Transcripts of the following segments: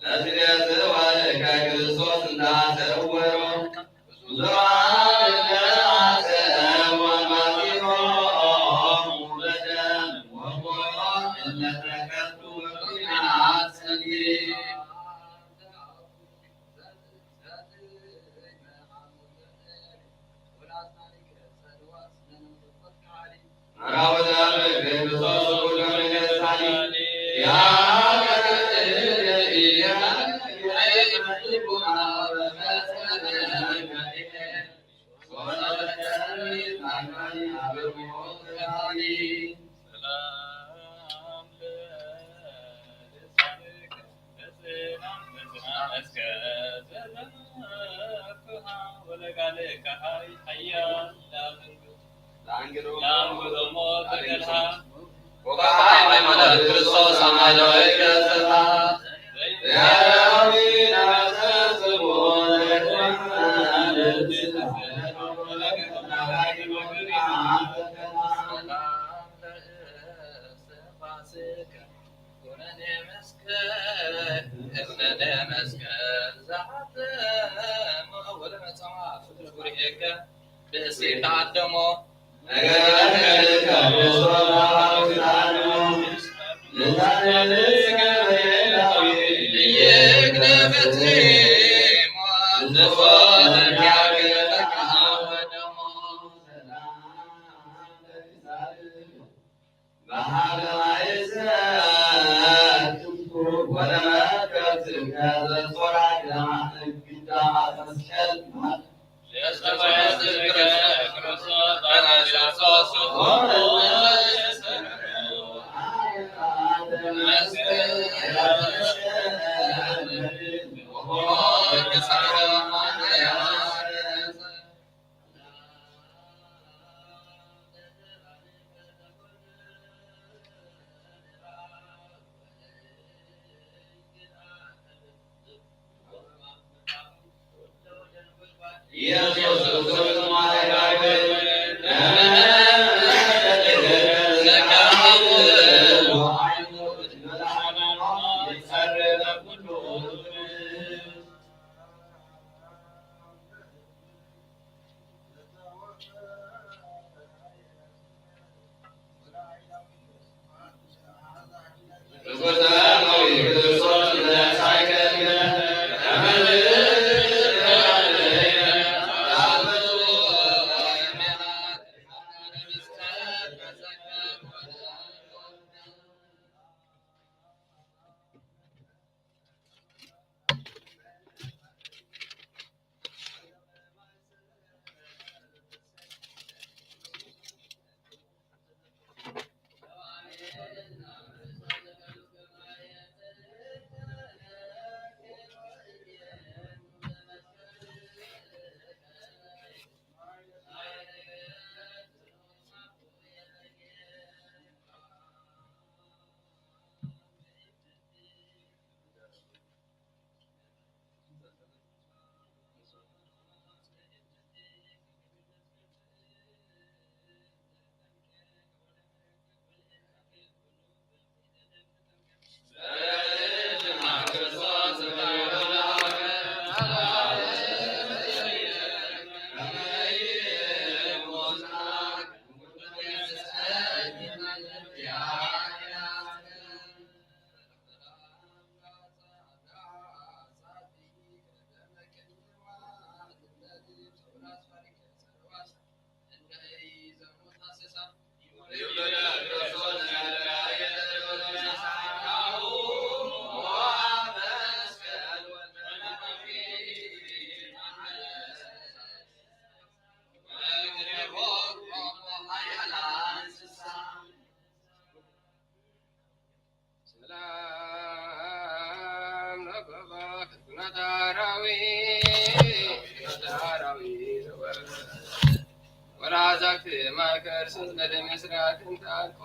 ነዚ ገጽ ዋልካ ክርስቶስ እንዳተሰወሮ ብዙኃን እንዳተሰወ ማቲኖም በደም ወሞት እለተከቱ በኩናት ሰንጌ ሰላም ለኩማ ፍጥነተ አራዊት፣ ፍጥነተ አራዊት ወራዛክቲ ማእከል ስንጸደ ምስራቅ እንጣንቆ።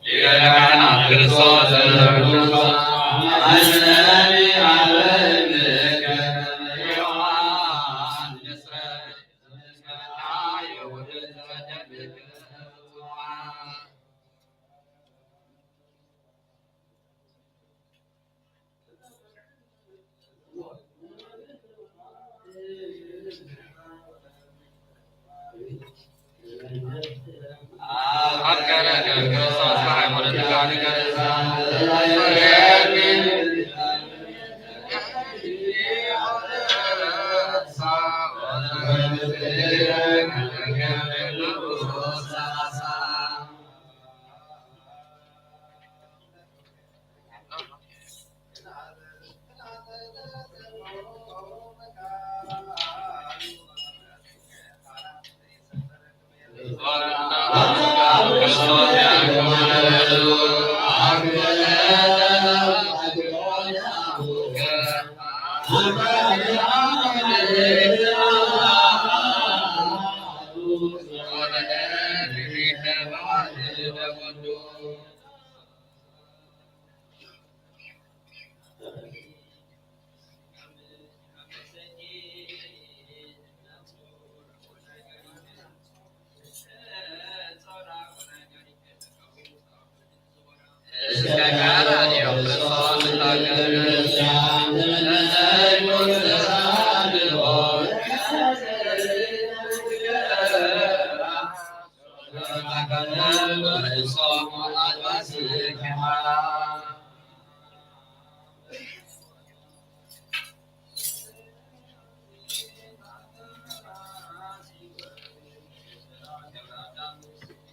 ሊቀ ካህናት ክርስቶስ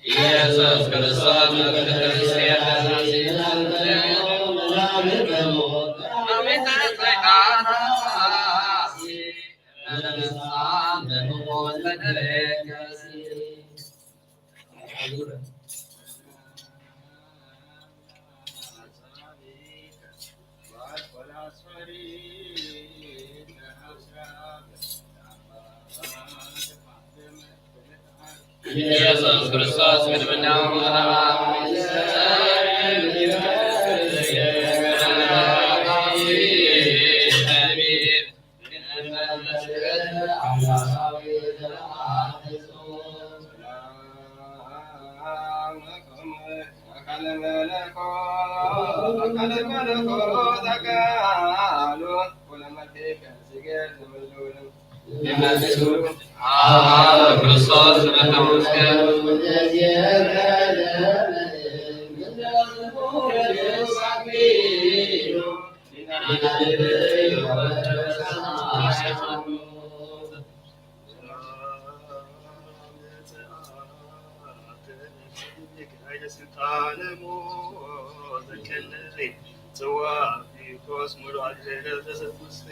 ኢየሱስ ክርስቶስ ንቤተ ክርስቲያን ኢየሱስ ክርስቶስ ቅድምና ክርስቶስ ስልጣነ ሞት ዘከለይ ጽዋ ፊቶስ ሙሉ አግዘለ ዘሰሙሴ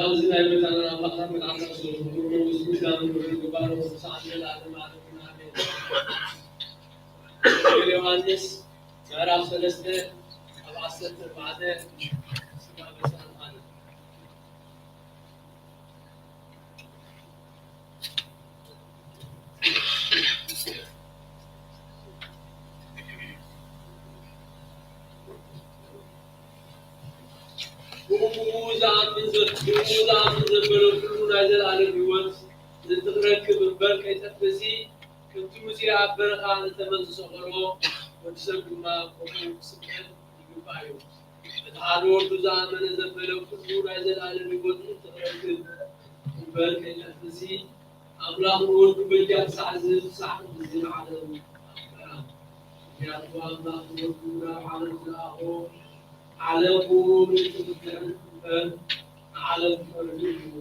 እዚ ናይ መታን ኣምላኽና መታን ክብሩ ምስጋና ክብሩ ይግባእ፣ ሰዓት ለዓለም ዓለም። ኣሜን። ወንጌል ዮሃንስ ምዕራፍ ሰለስተ ካብ ዓሰርተ ኣርባዕተ ክሳብ ዕስራን ሓደ። ብኡ ዝኣምን ዘ-፣ ብኡ ዝኣምን ዘበለ ኩሉ ናይ ዘለኣለም ህይወት ንክረክብ እምበር ከይጠፍእሲ፣ ከምቲ ሙሴ ኣብ በረኻ ንተመን ዝሰቐሎ፣ ወዲ ሰብ ድማ ከምኡ ክስቀል ይግባእ እዩ። እቲ ሓደ ወዱ ዝኣመነ ዘበለ ኩሉ ናይ ዘለኣለም ህይወት ንክረክብ እምበር ከይጠፍእሲ፣ ኣምላኽ ንወዱ በጃ ክሳዕ ዝህብ ክሳዕ ክንድዚ ንዓለም ኣፍቀራ። ምኽንያቱ ኣምላኽ ንወዱ ናብ ዓለም ዝለኣኾ፣ ዓለም ብኡ ንክፍጠር እምበር ንዓለም ክፈርድ ኢሉ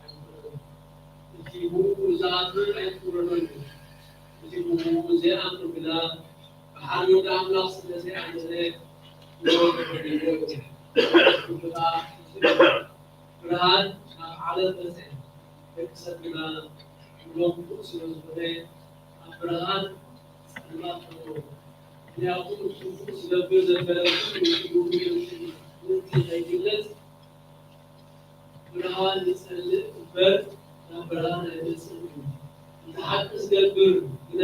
ኣይኮነን። እቲ ብኡ ዝኣምን ኣይፍረዶን እዩ። እቲ ብኡ ዘይኣምን ግና ብሓደ ወዲ ኣምላኽ ስለ ዘይኣመነ፣ ፍርዲ ፈሪድዎ እዩ። ብርሃን ናብ ዓለም መጸ። ደቂ ሰብ ግና ኩሎም ክፉእ ስለ ዝኾነ፣ ኣብ ብርሃን ጸልማት ፈተዉ። ምኽንያቱ እቲ ክፉእ ዝገብር ዘበለ ኩሉ እቲ ምእንቲ ከይግለጽ፣ ብርሃን ይጸልእ እምበር ናብ ብርሃን ኣይመጽእን እዩ። እቲ ሓቂ ዝገብር ግና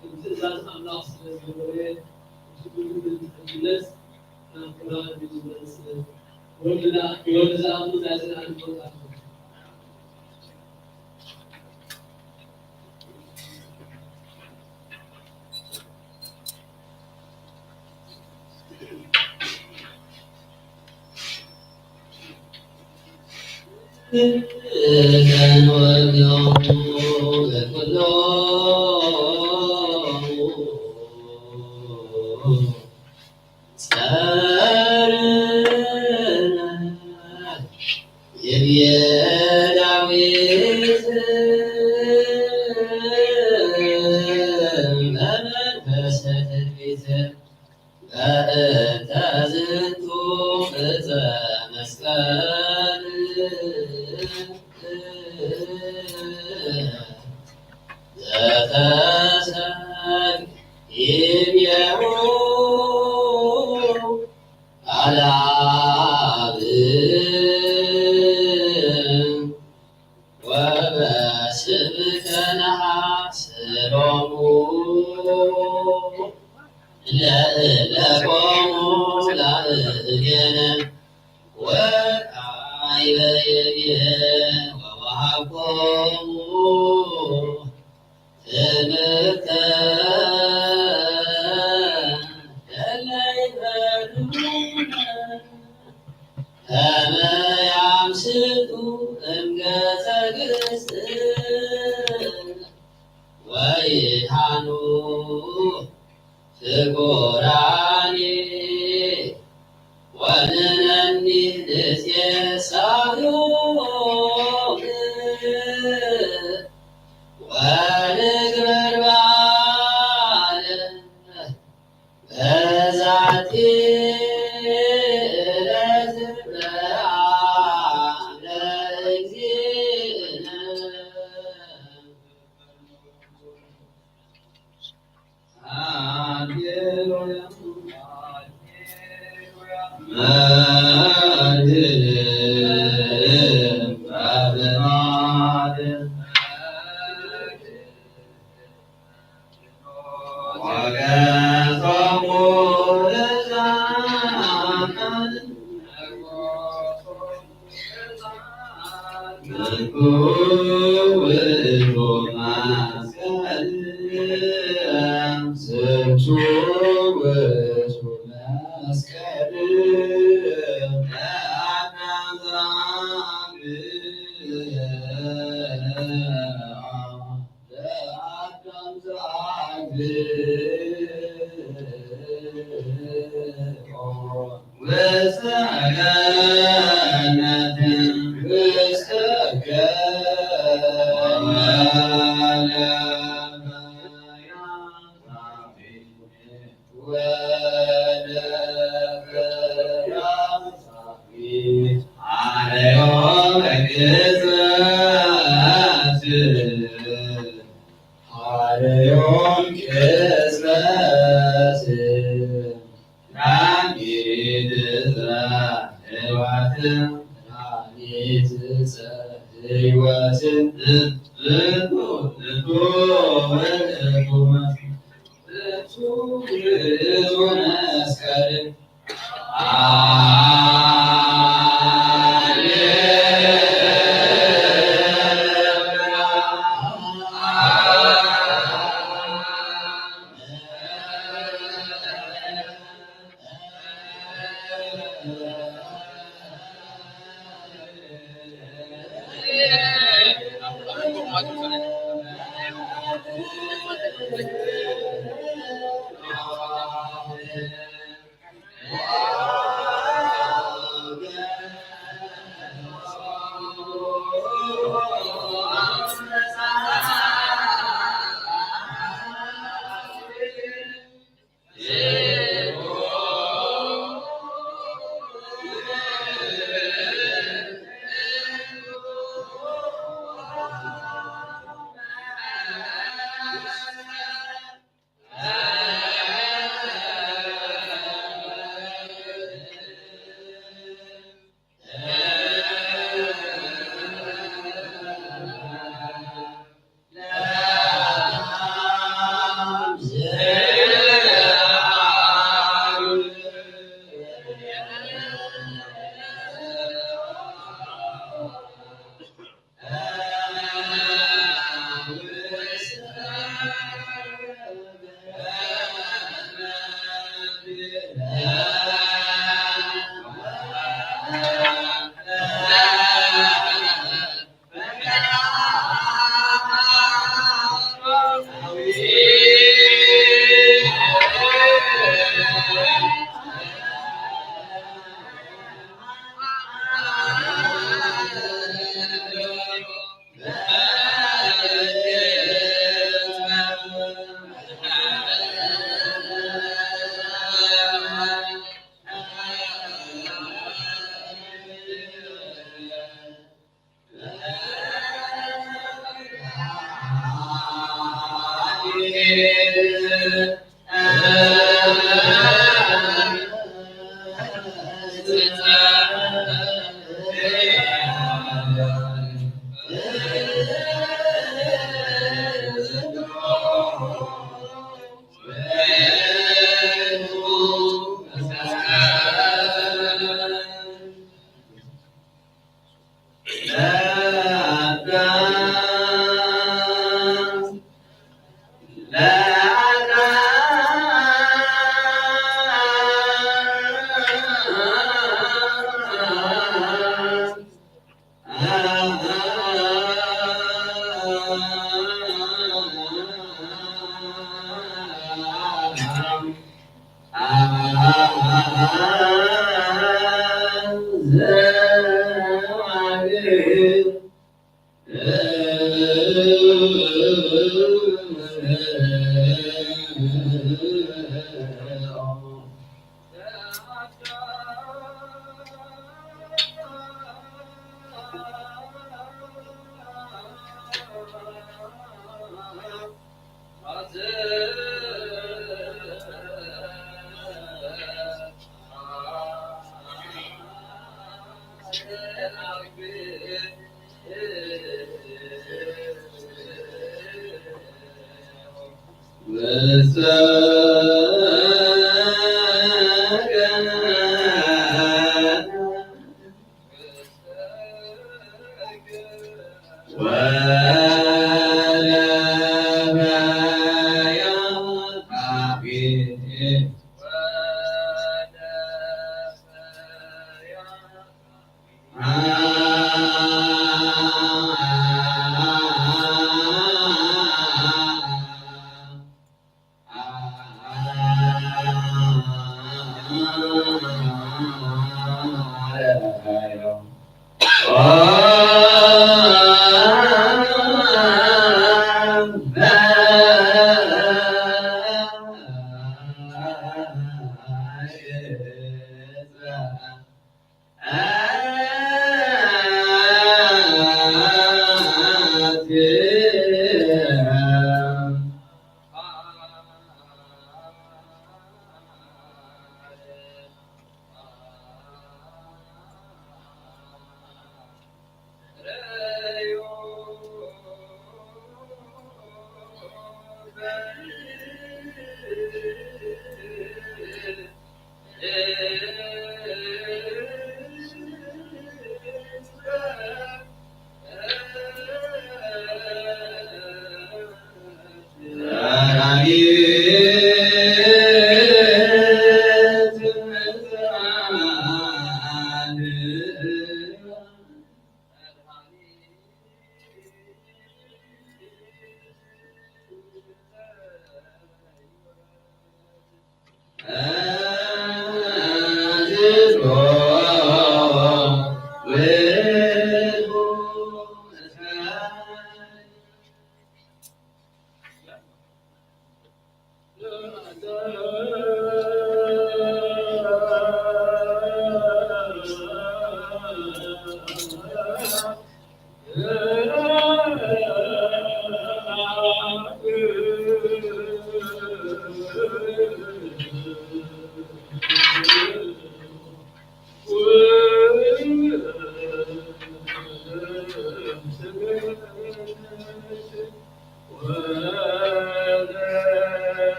ከም ትእዛዝ ኣምላኽ ስለ ዝገበረ፣ እቲ ኩሉ ምእንቲ ከይግለጽ ናብ ብርሃን እዩ ዝመጽእ። ወዲ ዝኣ-፣ ወዲ ዝኣምን ናይ ዘለኣለም ህይወት ኣለዎ። ጸርነ ይብየ ዳዊት በመንፈሰ ትንቢት በእንተ ዝንቱ እፀ መስቀል ዘተሰብእዎ አልዓብን ወበስምከ ነሐስሮሙ ለእለቆሙ ላእሌነ ወካዕበ ይብየ ወወሃብኮሙ ትምህርተ እለ ይፈርዱነ ከመ ያምስጡ እምገጸ ግብጽ ወይድኃኑ ፍቁራኒ ወንነኒ ንሴሳዮም ወንግበር በዓለ በዛቲ ዕለት በዓለ እግዚእነ።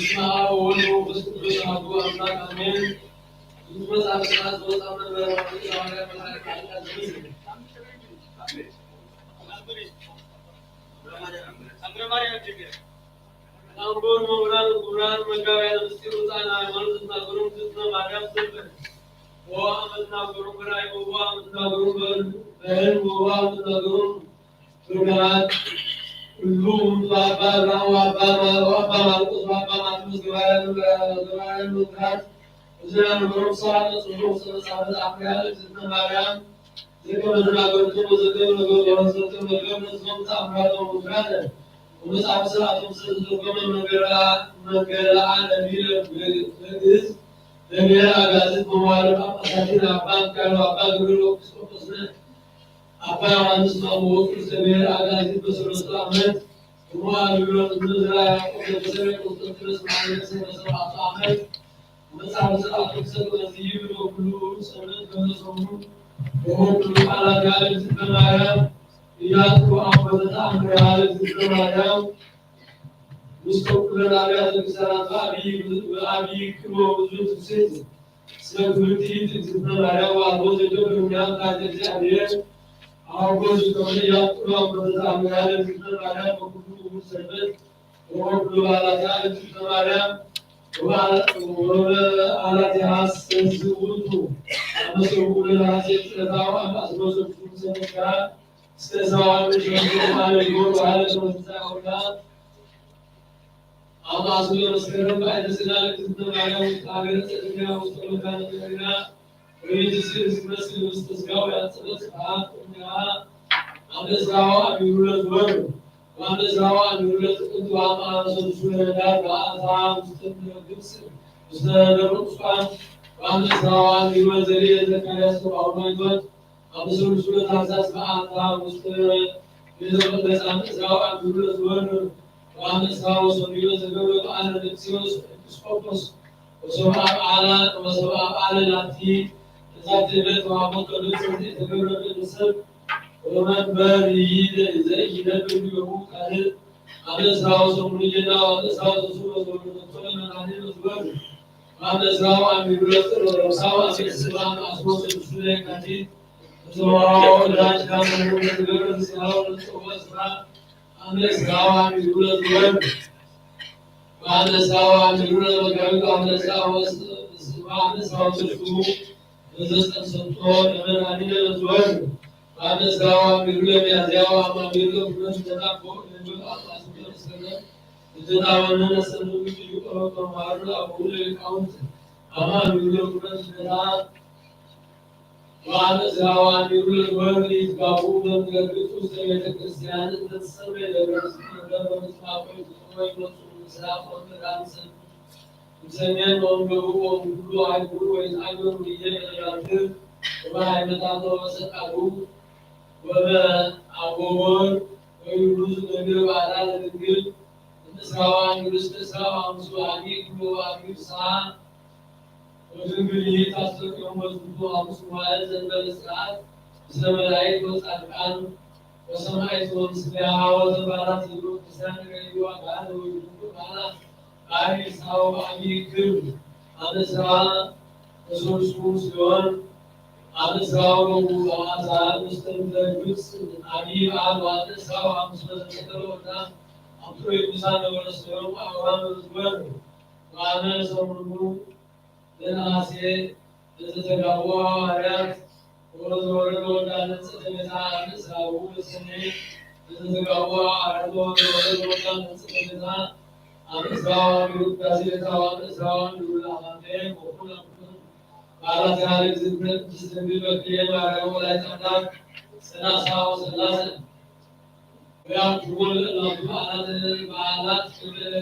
በስመ አብ ወወልድ ወመንፈስ ቅዱስ አሐዱ አምላክ አሜን። ዝመጻ ብስራት ዝወጻ መንበር ወመንፈስ ቅዱስ አሐዱ አምላክ አሜን። ኣምበር ምሁራን ክቡራን መጋቢያን ምስጢር ውፃን ሃይማኖት እናገሩም ዝትነ ማርያም ዘበን ወዋ ምትናገሩም ብራይ ወዋ ምትናገሩም በህል ወዋ ምትናገሩም ብርሃን ሁሉ አባ አባ አባ ማርቆስ አባ ማርቆስ ገባያን ገባያን ምክራት እዚና ነገሮም ሰዓት ጽሑፍ ሰበሳበት አፍሪያ ዝትነ ማርያም ዘከመ ዝናገርክሞ ዘከመ ነገርክሞ ዘከመ ነገርክሞ እዞም ተኣምራቶም ውፍራተ ወመጽሐፍ ስርዓቶም ዝተተርጎመ መንገላ መንገላ ነቢለ በግእዝ ነቢለ ኣጋዝት መዋለ ጳጳሳትን ኣባ ሚካኤል ኣባ ገብርኤል ኤጲስቆጶስነ ኣባ ዮሃንስ ማሞ ወቅዱስ ነቢለ ኣጋዝት በሰለስቱ ዓመት እሞ ኣገልግሎት ምድራ ያዕቆብ ዘበሰረ ቆስጠንጢኖስ ማዕረሰ በሰባቱ ዓመት መጽሐፍ ስርዓት ክሰጥ መጽይብ ወኩሉ ሰንበት በመጾሙ ወኩሉ ቃላት ያለ ዝክረ ማርያም እያጥሩ አቦተታ አምረ ያለ ዝክረ ማርያም ውስተ ኩለን አብያተ ክርስቲያናት በአብይ በአብይ ክብር ብዙ ትስት ስለ ክብርቲ ትግዝተ ማርያም ወአቦ ዘገብር ምያም ታተ እግዚአብሔር አቦ ዝገብር እያጥሩ አቦተታ አምረ ያለ ዝክረ ማርያም በኩሉ ሰንበት ወወልድ ወባላታ እግዝእትነ ማርያም ወበዓላቲሃ ውእቱ አመሰውኡ ለነሐሴ ፍጥረታው አማስሎ ዘብዙ ሰነካ እስከ ሰዋዕል ሸንጎ አለ ይጎር በዓለ ተመንሳ ወዳ አማስሎ መስከረም በዓለ ስጋ ለእግዝእትነ ማርያም ውስጥ ሀገረ ጽድቅና ውስጥ መካነ ጥበብና ወይትስእል ትመስል ውስተ ሥጋው ያጸበት ስብሐት እምኔሃ። አመ ሥጋው አሚሩ ለዝወር ወአመ ሥጋው አሚሩ ለጥቅምት ወአመ አመሰ ርሱ ለህዳር በአታ ውስተ ግብጽ ውስተ ደብረ ቁስቋም ወአመ ሥጋው አሚሩ ለዘርኤ ዘካርያስ ተባሁ ማይቶት አመሰ ርሱ ለታህሳስ በአታ ውስተ ቤተ መቅደስ አመ ሥጋው አሚሩ ለዝወር ወአመ ሥጋው ሰሚሮ ዘገብረ በዓለ ንቅስዮስ ኤጲስቆጶስ ወሰብአ በዓለ ወሰብአ በዓለ ላቲ በዛቲ ዕለት ወአቦ ቅዱስ ዘተገብረ ቅዱስ ሰብ ወመንበር ይይደ ዘኢይነብር ዲሁ ካልእ አመ ሥጋው ሰሙኑ ጌና ወአመ ሥጋው ዘሱር ወዘወረደቶ ለመድኃኔ መዝሙር ወአመ ሥጋው አሚሩ ለጥር ወረብሳው አመ ስባ አስቦ ስድስቱ ለየካቲት ወሰብአው ወዳጅ ካመሩ ለተገብረ ንስሐው ለጸወ ስራ አመ ሥጋው አሚሩ ለዝወር ወአመ ሥጋው አሚሩ ለመጋቢት ወአመ ሥጋው ወስ-፣ ወአመ ሥጋው ስሱ በዘጠን ሰጥቶ ለመድኃኒነ ለዝወር ወአመ ሥጋው አሚሩ ለሚያዝያ ወአመ አሚሩ ለኩነት ለታቦ ለሚወጣ አስበ መስከረም እተታወነ ነሰኑ ልዩ ቆሮቆ ማሩ አቡ ለሊቃውንት አመ አሚሩ ለኩነት ለታ ወአመ ሥጋው አሚሩ ለዝወር ይትጋቡ በምትረግጥ ውስተ ቤተ ክርስቲያን እንተ ትሰመይ ደብረ ጽዮን ደብረ ምጽዋዕ ወይ ትጽወይ መጹ ምስራቅ ወምዕራብ ሰ-፣ ሰሜን ወምዕራብ ወምኩሉ አህጉር ወይትአገሩ ብዬ ለመራክብ ወበሃይመታቶ ወሰቃሉ ወበአጎቦር ወይብሉ ዝነግር ባዕላ ለድንግል እምስራዋ ንግስት እስራዋ ምስሉ አሚር ወአሚር ሰዓ ወድንግል ይእቲ አስተርእዮሙ በዝንቱ ሐሙስ መዋዕል ዘእንበለ ስርዓት ምስለ መላእክት ወጻድቃን ወሰማዕት ወምስሌሃ ወዘባላት ይብሉ ቅዱሳን ረድኡ አጋንንት ወይድንቁ ባላ በአቢይ ሰዓ ወበአቢይ ክብር አመ ሰዓ ወሰሉሱ ጽዮን አመ ሰዓ ወረቡዕ በአሳ ውስተ ምድረ ግብጽ አቢይ በዓል ወአመ ሰዓ ወሐሙስ በዘተከለ ወዳ አምጥሮ ቅዱሳን ወረሰዮም አብርሃም ወዝወር ወአመ ሰሙኑ ለነሐሴ ለዘተጋቡ ሐዋርያት ወዘወረደ ወልዳ ለንጽሕተ ቤታ አመ ሥጋሁ ለሰኔ ለዘተጋቡ ሐዋርያት ወዘወረደ ወልዳ ለንጽሕተ ቤታ አመ ሥጋሁ አሚሩ ቅዳሴ ቤታ ወአመ ሥጋሁ አሚሩ ለአማኑኤል ወኩሉ አምሩ በዓላት ያህል እግዝእትነ ቅድስት ድንግል በክልኤ ማርያም ወላዲተ አምላክ ሰላሳ ወሰላሰ ወያክብሩ ለእላቱ በዓላት በዓላት ክብር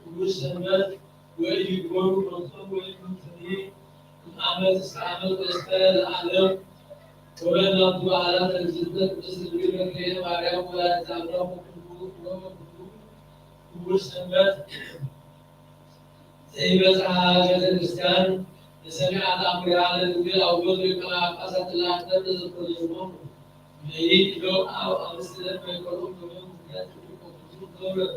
ቅዱስ ሰንበት ወኢይግበሩ ሎቶሙ ወኢይመንትኒ እምዓመት እስከ ዓመት ወእስከ ለዓለም። ወበእላቱ በዓላት እግዝእትነ ቅድስት ድንግል በክልኤ ማርያም ወላዲተ አምላክ ወኩሉ ወበኩሉ ክቡር ሰንበት ዘይበጽሐ ቤተ ክርስቲያን ለሰሚዐ ተአምሪሃ ለድንግል አውሎት ሊቀ ጳጳሳት ለአንተም ለዘኮነ ስሞሙ እምይእቲ ሎም አብ አምስት ዕለት መይቀሎም ገበሩ ምክንያት ክልቆ ክቡር ገብረ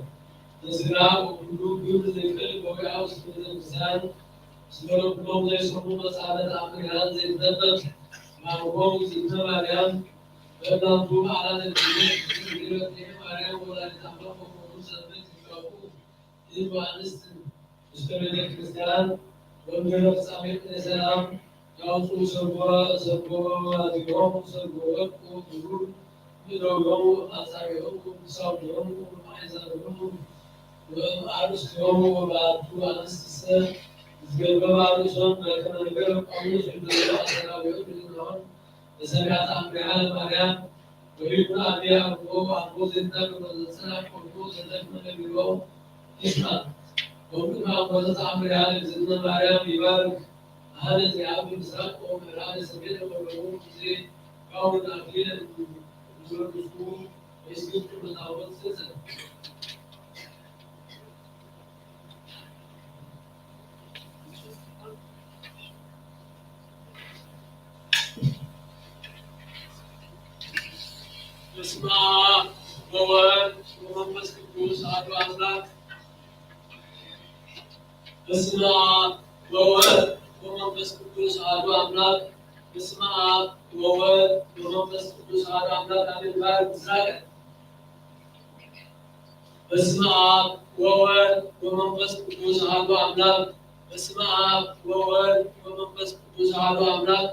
ንስድራ ወኩሉ ግብሪ ዘይክእል ገበያዊ ስም ቤተክርስትያን፣ ስለ ኩሎም ዘይሰሙ መጻሕፍቲ ኣምሪሃን ዘይትነፈት ማርጎም ዝእዝነ ማርያም፣ በእናቱ በዓላት ዘይትነፈት ማርያም ወላዲት ኣምላኽ ወኩሉ ሰንበት ይጋቡ። ይህ በዓልስ ውስተ ቤተ ክርስቲያን ወንጌለ ፍጻሜ ቅኔ ሰላም ያውፅኡ ሰጎራ ሰጎራ ማቲሆሙ ሰጎወርቁ ብሩር ይደውዮሙ አጻቢሆሙ ሳውዶሙ ማይዛኖሙ ወእም አርእስቲሆሙ ወባቱ አንስትሰ ዝገበባ ርእሶም በከመ ነገረ ጳውሎስ ይደውዮ አሰራዊሆም ይዝናሆም በሰማያት አምሪሃ ለማርያም ወይኩን አብየ አብቦ አልቦ ዘይታገሎ ዘጸና ቆሞ ዘደክመ ነቢሮ ይስማ። ወምድር አምሮተ ተአምር ያለ ዝነ ማርያም ይባርክ። አነ ዚአብ ምስራቅ ወምዕራብ ሰሜን ወደቡብ ጊዜ ጋውን አክሊለ እንዘወድሱ ወይስግድ ቅድመ ታቦት ስዘ በስመ አብ ወወልድ ወመንፈስ ቅዱስ አሐዱ አምላክ። በስመ አብ ወወልድ ወመንፈስ ቅዱስ አሐዱ አምላክ። በስመ አብ ወወልድ ወመንፈስ ቅዱስ አሐዱ አምላክ አሜን። ባርክ ምስራቀ። በስመ አብ ወወልድ ወመንፈስ ቅዱስ አሐዱ አምላክ። በስመ አብ ወወልድ ወመንፈስ ቅዱስ አሐዱ አምላክ።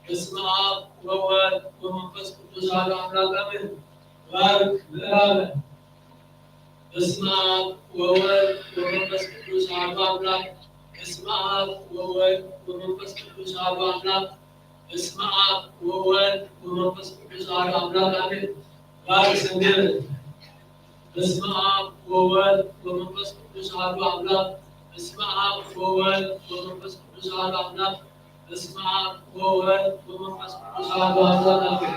በስመ አብ ወወልድ ወመንፈስ ቅዱስ አሐዱ አምላክ አሜን። ባርክ ምዕራበ። በስመ አብ ወወልድ ወመንፈስ ቅዱስ አሐዱ አምላክ። በስመ አብ ወወልድ ወመንፈስ ቅዱስ አሐዱ አምላክ። በስመ አብ ወወልድ ወመንፈስ ቅዱስ አሐዱ አምላክ አሜን። ባርክ ሰሜነ። በስመ አብ ወወልድ ወመንፈስ ቅዱስ አሐዱ አምላክ። በስመ አብ ወወልድ ወመንፈስ ቅዱስ አሐዱ አምላክ። በስመ አብ ወወልድ ወመንፈስ ቅዱስ አሐዱ አምላክ አሜን።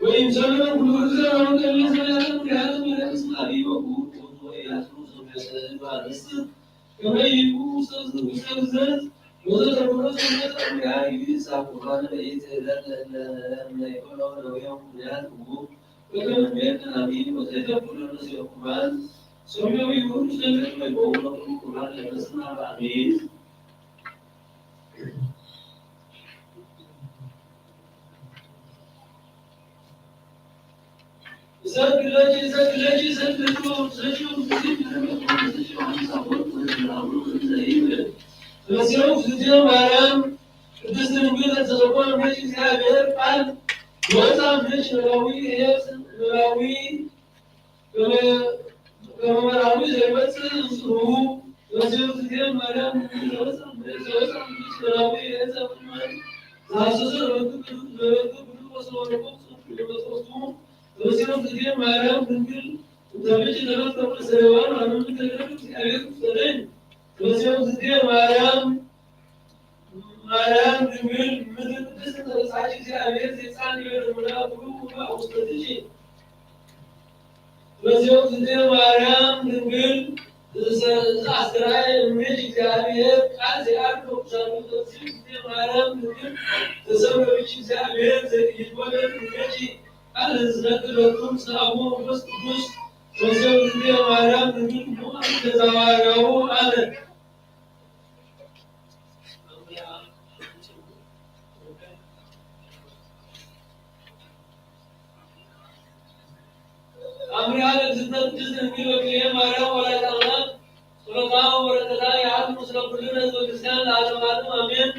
ወይም ሰለሞን ኩሉ ጊዜ አሁን ከሚስ ያለ ምክንያት ምክንያት ስላቢ ወቁ ወያሱ ሰሚያሰ ባለስ ከመይቁ ሰብዝ ሰብዘት ወዘተብሎ ሰሚያሰ ምክንያት ይሳ ቁርባን በይት ለለለ ለይቆሎ ለውያው ምክንያት ቁ ወከመ ቤት አሚ ወዘተብሎ ለሲዮ ቁርባን ሰሚያዊ ሁሉ ሰለት ወይቆሎ ቁርባን ለመስና በአሚዝ በዚያው ጊዜ ማርያም ቅድስት ድንግል ተሰብኦ እመቤት እግዚአብሔር ቃል ወፃ ምሽ ኖላዊ ኤስ ኖላዊ ከመ መራዊ ዘይመጽእ ንጹሁ በዚያው ጊዜ ማርያም ዘወፃ ምሽ ኖላዊ ኤስ ኖላዊ ዘሐሰሰ ነበቱ ነበቱ ብሉ ወሰወረቆ ሶስቱ በዚያው ጊዜ ማርያም ድንግል እንተ ምሽ ነበርተ ርእሰ ሔዋን አመንተ እግዚአብሔር ውስተ ደይን በዚያው ጊዜ ማርያም ማርያም ድንግል ምድር ቅድስት ተበሳጭ እግዚአብሔር ዜጻን ይበል ምና ብሉ ውባ ውስተ ትጂ በዚያው ጊዜ ማርያም ድንግል ዘአስተርአየ እምኔኪ እግዚአብሔር ቃል ዚአርግ በቅዱሳኑ በዚያው ጊዜ ማርያም ድንግል ተሰምረ ብኪ እግዚአብሔር ይትወለድ እምኔኪ ቃል ዝነግር ለኩም ስለ አቡ መንፈስ ቅዱስ በዚያው ጊዜ ማርያም ድንግል ሙአን ተዛዋሪያው አለ። አምሪሃ ለእግዝእትነ ቅድስት ድንግል በክልኤ ማርያም ወላዲተ አምላክ ጸሎታ ወበረከታ ይሃሉ ምስለ ኩልነ ህዝበ ክርስቲያን ለዓለመ ዓለም አሜን።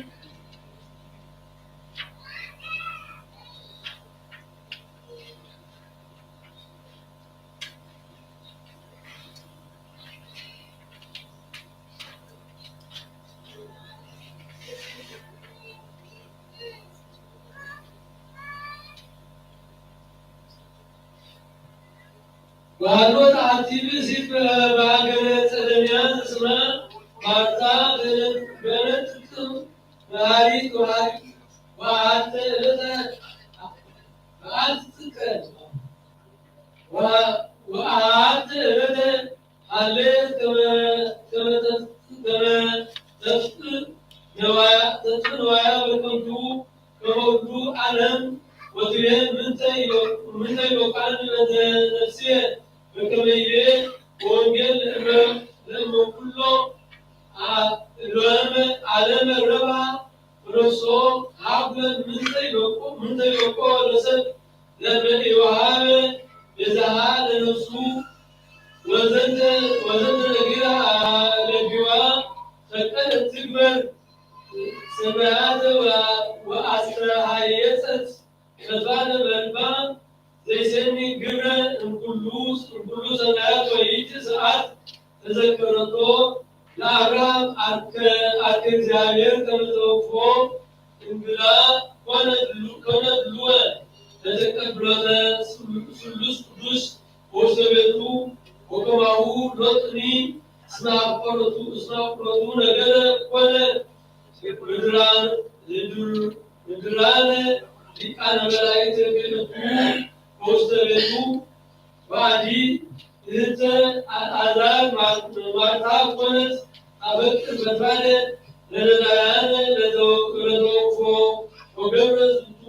ወሃሎ ተአቲ ብእሲት በሃገረ ጸደንያ ስማ ማርታ በነት ጥቅም መሃሪት ወሃሪት ወአሐተ ዕለተ ወአሐተ ጥቀ ወአሐተ ዕለተ ሃሌት ከመ ተፍቅ ነዋያ በከንቱ ከመ ኩሉ ዓለም ወትቤ ምንተ ይበቃኒ ለነፍስየ በከመ ይቤ ወንጌል ለእመ ኩሎ ለእመ ዓለመ ረብሃ ወነፍሶ ሀብለ ምንተ ይበቆ ለሰብ ለመ ኢወሃበ ቤዛሃ ለነፍሱ ወዘንተ ነጊራ ለጊዋ ፈቀደት ትግበር ሰማያተ ወአስተሃየጸት ፈድፋደ በልባ ዘይሰኒ ግብረ እምኩሉ እምኩሉ ሰማያት ወይእቲ ሰዓት ተዘከረቶ ለአብርሃም አርከ እግዚአብሔር ከመ ተወክፎ እንግዳ ኮነ ድልወ ለተቀብሎተ ስሉስ ቅዱስ በውስተ ቤቱ ወከማሁ ሎጥኒ እስመ አፍቀረቱ እስመ አፍቀረቱ ነገረ ኮነ ምድራን ምድራነ ሊቃነ መላእክት ክልቱ በውስተ ቤቱ ወአዲ እህተ አልዓዛር ማርታ ኮነት አበቅር ፈድፋደ ለነዳያን ለተወቅፎ ወገብረ ዝቱ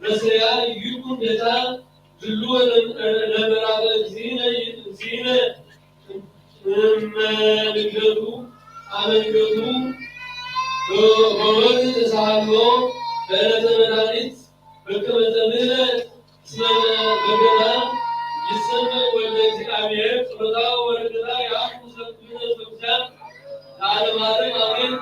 ረሰያ ይኩን ቤታ ድሉ ለመራበ እግዚእነ እግዚእነ እመ ንግደቱ አመ ንግደቱ በወግ ተሳሃሎ በዕለተ መድኃኒት በከመ ተምህለ እስመ በገና ይሰመዕ ወልደ እግዚአብሔር ጸሎታ ወበረከታ ይሃሉ ምስለ ኩልነ ህዝበ ክርስቲያን ለዓለመ ዓለም አሜን።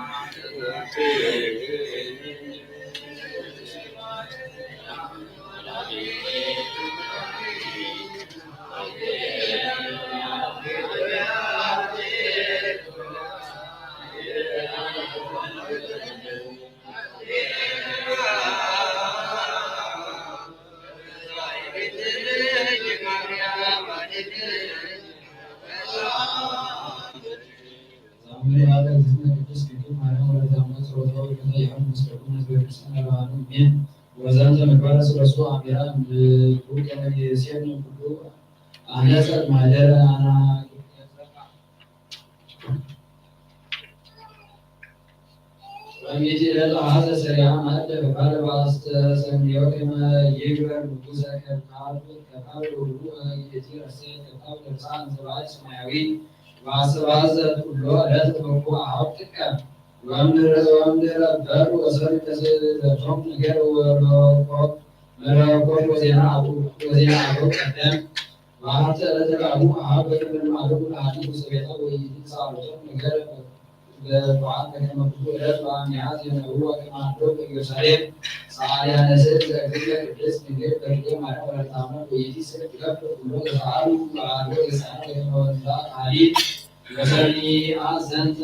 ወዘንተ ምግባረ ስለሱ አሚራ እምድሩ ከመ ይእዜኑ ኩሉ አነጸ ማይደረ አና ወሚእቲ ዕለት ሐዘ ሰሪዓ ማእደ በካለ በአስተሰምዮ ከመ ይግበር ንጉሰ ከካብ ከካብ ውእቱ ይእቲ ረሰ ከካብ ለብሳ እንዘባይ ሰማያዊ ወአሰባዘ ኩሎ ዕለት በኩ አሐው ጥቀ ወምድረ ወምድረ በሩ ወሰሪ ተስእለቶም ነገር ወመለኮት መለኮት ወዜና አቡ ወዜና አቡ ቀደም ወአሐተ ዕለተ ለአቡ አሐው በክብር ማዕረጉ ለአሐቲ ውስተ ቤታ ወይእቲ ተሳእለቶም ነገር በበዓል በከመ ኩሉ ዕለት በአምኒሃ ዜነብሩ ወከማንዶ በኢየሩሳሌም ሰዓሊያነ ስዕል ዘእግዝእትነ ቅድስት ድንግል በክልኤ ማርያም ወላዲተ አምላክ ወይእቲ ስዕል ትገብር ኩሎ ዘሰአሉ በአሐዱ ወዘሰአለ በከመ ወንዛ አሐቲ ወሰሚአ ዘንተ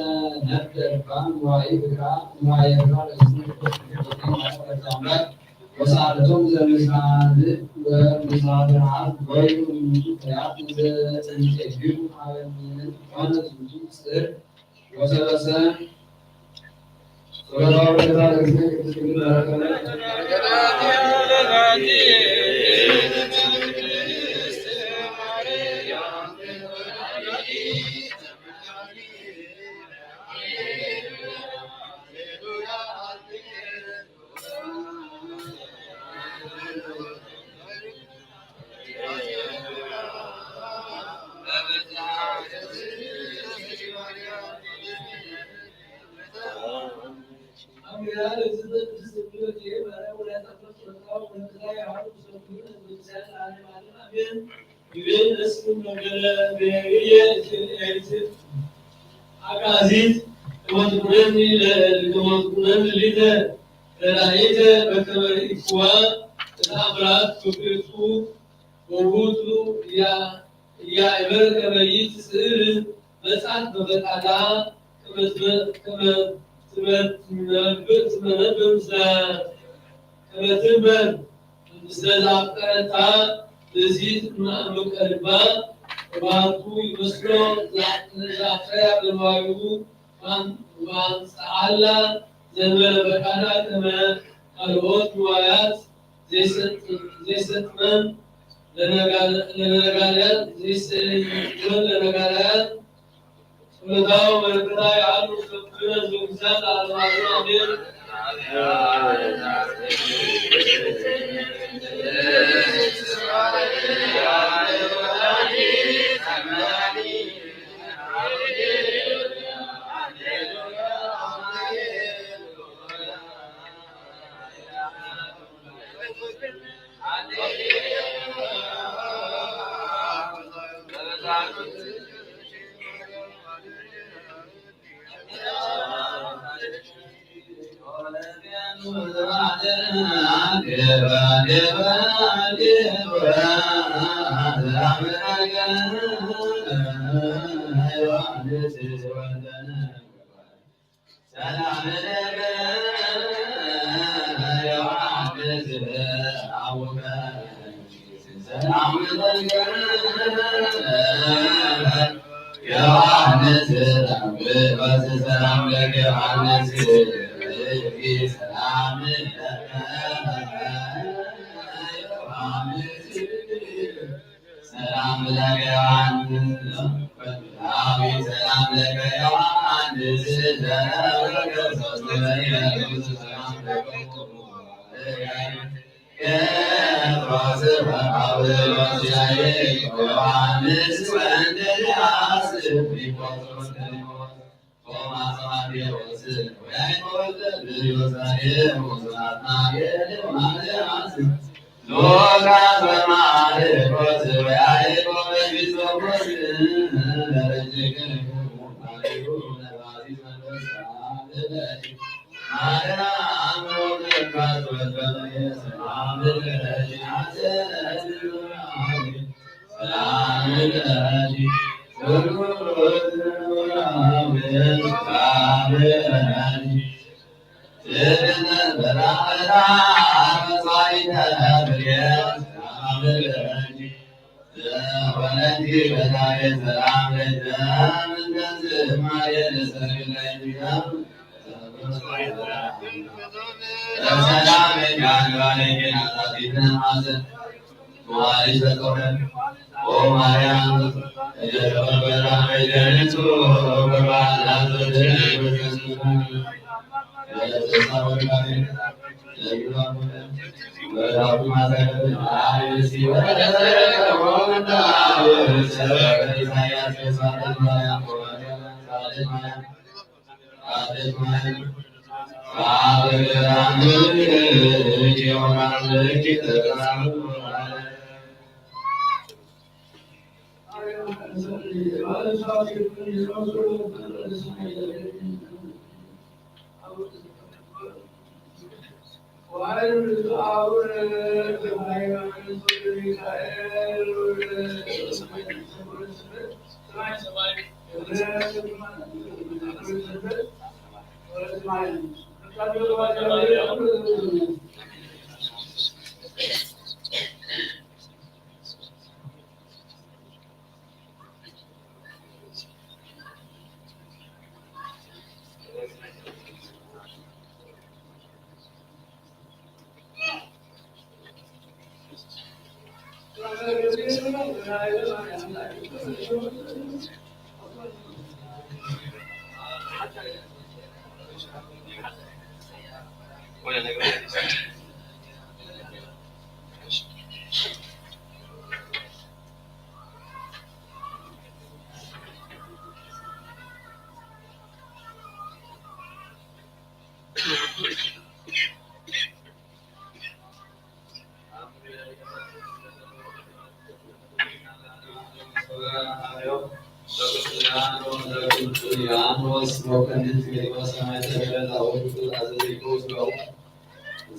ነፍደ ልባ ንዋየ ፍቅራ ንዋየ ፍቅራ ለእግዚእነ ቅድስት ድንግል በክልኤ ማርያም ወላዲተ አምላክ ወሰአለቶም ዘምስጋድ ወምስጋድ ርዓድ ወይኑ እምንቱ ፍሬያት እንዘ እንተ ይሁ አበ ምን ኮነ ዝንቱ ጽር ወሰለሰ ጸሎታ ወበረከታ ለእግዚእነ ቅድስት ድንግል ማርያም አጋዚት ከመትኩነኒ ለ-፣ ከመትኩነኒ ሊተ ለላይተ በከመ ርኢክዋ ተአምራት ክፍልቱ ወውቱ ያ-፣ ያእመር ከመ ይትስእል መጻት በፈቃዳ ከመ ትመ-፣ ከመ ትመ-፣ ትመ-፣ ትመነብር ምስለ ከመ ትንበር ምስለ ዘአፍቀረታ ብእሲት እምአምቀ ልባ ወባህቱ ይመስሎ ዘአፍረያ በንዋዩ ወአምጸአላ ዘእንበለ ፈቃዳ ከመ ካልኦት ንዋያት ዘይሰጥ-፣ ዘይሰጥመን ለነጋ-፣ ለነጋርያን ዘይሰጥመን ለነጋርያን ጸሎታ ወበረከታ ይዓሉ ውስተ ኩልነ ህዝበ ክርስቲያን ለዓለመ ዓለም አሜን። ሰላም ለከ ዮሐንስ አቡነ፣ ሰላም ለከ ዮሐንስ አቡነ፣ ሰላም ለከ ዮሐንስ፣ ሰላም ለከ ዮሐንስ። ሰላም ለከ ዮሐንስ፣ ሰላም ለከ ዮሐንስ፣ ዮሐንስ ወእንድርያስ ፊልጶስ ወንድሪቆስ ቶማስ ማቴዎስ ወያዕቆብ ዘብዴዎስ ናትናኤል ወማርያስ ሉቃስ ወማርቆስ ወያዕቆብ ፊልጶስ እጅግ ማርያም ወመካት ወልደ ሰላም ለኪ ሰላም ጃንባሬ ጌና ዛቢትን ሐዘን መዋሊ ሰጦረ ኦ ማርያም እጀተወበራ ጀነቱ በባላ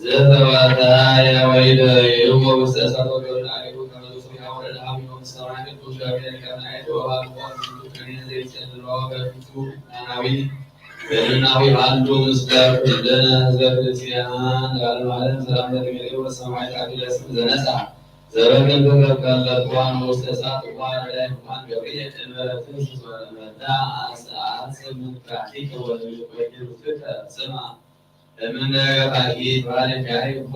ዘተዋታየ ወይደ ይህቦ ውስተ እሳት ወገሩን አሪፉ ከመ ንጹሕ ያወረድ ሀቢቦ ሰማይ ቅዱስ ገብርኤል ከመ አይቱ ወባልቦ ዝንቱ ቅኔ ዘይጸልሎ በፊቱ ናናዊ በልናዊ አሉ ምስለ ኩልነ ህዝበ ክርስቲያን ለዓለመ ዓለም ሰላም ለእግዚአብሔር ወሰማዕት አክሊለ ጽድቅ ዘነሳ ዘበከንቱ ከከለጥዋ ንውስተ እሳት እዋ ረዳይ ሕማን ገብርኤል እንበረትስ ወለመዳ አሰአት ስምንት ራኪከ ወለልቆይር ፍቅር ስማ እምነ ገፋኪ ባለ ጃሪ እኳ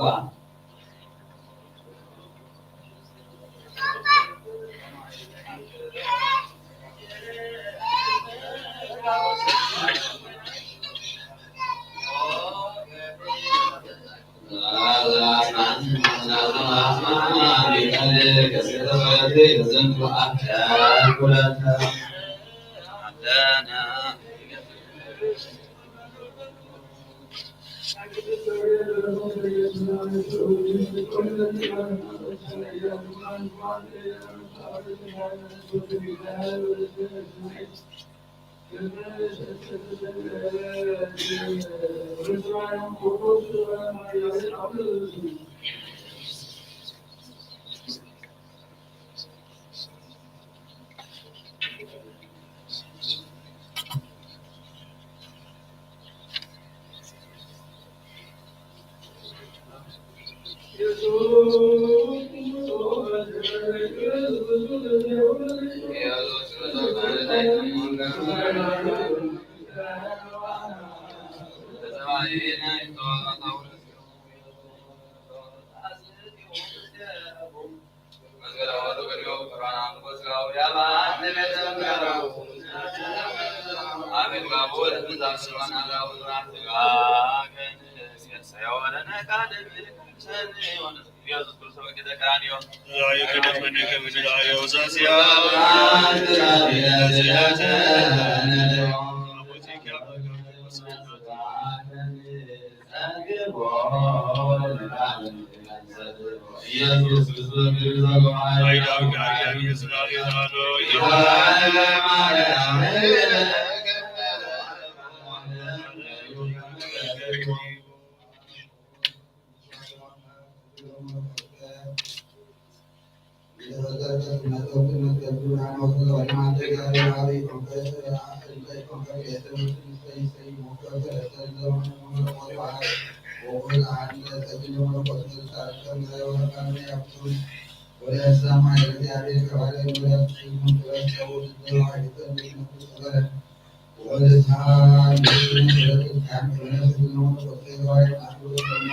ወልሳን መሰረት እስካን ክብረት ስለሆነ ወሰይዋይ አክብሮት ደግሞ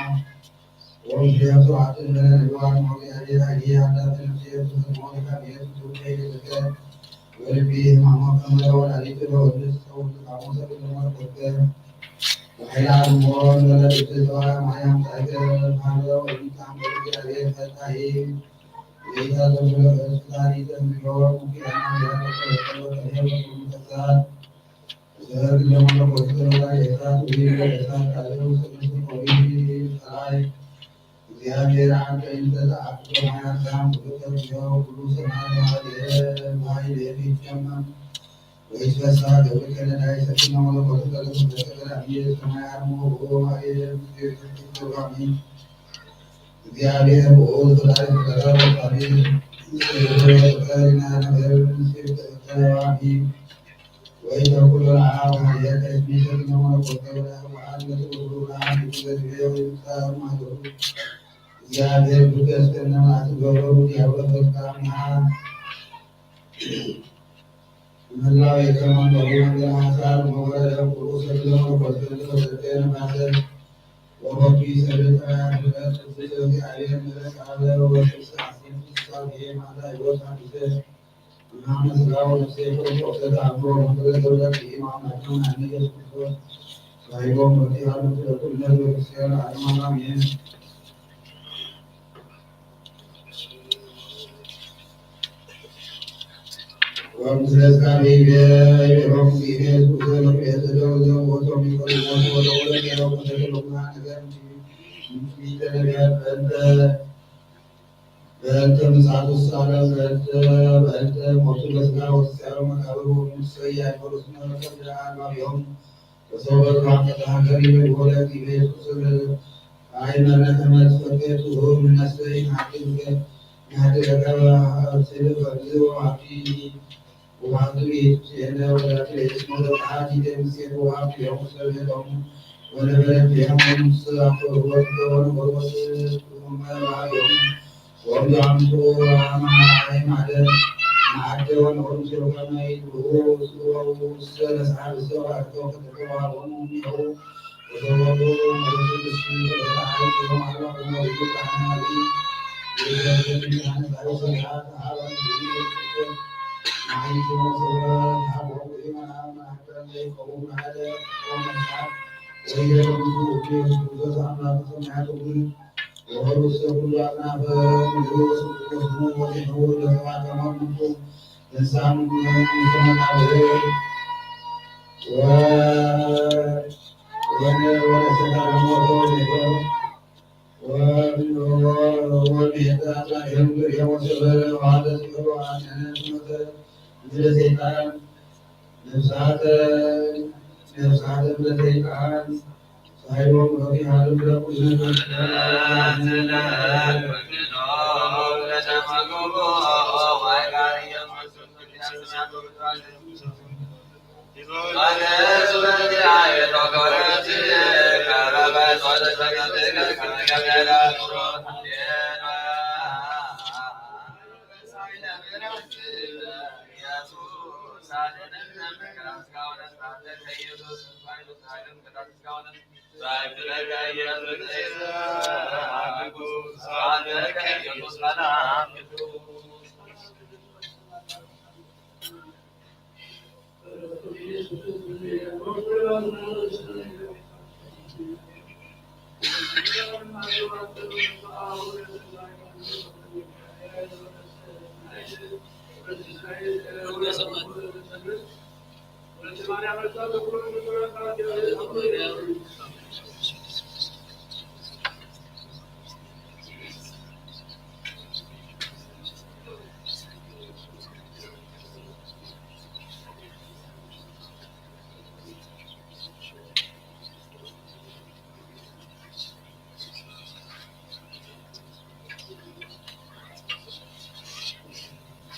ወምስሌቱ አጥንበረ ንግባር ሞት ያዴ ሀዲያ አዳተ ነፍስየቱ ሞት ከብየቱ ቱቀይ ልትከ ወልቢ ማሞ ከመረ ወላዲቱ ለወልድ ሰውት ካሙሰ ብለሞት ወልከ ወኃይለ አርሞን ወለድት ዘዋ ማያም ጻይተ ሃሎ ወዲታም ወልድ ያዴ ፈታሂ ወይታ ዘምሎ ፈስታሪ ተምሎ ሙኪያና ያደፈ ወተሄ ወተሳት እግዚአብሔር ለመለኮት ተወላጅ የእሳት ውሂብ የእሳት ቃልም ስሉስ ቆቢል ጸላይ እግዚአብሔር አንተ እንተ ተአክሎ ማያሳም ፍቅር ነው ሁሉ ሰማይ ማህል ማህል የሚጀመር ወይትፈሳ ገብርከ ነዳይ ሰፊና መለኮት ተለኮት ተቀዳሚ ሰማይ አርሞ ማህል ተቀዳሚ እግዚአብሔር ውእቱ ላዕለ ፍጥረተ ወፈጣሪ ፍጥረተ ነገር ምስል ተዋሂ ወይ ተኩሎ ለአብ ሀየተ ስሜተ ግነ መለኮተ ወለአብ ወአብ ለትውሩ ለአብ ይዘድቤ ወይምጻእ ማህበሩ እግዚአብሔር ብከስተ ነማት ገብረቡ ዲያብሎስ ወጣምና መላው የከማን በሩ መንገድ ሐሳብ መወረደ ቅዱስ ተክለ መለኮት ተክለ ወሰጤ ነፋሰ ወበኩይ ሰብእ ጠባያት ፍጥረት ቅዱስ እግዚአብሔር ምሕረት አለ ወስብሐት ስብሐት ይሄ ማታ ሕይወት አዲሰ ብርሃነ ሥጋ ወነፍሴ ክርስቶስ ተአምሮ መንፈስ ተወለድ ይእማን ናቸው ናኒ ኢየሱስ ክርስቶስ ሳይቦ ምርት ያሉት ለኩልነት ቤተክርስቲያን አለማን አሜን። በእንተ ምጽአቱ ሳለ በእንተ በእንተ ሞቱ ለስጋ ወትስዓሩ መቃብር ወሙሰ ያይፈሩስ መረከብ ለአንባቢሆም ወሰውበቱ አንተ ተሃገሪ ወለት ኢየሱስ አይ መረከመት ፈቀቱ ምነስበይ ናቲ ናቲ ረከበ አብስል ፈብዝ ወአብዲ ወአብዱ ኢየሱስ የለ ወላቱ የስሞ ለተሃቲ ደምሴት ወአብዱ የሙሰ ለተሙ ወነበረ ቢያሞንስ አቶ ወንተ ወንቆሮስ ቁመ ባቢሆም ወብዛምቱ አማራይ ማለት ማዕደ ወንቆሮስ ዮጋናይ ውስጥ ለሰዓት ሰው አርቶ ከተተዋወኑ ሚሆ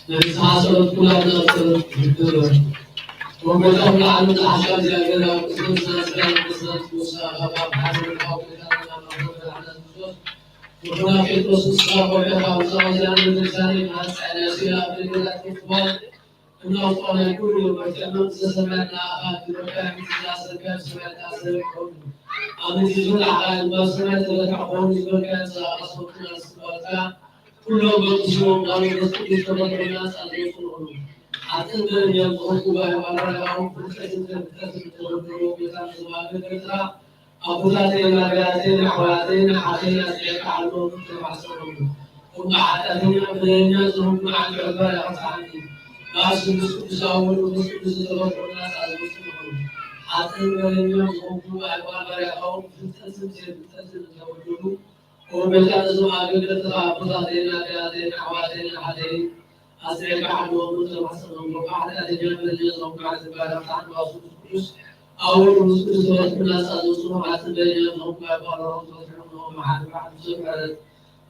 ንንስሓ ጸሎት ኩላትና ጸሎት ግድር። ወጎዳም ለዓሉ ንሓሳብ እግዚኣብሔር ኣብ ቅድስና ስጋ ቅድስና ትውሳ ካብ ሓዘን ካብ ወኩና ጴጥሮስ ንስኻ ቆልዑ ካብ ዛዋዝያን ንትንሳኔ ማንጻ ነሲላ ኣብ ደገላት ክትባል እናውፅኦ ናይ ኩሉ መርትዕና ዝተሰማያትና ኣኻል ዝበልካዮ ምትእዛዝ ዝርከብ ሰማያትና ሰብ ይኸውን። ኣብ ምድሪ ዝብላዕ ኣኻል ድማ ሰማያት ዝበልካ ክኸውን ዝበልካዮ ትእዛዝ ኣስፈፅመና ስለ ዝበልካ፣ ኩሎም በቲ ስሙ ቃል መንፈስ ቅዱስ ተፈጥሮና ጻድቃን ይኹኑ። ሓጥን በደለኛን ዝኾንኩ ባሕሪ ባርያኻ ፍልጠትን ፍልጠትን ተወደሉ ጌታ ንዘማልድ ኤርትራ ኣቦታተይን ኣያተይን ኣሕዋተይን ኣሓተይን ኣጽኒዕካ ሓልዎም ተማሕጸኖም። እሞ ሓጢኣተኛ በደለኛ ዝኾንኩ ንዓይ ባርያኻ ፍትሓኒ። ብኣብ ስሉስ ቅዱስ ኣብ ወልድ መንፈስ ቅዱስ ዝተፈጥሮና ጻድቃን ይኹኑ። ሓጥን በደለኛን ዝኾንኩ ባሕሪ ባርያኻ ፍልጠትን ዘይፍልጠትን ተወደሉ ኦቤታ እዞም ኣገልገልትኻ ኣቦታተይን ኣያተይን ኣሕዋተይን ኣሓተይን ኣጽኒዕካ ሓልዎም ተማሕጸኖም። እሞ ሓጢኣተኛ በደለኛ ዝኾንኩ ንዓይ ባርያኻ ፍትሓኒ። ብኣብ ስሉስ ቅዱስ ኣብ ወልድ መንፈስ ቅዱስ ዝተፈጥሮና ጻድቃን ይኹኑ። ሓጥን በደለኛን ዝኾንኩ ባሕሪ ባርያኻ ፍትሓኒ። እሞ ሓደ ብሓደ ብዙሕ ምሕረት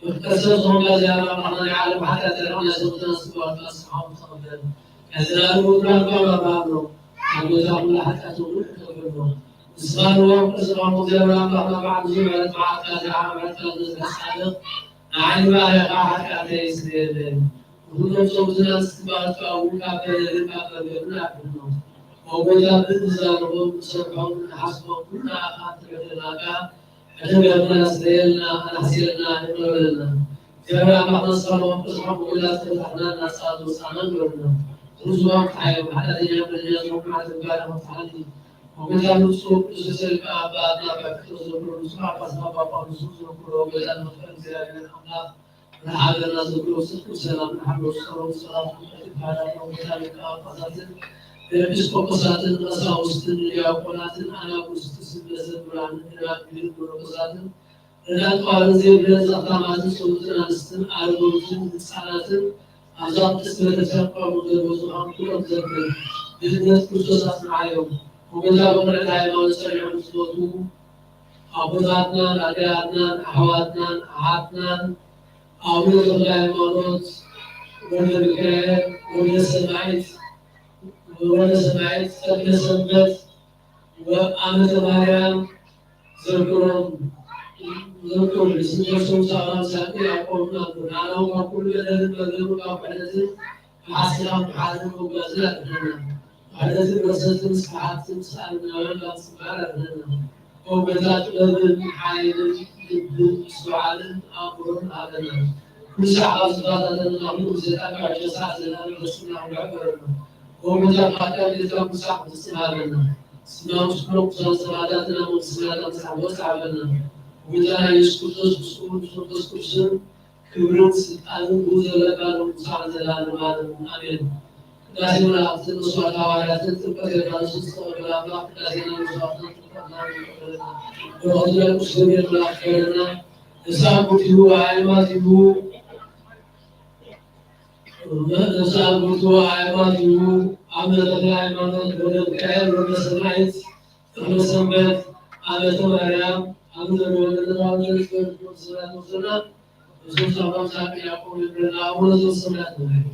መፍቀሪ ሰብ ዝኾንካ እግዚኣብሔር ኣምላኽና ናይ ዓለም ሓጢኣት የርሕቕ፣ ናይ ሰብኡትን ኣስማትን ስብሓት ተቐበል። ናይ ዘላለሙ ብርሃን ባባ ባርኖ። ካብ ገዛ ኩሉ ሓጢኣት እውን ተቐበሎ። ንስኻ ንዋም ቅዱስ እግዚኣብሔር ኣምላኽና በዓል ብዙሕ ምሕረት መዓልካ ዝረሓ ምሕረትካ ዝበዝሐ ጻድቕ ንዓይ ባርያኻ ሓጢኣተይ ይስረየለይ። ንኹሎም ጸጉዝና ዝትባልካ እውን ካብ በደልን ካብ መርገምን ኣድሕኖ። ኦ ጎይታ ብእንዛረቦም ንሰርሖም ንሓስቦም ኩሉ ንዓኻ ትረደናካ። ሕደገልና፣ ስረየልና፣ ኣናሕስየልና፣ ይቕረ በለልና። እግዚኣብሔር ኣምላኽና ንስኻ ንወንበር ዝሓቁ ኢላ ዝተፈታሕና ናጻ ዝወጻና ንበልና። ርዙዋን ተሓዮም ሓጢኣተኛ በደለኛ ዝኾንኩ ንዓይ ባርያኻ ፍትሓኒ። ወገዛ ንጹህ ቅዱስ ስልካ ኣባትና በክቶ ዘክሮ ንጹህ ኣባትና ጳጳ ንጹህ ዘክሮ ወገዛ ንመፍቀር እግዚኣብሔር ኣምላኽ ንሓገርና ዘክሮ ጽድቅን ሰላም ንሓሎ ጸሎት ጸላት ምሕረት ይባላል። ወገዛ ሊቀ ጳጳሳትን ኤጲስቆጶሳትን ቀሳውስትን ዲያቆናትን ኣናጉስትን መዘምራንን ደናግልን መነኮሳትን ረዳት ቃልን ዘይብለን ዘኽታማትን ስዉትን ኣንስትን ኣረጋውትን ህፃናትን ኣብዛ ቅድስቲ ቤተክርስትያን ቆሙ ዘለዉ ዝኾኑ ኩሎም ዘክር። ድህነት ክርስቶስ ኣጽንዓዮም። ወገዛ ብቕንዕቲ ሃይማኖት ጸኒዖም ዝሞቱ ኣቦታትናን ኣዴታትናን ኣሕዋትናን ኣሓትናን ኣቡነ ተክለ ሃይማኖት ወልደ ሚካኤል ወልደ ሰማዕት ወልደ ሰማዕት ተክለ ሰንበት ወኣመተ ማርያም ዘክሮም ዘክሮም ንስነሶም ሳራም ሳንቲ ያቆምና ናናው ካብ ኩሉ በደልን መርገምን ካብ ክሕደትን ሓሲኻም ብሓዘን መጓዝን ኣድሕነና። ክሕደትን ረሰትን ስፍሓትን ስኣልናዮን ካብ ስግባር ኣድሕነና። ኦ ጎይታ ጥበብን ሓይልን ልብን ምስትውዓልን ኣእምሮን ሃበና። ኩሉ ሳዕ ካብ ዝባታተንና ኩሉ ግዜታት ካብ ሸሳዕ ዘላለም ደስና ክንሕበረና። ኦ ጎይታ ብሓጢኣት ቤትካ ምሳሕ ፍጽም ሃበና። ስና ምስ ኩሎም ቅዱሳን ሰማዕታትና መንግስትና ተምሳሕ ወጽ ሃበና። ጎይታና ኢየሱስ ክርስቶስ ምስኡ ምስ መንፈስ ቅዱስን ክብርን ስልጣንን ብኡ ዘለካ ሎም ምሳሕ ዘላለም ዓለም። ኣሜን። ቅዳሴ መላእክትን መስዋዕተ ሃዋርያትን ጥምቀት ዮርዳኖስን ዝተቐበለ ኣምላኽ ቅዳሴና መስዋዕትና ጥምቀትና ይቀበለና። በረኸቱ ናይ ቅዱስ ገብርኤል መልኣክ ይኽበረና። ነፍስኣ ብሞት ይህቡ ኣዕማት ይህቡ ነፍስኣ ብሞት ይህቡ ኣዕማት ይህቡ ኣቡነ ተክለ ሃይማኖት ወልደ ሚካኤል ወልደ ሰማዕት ተክለ ሰንበት ኣመተ ማርያም ኣብ ዘለወ ገነት ኣብ ዘልጽ ቅዱስ ስራት ወሰና እዞም ሳባም ሳቅ ያዕቆብ ይብለና ኣቡነ ዘበሰማያት ንበል።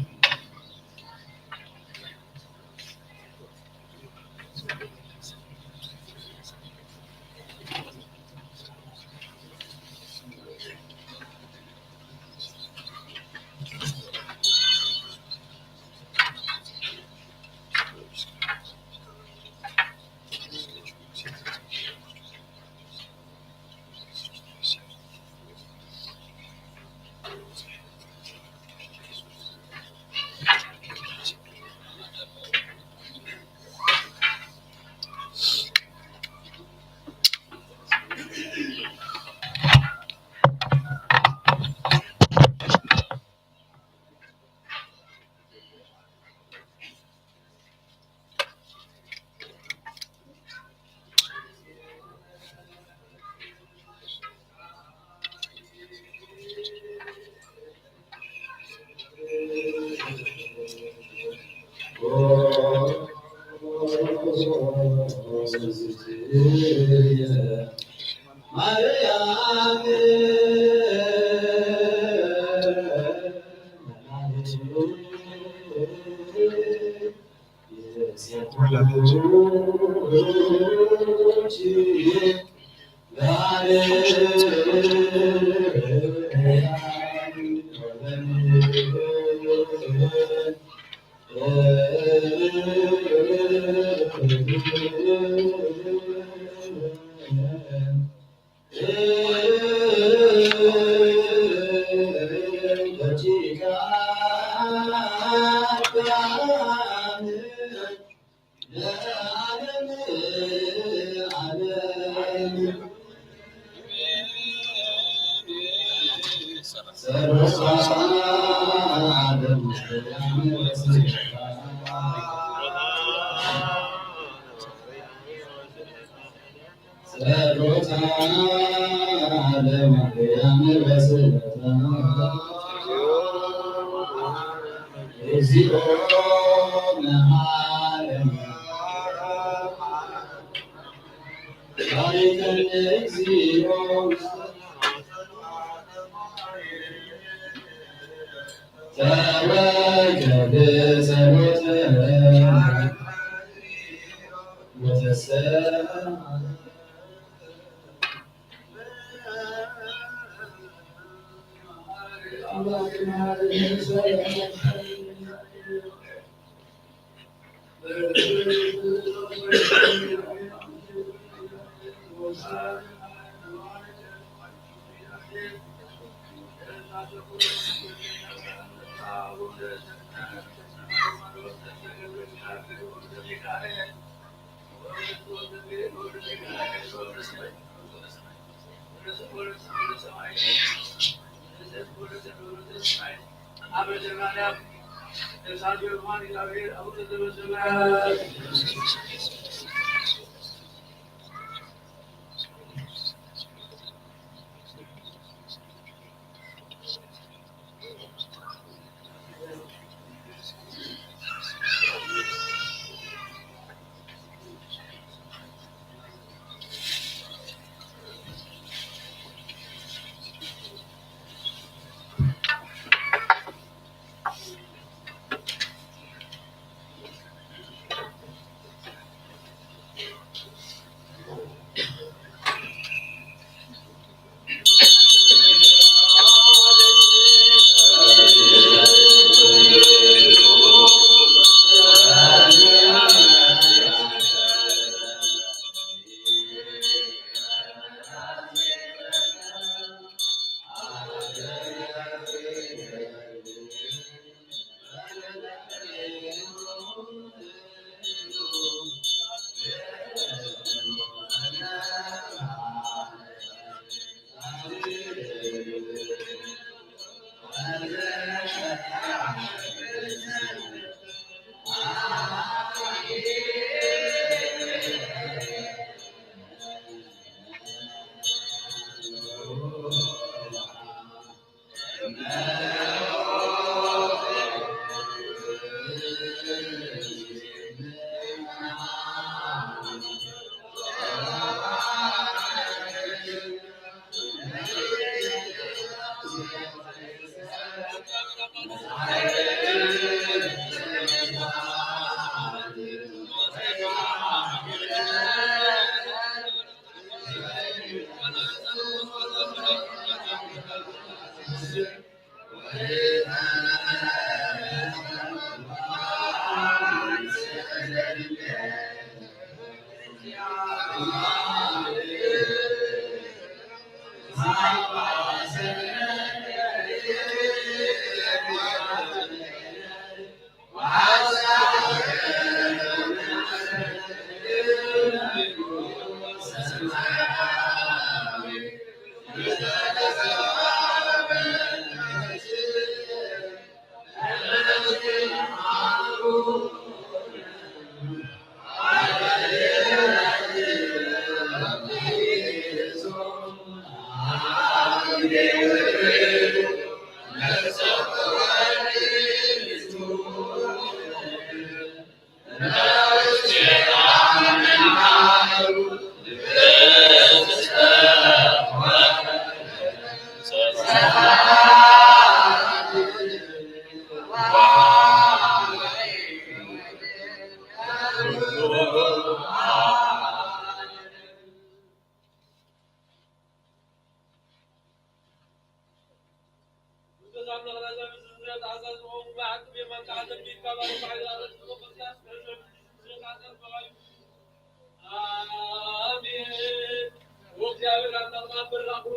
ጸሎታ ለማርያም በስለታ እግዚኦ መሐረነ ባሪከነ እግዚኦ ተወከብ ጸሎተ ወተሰ ኣሜን።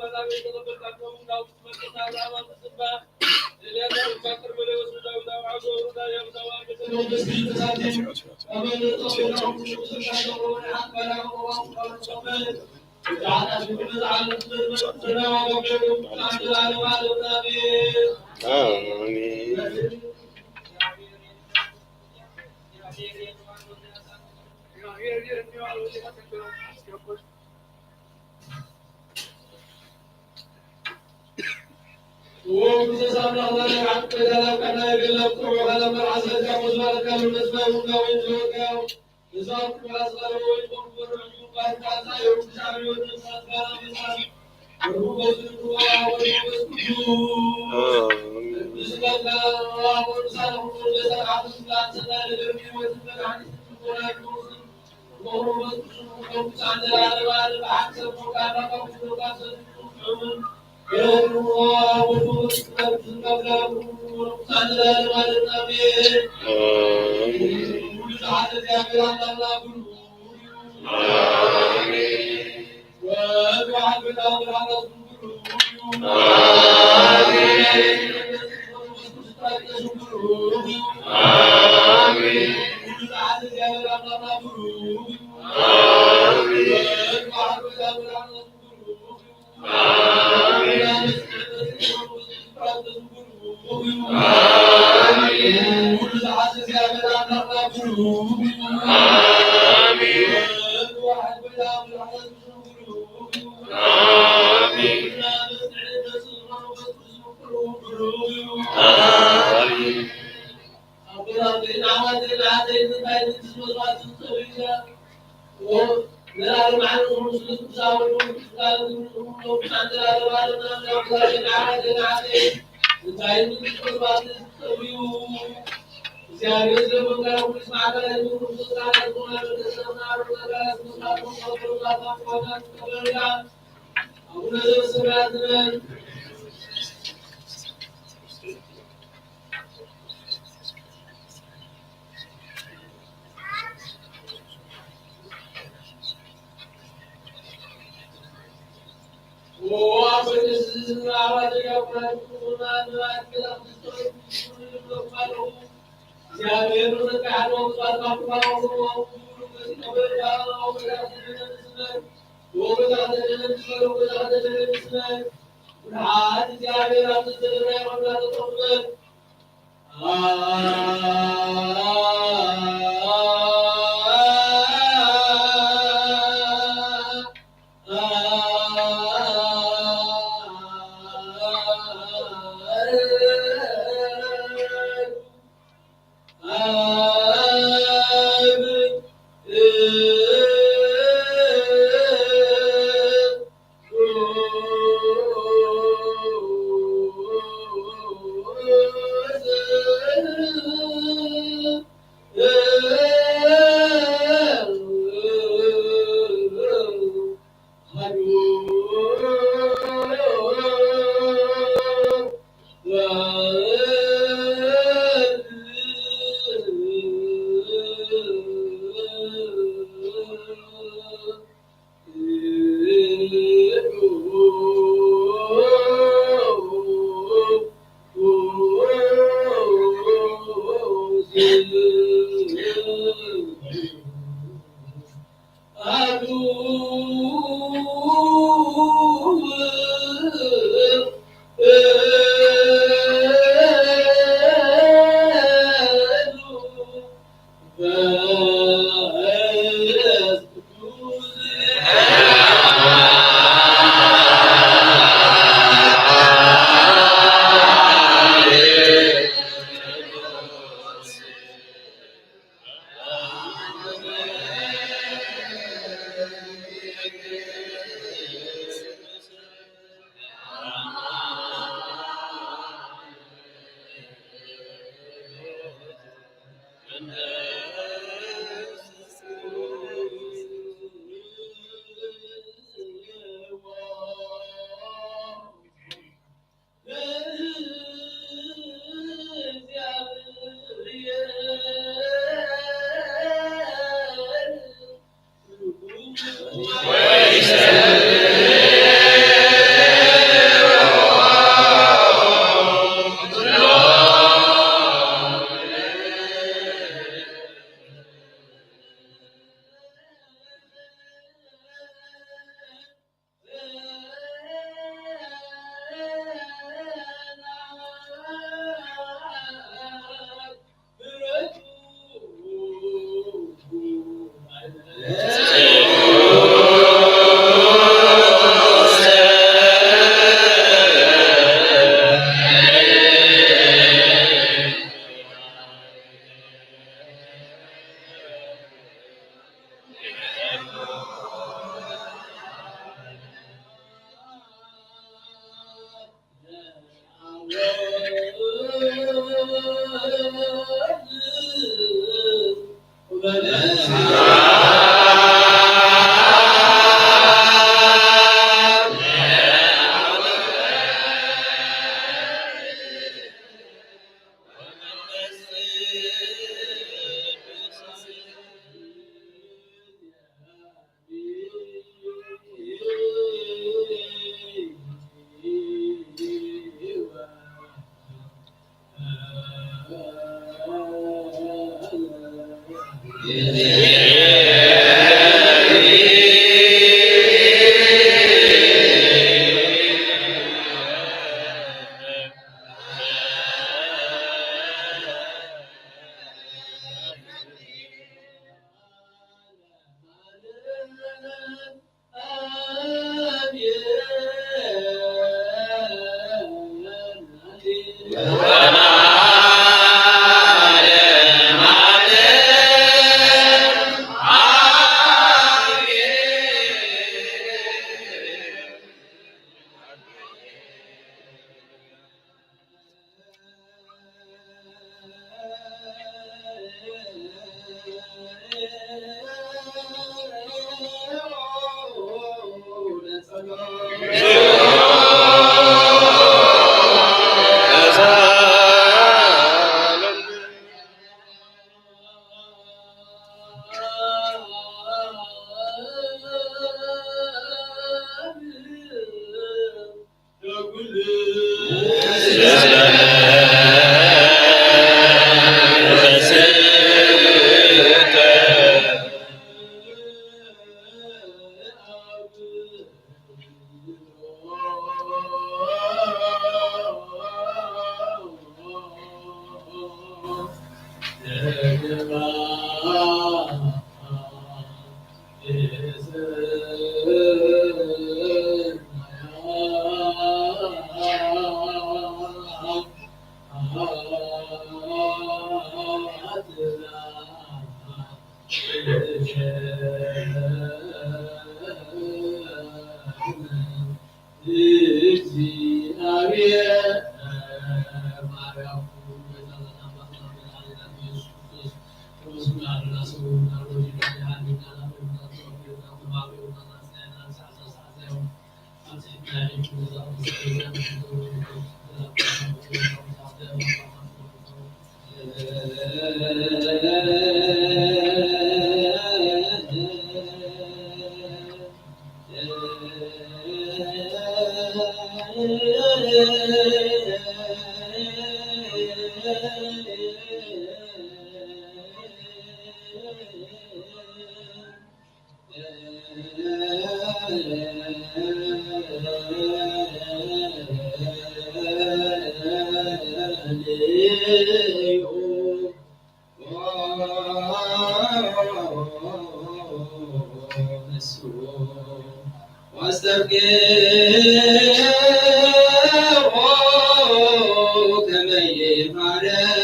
واستغفره كما يمحرن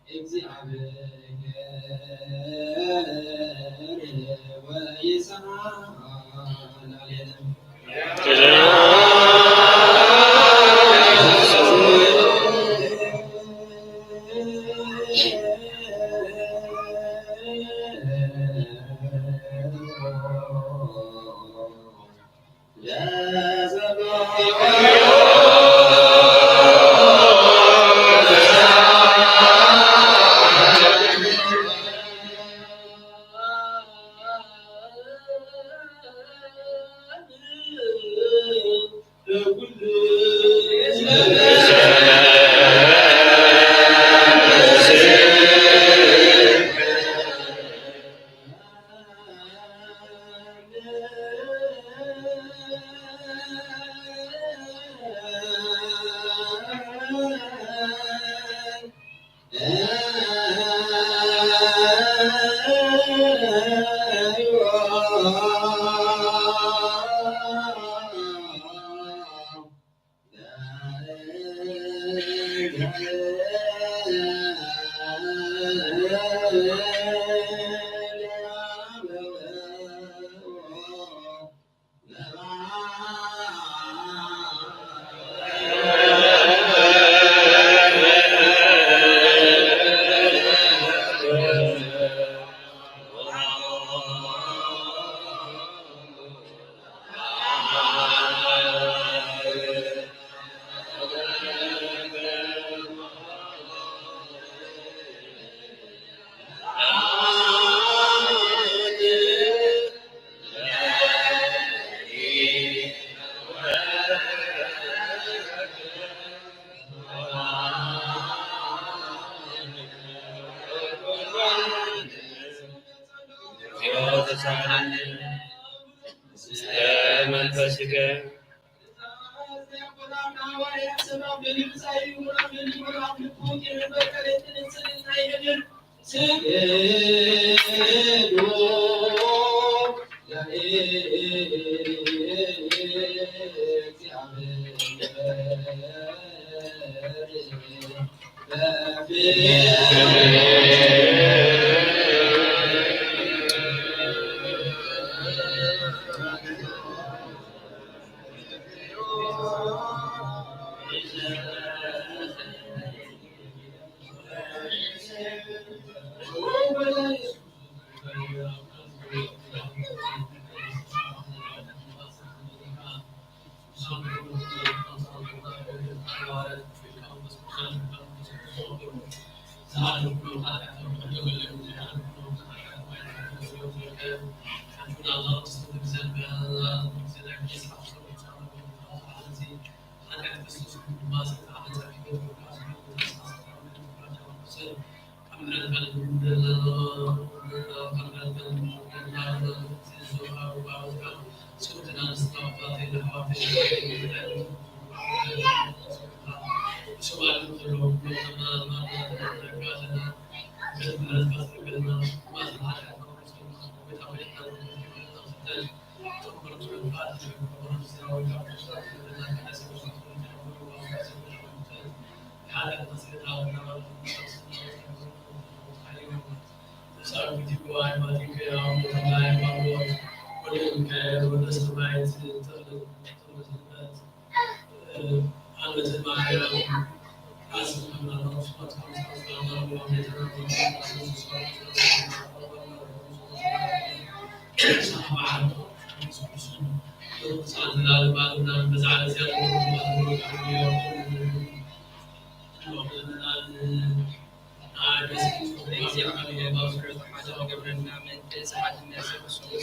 እግዚአብሔር ወይስሐቅ ላዕሌነ። ተሳሃለኒ። ስለ መንፈስከ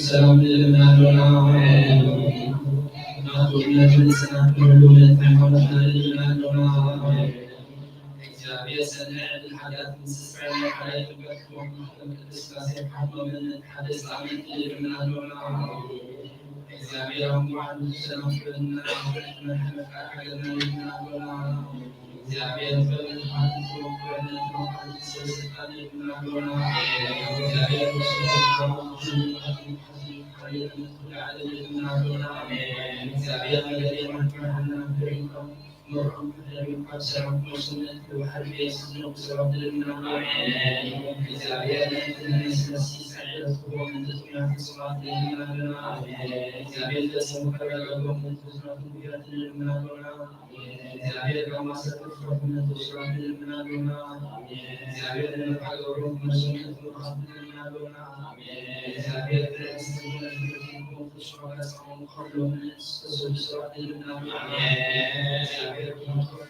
ሰላም ንልምና ሎና ናቱ ነትን ጽናት ንህሉነት ሃይማኖትና ንልምና ሎና። እግዚኣብሔር ሰናይ ዕድል ሓጢኣት ምስስራይ ናይ ሓደ ጥምቀት ክቡር ማሕተም ቅድስት ሥላሴ ሓድኖምን ሓደ ሰላምን ንልምና ሎና። እግዚኣብሔር ኣምላኽ ንሰላም ክብልና መድሓኒ መቃር ሃገርና ንልምና ሎና። እግዚኣብሔር ጥበብን ትብዓትን ክብርን ክብርን ንሰብ ስልጣን ንልምና ሎና። እግዚኣብሔር ንሱ ንልምና ሎና። እግዚኣብሔር ነገር የማን መርሃና ክብርን መርሑም ሕደሪ ካብ ሰላም ሞስነት ክብሓር የስነው ሰላም ንልምና። ኣሜን። እግዚኣብሔር ነቲ ነስነሲ ሳይረስ ክቦ ምንት ጥሙያት ስባት ንልምና ሎና። ኣሜን። እግዚኣብሔር ለሰሙ ከረጋገሙ ምንት ስራት ምክንያት ንልምና ሎና። ኣሜን። እግዚኣብሔር ካብ ማሰብ ክፍረቱ ምንት ስራት ንልምና ሎና። ኣሜን። እግዚኣብሔር ንመርሓ ገብሮም መርሶም ምንት ምርኻት ንልምና ሎና። ኣሜን። እግዚኣብሔር ትዕግስቲ ዝኾነ ፍርዲ ክቦ ምንት ስራት ኣስቆም ከሎ ምንት ስራሕ ንልምና ሎና። ኣሜን። እግዚኣብሔር ብመንፈስ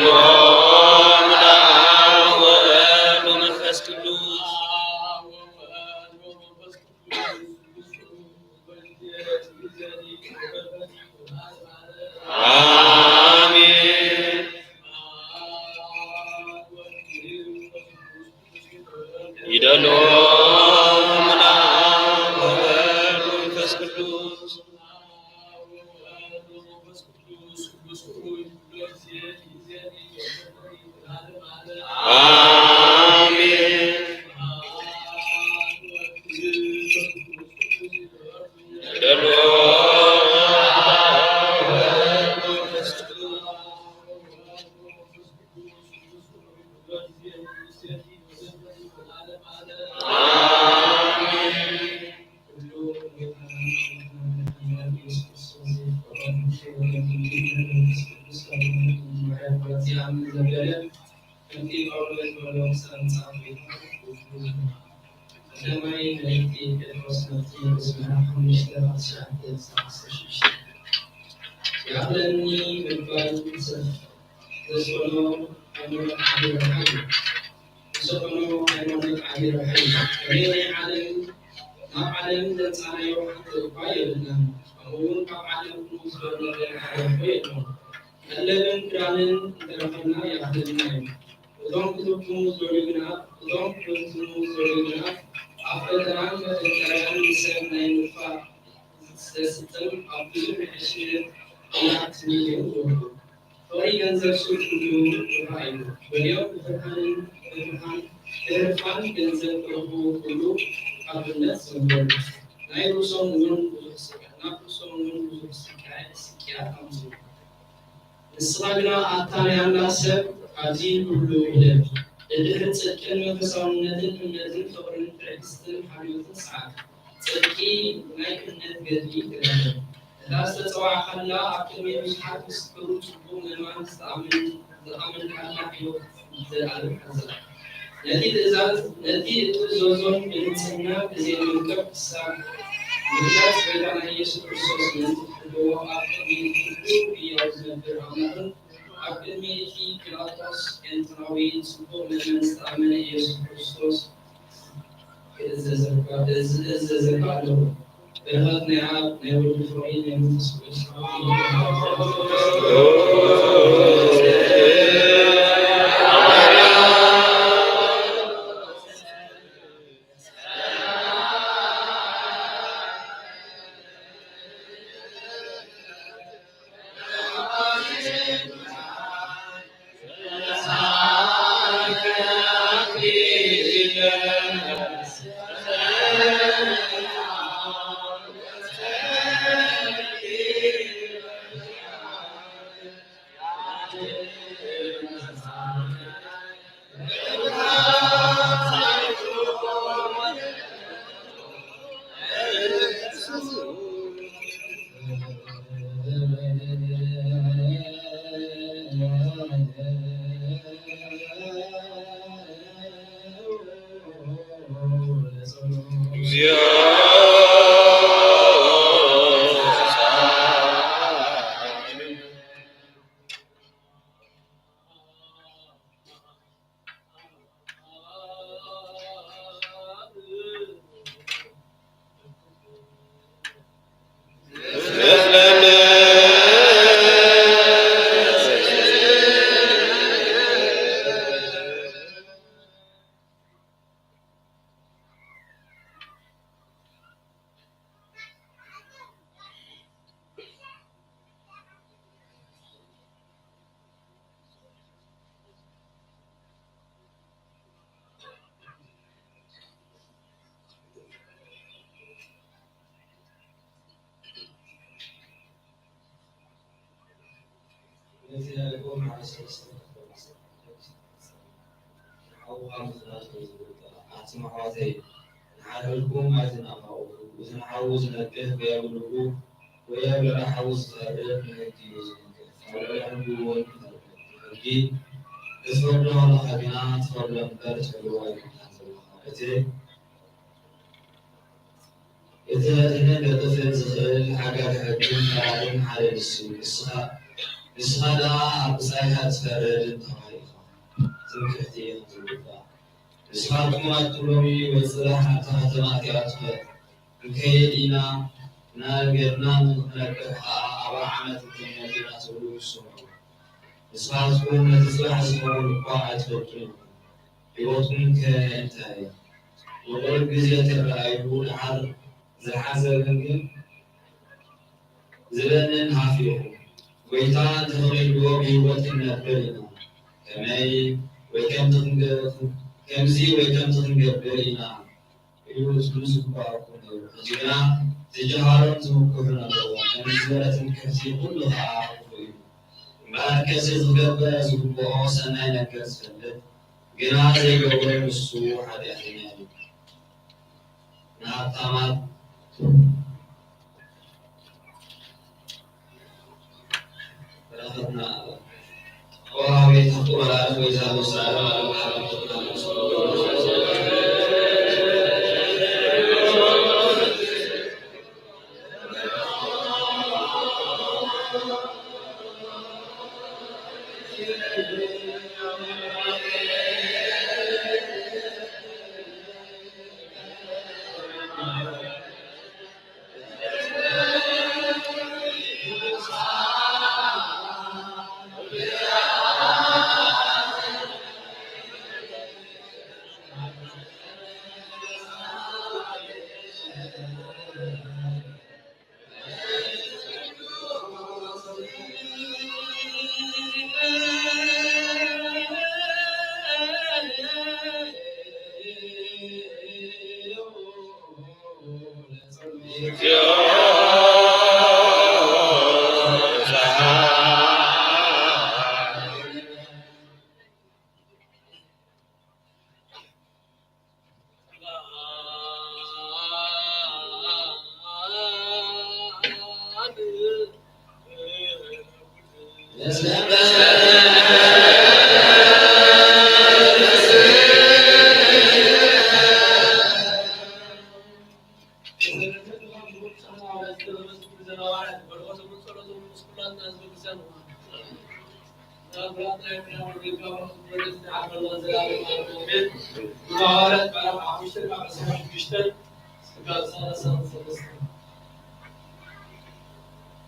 በስመ አብ ወወልድ ወመንፈስ ቅዱስ። አሜን። ይደሎ አብ ወወልድ ወመንፈስ ቅዱስ። አሜን። ጴጥሮስ መልእኽቲ ኣስመራ ሓሙሽተ ካብ ትሽዓተ ክሳብ ዓሰርተ ሽዱሽተ። ይኣኽለኒ ምባል ሰብ ዘስፈኖ ሃይማኖት ዓቢ ረብሓ እዩ። ዝሰፈኖ ሃይማኖት ዓቢ ረብሓ እዩ። ከመይ ናይ ዓለም፣ ናብ ዓለም ዘምጻእናዮ ሓንቲ እኳ የብልናን። ከምኡ እውን ካብ ዓለም ክንወስዶ እንኽእል ሓደ እኮ የለን። ቀለብን ክዳንን እንተረኸብና ይኣኽለና እዩ። እቶም ክትብትኑ ዝደልዩ ግና፣ እቶም ክትብትኑ ዝደልዩ ግና ኣብ ፈተናን መፈንጠርያን ንሰብ ናይ ምጥፋእ ዘስጥም ኣብ ብዙሕ ናይ ዕሽነት ኲናት ሚልዮን ይወድቁ። ፍቕሪ ገንዘብ ሱር ኩሉ ክፋእ እዩ። ገሊኦም ብፍርሃንን ብፍርሃን ብህርፋን ገንዘብ ክረኽቡ ክብሉ ካብ እምነት ዝምለሉ። ናይ ርእሶም እውን ብዙሕ ስቃ-፣ ናብ ርእሶም እውን ብዙሕ ስቃይ፣ ስቅያት ኣምጽኡ። ንስኻ ግና ኣታ ናይ ኣምላኽ ሰብ፣ ካብዚ ኩሉ ውለድ። ድድሕሪ ጽድቅን መንፈሳውነትን እምነትን ፍቕርን ትዕግስትን ሓልዮትን ስዓር። ጽድቂ ናይ እምነት ገድሊ ተጋደል። እታ ዝተጸዋዕካላ፣ ኣብ ቅድሚ ብዙሓት ምስ ክብሩ ጽቡቕ ምእማን ዝተኣመን-፣ ዝኣመንካላ ሕይወት ዘልኣለም ሓዛ። ነቲ ትእዛዝ፣ ነቲ እትእዘዞን ብንጽህና ብዘየመልክዕ ክሳብ ምግላጽ ጎይታና ኢየሱስ ክርስቶስ ምእንቲ ትሕልዎ ኣብ ቅድሚ ኩሉ ህያው ዝነብር ኣምላኽን ኣብ ቅድሚ እቲ ጲላጦስ ቄንጥራዊ ጽቡቕ ምእመን ዝተኣመነ ኢየሱስ ክርስቶስ ክእዘዘካ፣ እዝ-፣ እእዘዘካ ኣለኹ። በረኸት ናይ ኣብ፣ ናይ ወልድ ፍቕሪ፣ ናይ መንፈስ ቅዱስ ፍቕሪ ይኹን። ነቲ ናይ ልቦም ማሕበረሰብ ንሓውኻ ምኽናድ ከም ዝግባእ፣ ኣሕትም ኣሕዋተይ፣ ንሓድሕድኩም ኣይትነፋቐሩ። እቲ ንሓዉ ዝነቅፍ ወይ ኣብ ልቡ ወይ ኣብ ልዕሊ ሓዉ ዝፈርድ፣ ንሕጊ እዩ ዝንቅፍ፣ ኣብ ልዕሊ ሕጊ እውን ይፈርድ። ሕጊ ክትፈርዶ ከለኻ ግና ትፈርዶ እምበር ትሕልዎ ኣይኮንካን ዘለኻ። እቲ እቲ ነቲ ሕነ ከጥፍእ ዝኽእል ሓጋጊ ሕግን ፈራድን ሓደ ንሱ እዩ። ንስኻ፣ ንስኻ ደኣ ኣብ ብጻይካ ትፈርድ እንተኾነ ኢኻ። ትምክሕቲ ኢኻ ዝግባእ። ንስኻትኩም ኣቱም ሎሚ ወይ ጽባሕ ኣብታ ከተማ እቲኣ ትኸድ። ክንከይድ ኢና፣ ናብ ገድና ንኽንነቅሕ ኸኣ ኣርብዓ ዓመት ክንቅመጥ ኢና ትብሉ ስምዑ። ንስኻትኩም ነቲ ጽባሕ ዝኸውን እኳ ኣይትፈልጡን ኢኹም። ህይወትኩም ከ እንታይ እያ? ንቑሩብ ግዜ ትረኣዩ፣ ደሓር ዝሓዘ ግን ዝበንን ሃፊኹም። ጎይታ እንተፈቒድዎ ብህይወት ክንነብር ኢና። ከመይ ወይ ከምቲ ክንገ-፣ ከምዚ ወይ ከምቲ ክንገብር ኢና ኢሉ ዝምስክረኩም ነይሩ። ሕጂ ግና ዝጀሃሮም ዝምክሑን ኣለዎም። ከምዚ ዝበለ ትምክሕቲ ኩሉ ኸኣ ክፉእ እዩ። እምበኣርከስ እቲ ክገብር ዝግብኦ ሰናይ ነገር ዝፈልጥ ግና ዘይገብሮ ንሱ ሓጢኣተኛ እዩ። ንሃብታማት በረኸትና። ኦ ኣቤት ሃብቲ መላእክት ወይ ዛሎ ሰላም ኣለው።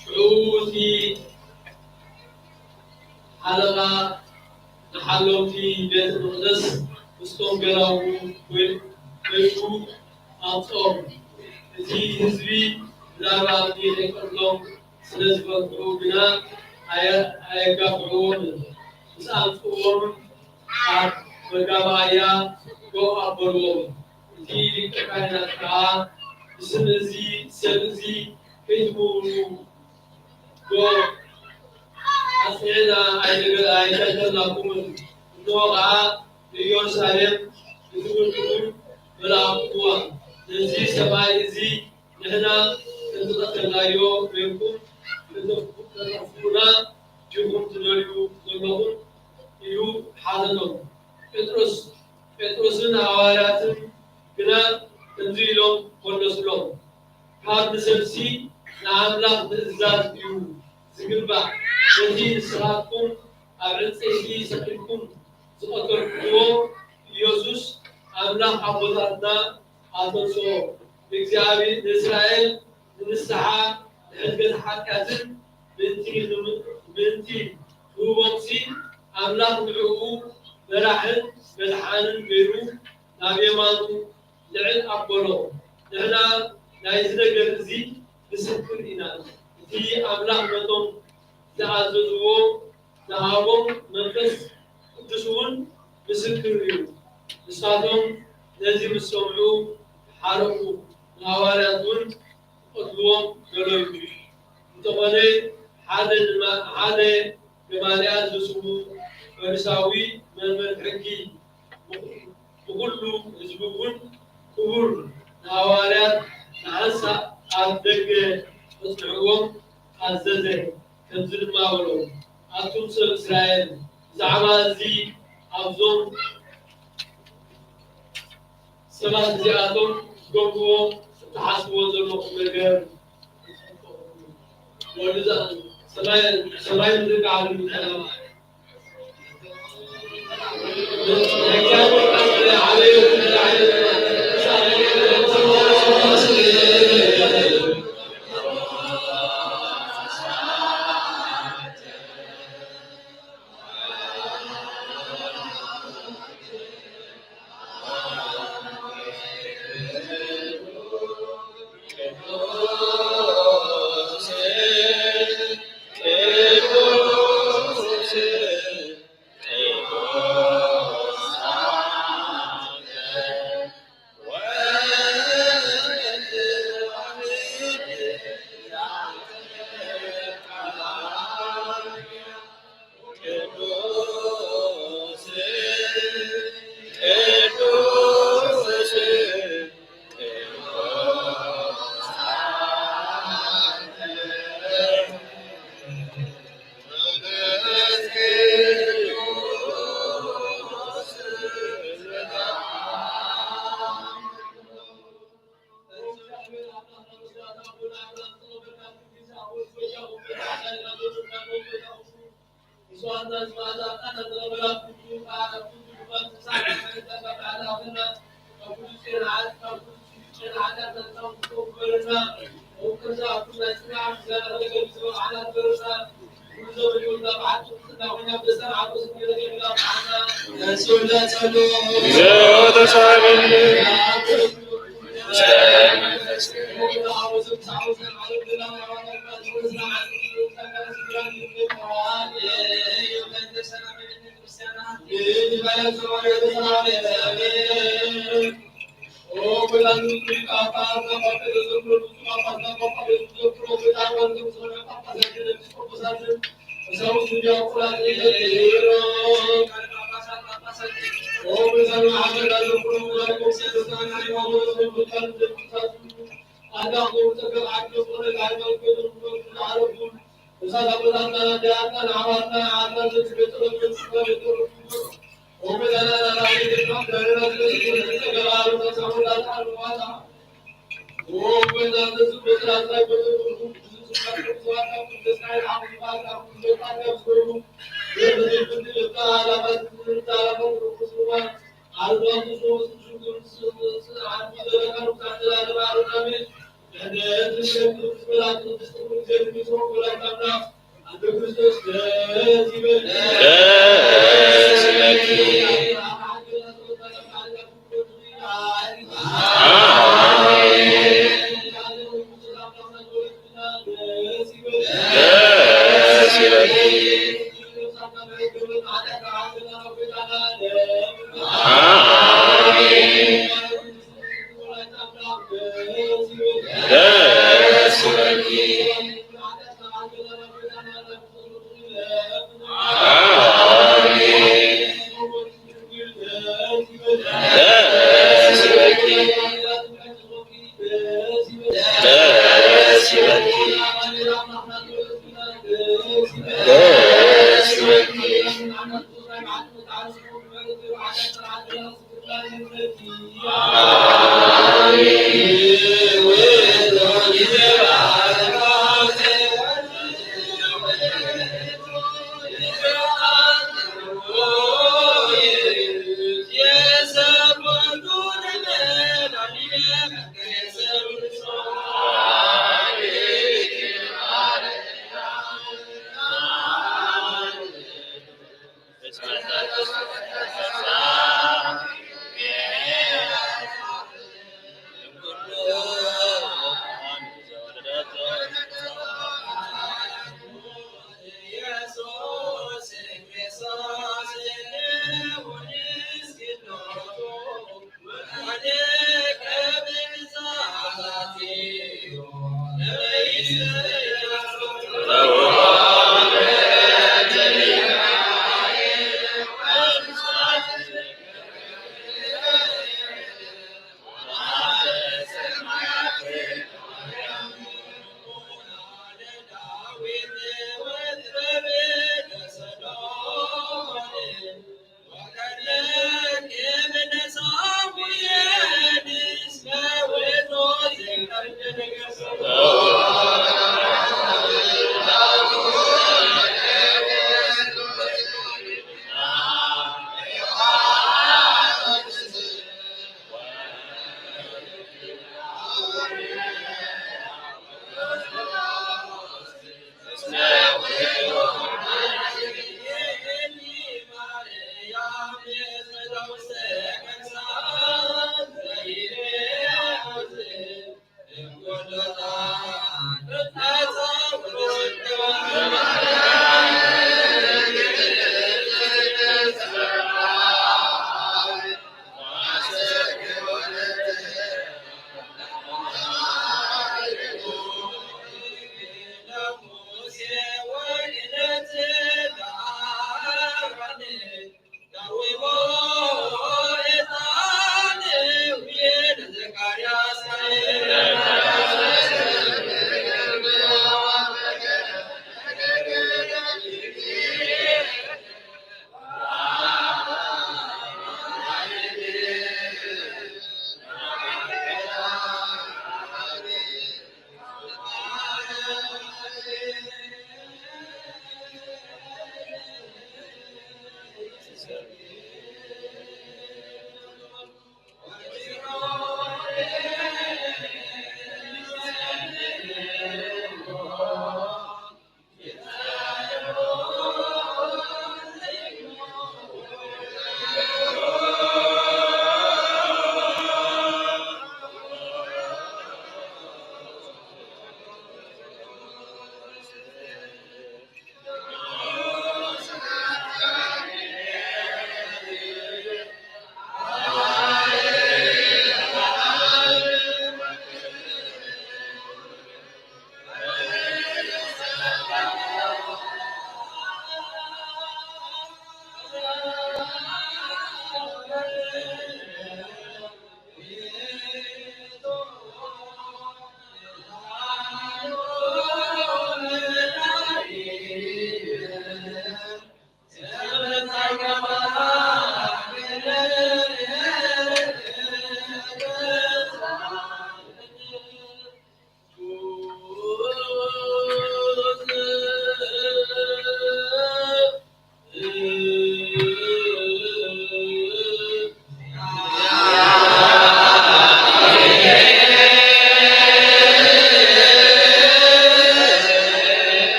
ሽዑ እቲ ሓለቓ ንሓለውቲ ቤተ መቕደስ ምስቶም ገላዉ ኮይኑ ኣምጽኦም። እቲ ህዝቢ ብዛዕባ ኣብቲ ከይቀትሎም ስለ ዝፈርሑ ግና ኣየ-፣ ኣየጋፍዕዎምን። ምስ ኣምጽእዎም ኣብ መጋባእያ ደው ኣበልዎም። እቲ ሊቀ ካህናት ከኣ፣ ብስም እዚ ሰብ እዚ ከይትምውሉ ዶ ኣጽኒዕና ኣይነገ-፣ ኣይከልከልናኩምን? እንሆ ኸኣ ንኢየሩሳሌም ንትምህርትኩም መላእክዋ፣ ነዚ ሰብኣይ እዚ ንሕና ከም ዝቐተልናዮ ጌርኩም ከተጥፍኡና ዲኹም ትደልዩ ዘለኹም? ኢሉ ሓተቶም። ጴጥሮስ፣ ጴጥሮስን ሃዋርያትን ግና ከምዚ ኢሎም መለሱሎም፣ ካብ ንሰብሲ ንኣምላኽ ምእዛዝ እዩ ዝግባእ። ነቲ ንስኻትኩም ኣብ ዕንጸይቲ ሰቒልኩም ዝቐተልኩምዎ ኢየሱስ፣ ኣምላኽ ኣቦታትና ኣተንስኦ፣ ንእግዚኣብሔር፣ ንእስራኤል ንንስሓ፣ ንሕድገት ሓጢኣትን ምእንቲ ክም-፣ ምእንቲ ክህቦምሲ፣ ኣምላኽ ንዕኡ መራሕን መድሓንን ገይሩ ናብ የማኑ ልዕል ኣበሎ። ንሕና ናይዚ ነገር እዚ ምስክር ኢና። እቲ ኣምላኽ ነቶም ዝኣዘዝዎ ዝሃቦም መንፈስ ቅዱስ እውን ምስክር እዩ። ንሳቶም ነዚ ምስ ሰምዑ ሓረቑ፣ ንሃዋርያት እውን ክቐትልዎም ደለዩ። እንተኾነ ሓደ ንማ-፣ ሓደ ገማልያል ዝስሙ ፈሪሳዊ መምህር ሕጊ፣ ብኹሉ ህዝቢ እውን ክቡር ንሃዋርያት ንሓንሳእ ኣብ ደገ ከጽንዕዎም ኣዘዘ። ከምዚ ድማ በሎ፣ ኣቱም ሰብ እስራኤል፣ ብዛዕባ እዚ ኣብዞም ሰባት እዚኣቶም ክትገብርዎ እትሓስብዎ ዘለኹም ነገር፣ ወዲ ሰማይ፣ ሰማይ ምድሪ ክዓብር ይጠላም።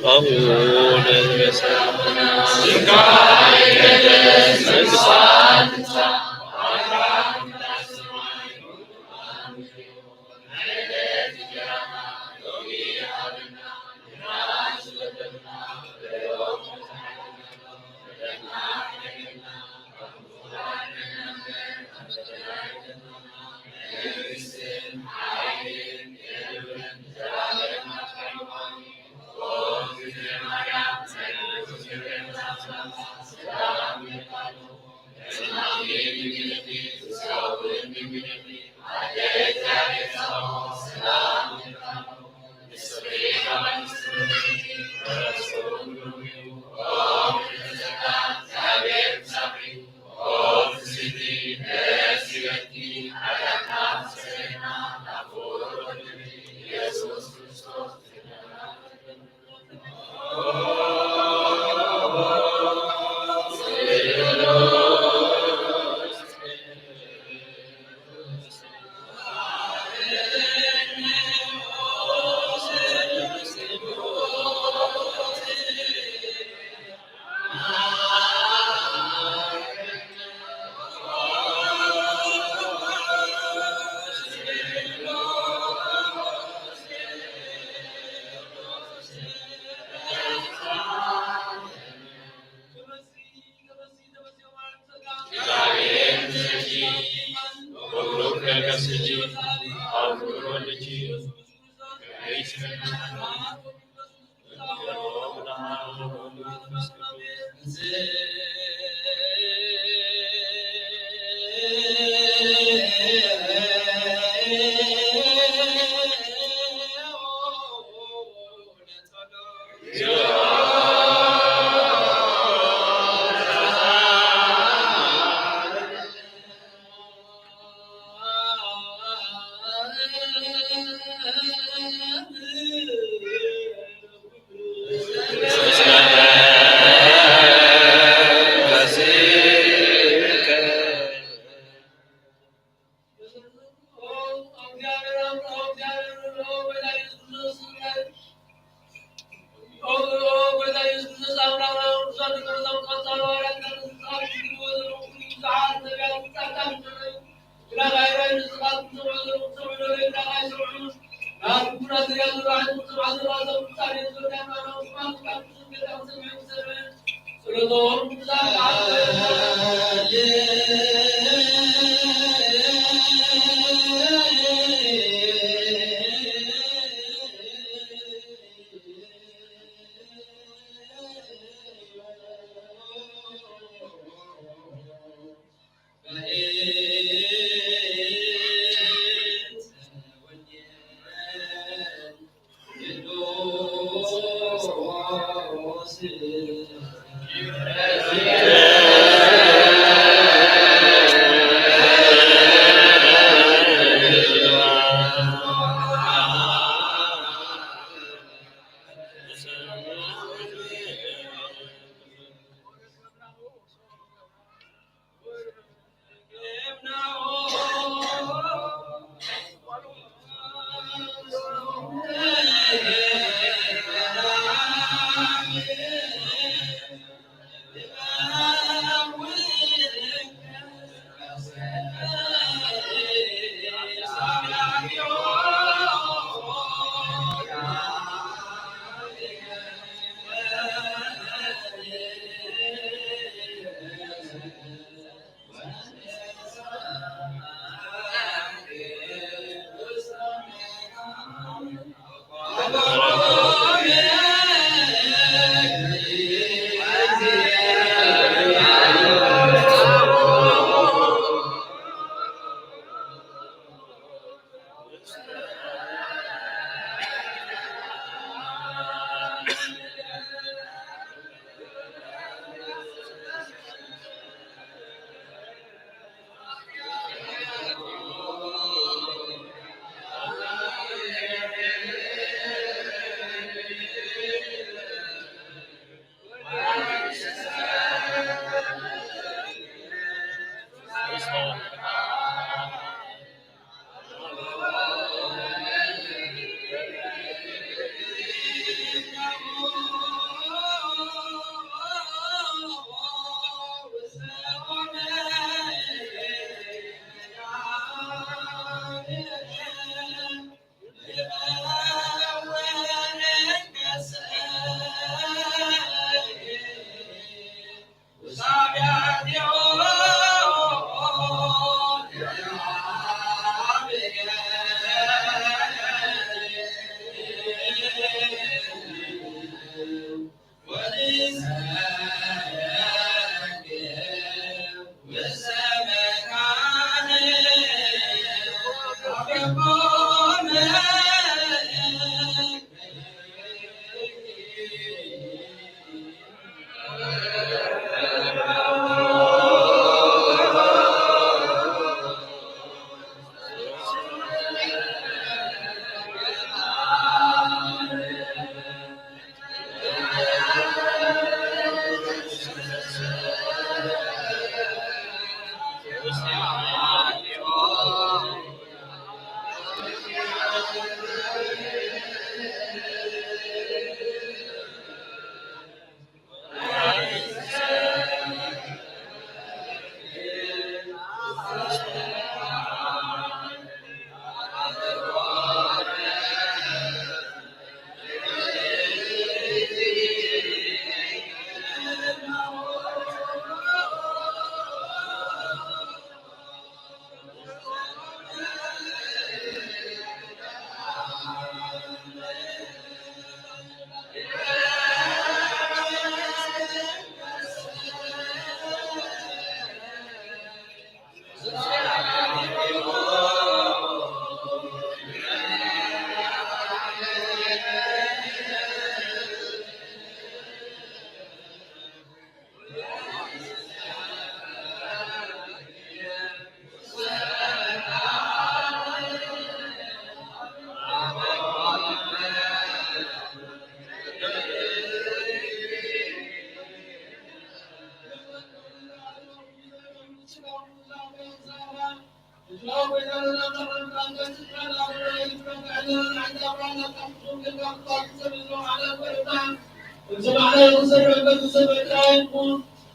አቡነ ዘበሰማያት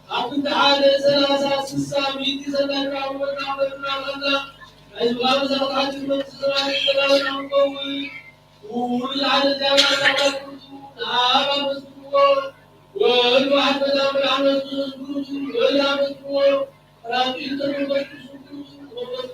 ኣብ ክንዲ ሓደ ሰላሳ ስሳ ሚእቲ ዘናግራ ወና ወና ወና ናይ ዝባብ ዘርባሕቲ መት ዝራይ ዘራይ ናምቆዊ ውሉ ሓደ ጃና ዛባይ ኩቱ ናሃባ መስግዎ ወሉ ሓደ ዛብር ዓመት ዝዝግሩ ወሉ ዓመት ዝዝግሩ ራቂ ተመበቱ ዝዝግሩ ወበቱ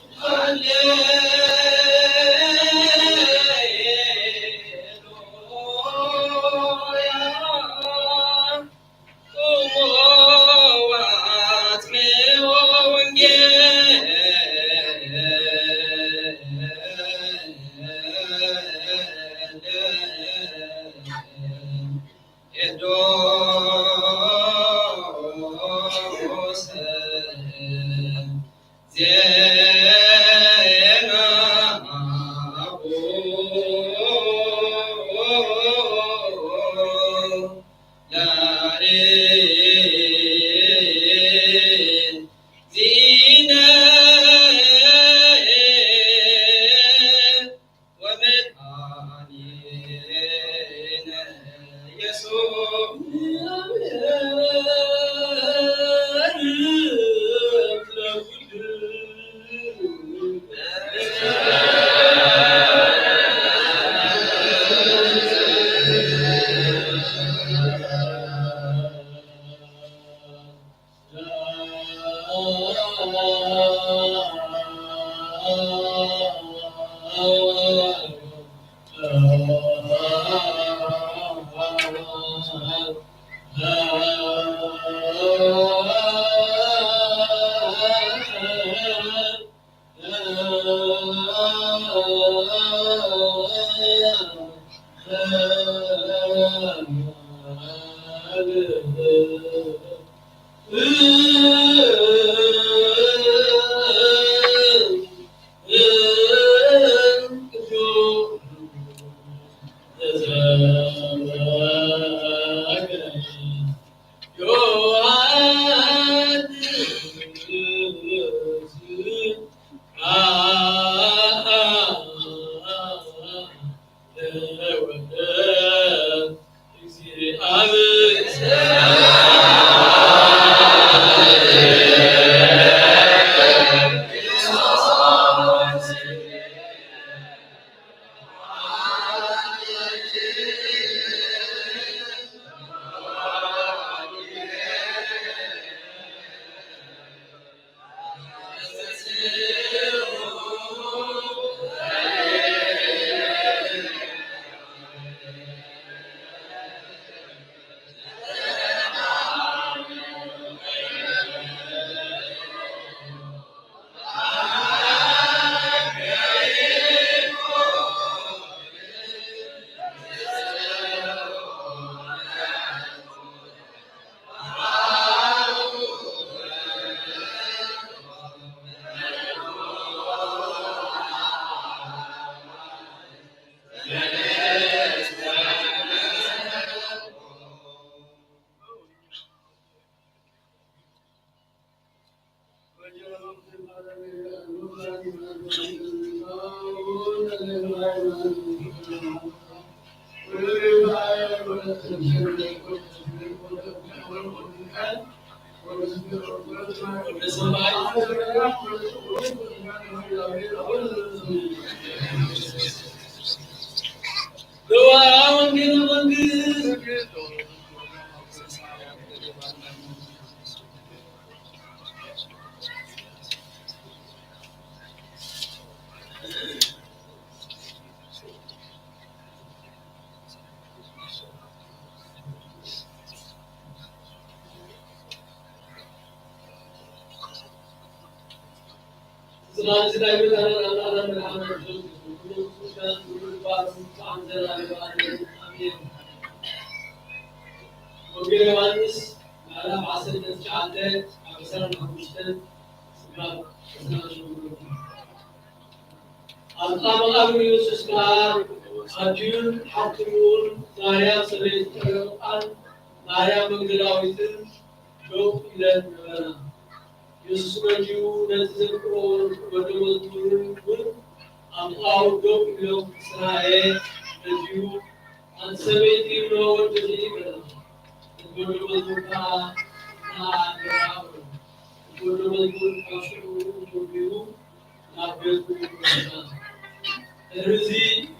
ወንጌል ዮሃንስ ምዕራፍ ዓሰርተ ትሽዓተ ካብ ዕስራን ሓሙሽተን ስጋብ ዕስራን ሸሞንተን። ኣብታ መቓብር ኢየሱስ ከኣ ኣትዩን ሓኪሙን፣ ማርያም ሰበይቲ ጨረቃን ማርያም መግደላዊትን ደው ኢለን ነበራ። የሱስ መጺኡ ነቲ ዘፍቅሮ ወዲ መዝሙርን እውን ኣብ ጥቓኡ ደው ኢሎም፣ "ስራየ መጺኡ፣ ኣንቲ ሰበይቲ፣ እነሆ ወድኺ" በላ። እቲ ወዲ መዝሙር ከኣ ንዓኣ ደው በለ። እቲ ወዲ መዝሙር ካብ ሽዑ ጀሚሩ ናብ ቤቱ መጸ። ድሕርዚ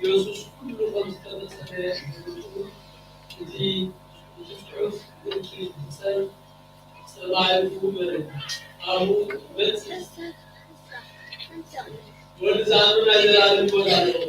የሱስ ኩሉ ከም ዝተፈጸመ ገሊጹ፣ እቲ እቲ ጽሑፍ ምእንቲ ዝፍጸም ጸባኢኡ በለ። ኣብኡ መጺ፣ ወዲ ዝኣምን ናይ ዘላለም ህይወት ኣለዎ።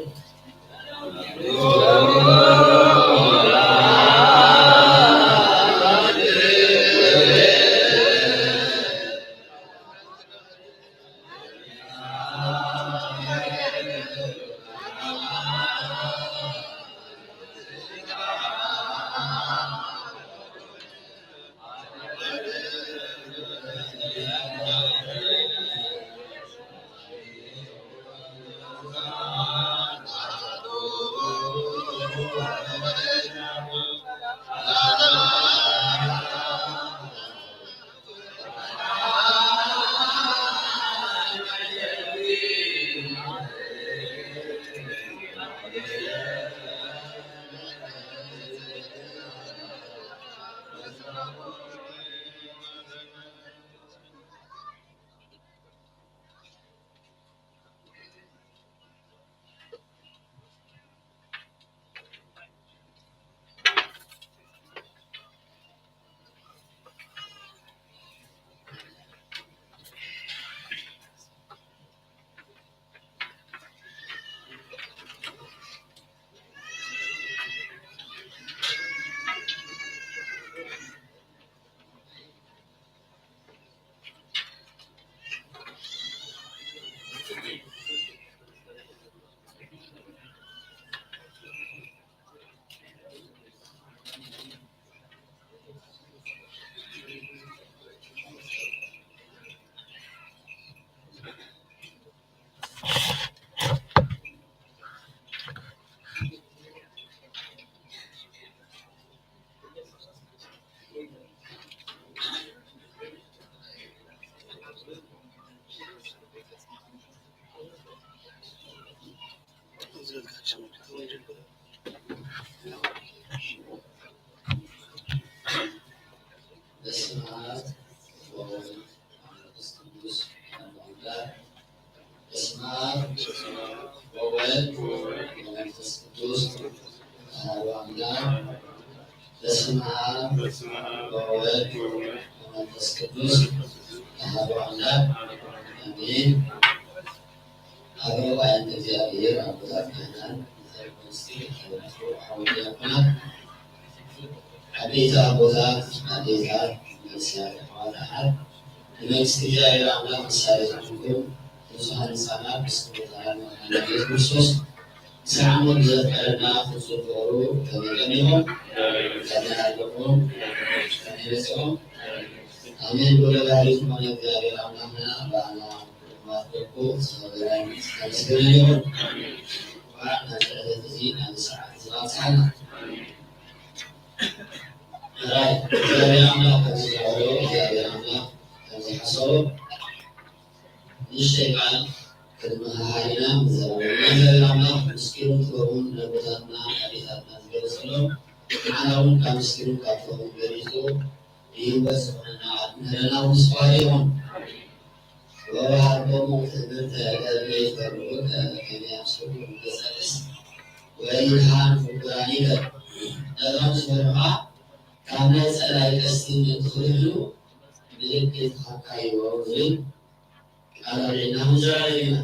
በስመ አብ ወወልድ ወመንፈስ ቅዱስ አሐዱ አምላክ። በስመ አብ ወወልድ ወመንፈስ ቅዱስ አሐዱ አምላክ። በስመ አብ ወወልድ ወመንፈስ ቅዱስ አሐዱ አምላክ አሜን። አበው አያንተ እግዚአብሔር፣ አቦታት ካህናት፣ መዛግብ መንግስት፣ ካህናት፣ አበው ዲያቆናት፣ ዓበይቲ ኣቦታት፣ ኣዴታት፣ መንእሰያት ኣሕዋት ኣሓት፣ ንመንግስቲ እግዚኣብሔር ኣምላኽ ምሳሌ ዝኾንኩም ብዙኃን ህፃናት ምስ ክቡር ካህን መድኃኒና ኢየሱስ ክርስቶስ ክስዓሞም ዘፍቀደና ፍጹም ፍቕሩ ከመይ ቀኒኹም? ከመይ ኣለኹም? ከመይ በጺኹም? ኣሜን። ኩሉ ባህሪ ዝኾነ እግዚኣብሔር ኣምላኽና ብኣና ክቡራት ደቁ ስለ በላይ ምስጋና ይኹን። እንኳዕ ናብዚ ዕለት እዚ ናብዚ ሰዓት እዚ ኣብጽሓና። ራይ እግዚኣብሔር ኣምላኽ ከም ዝገበሮ እግዚኣብሔር ኣምላኽ ከም ዝሓሰቦ ንእሽተይ ቃል ክንመሃሃር ኢና። ንዘረባና እግዚኣብሔር ኣምላኽ ምስጢሩን ጥበቡን ነቦታትና ኣዴታትና ዝገለጸሎም መዓልቲ እውን ካብ ምስኪኑ ካብ ተኹም ገሊጹ ይህወስ ዝኾነና ምህረና ምስፋር ይኹን። ወወሃቦሙ ትእምርተ ለእለ ይፈርሁ ከመ ያምስሉ ገጸ ርእስ ወይሃን ፍቁራን ይበል። ነቶም ዝፈርኻ ካብ ናይ ጸላይ ቀስቲ ንክድሕኑ ምልክት ሃብካ ይበው ዝብል ቃል ኣውዒልና ክንዘራረብ ኢና።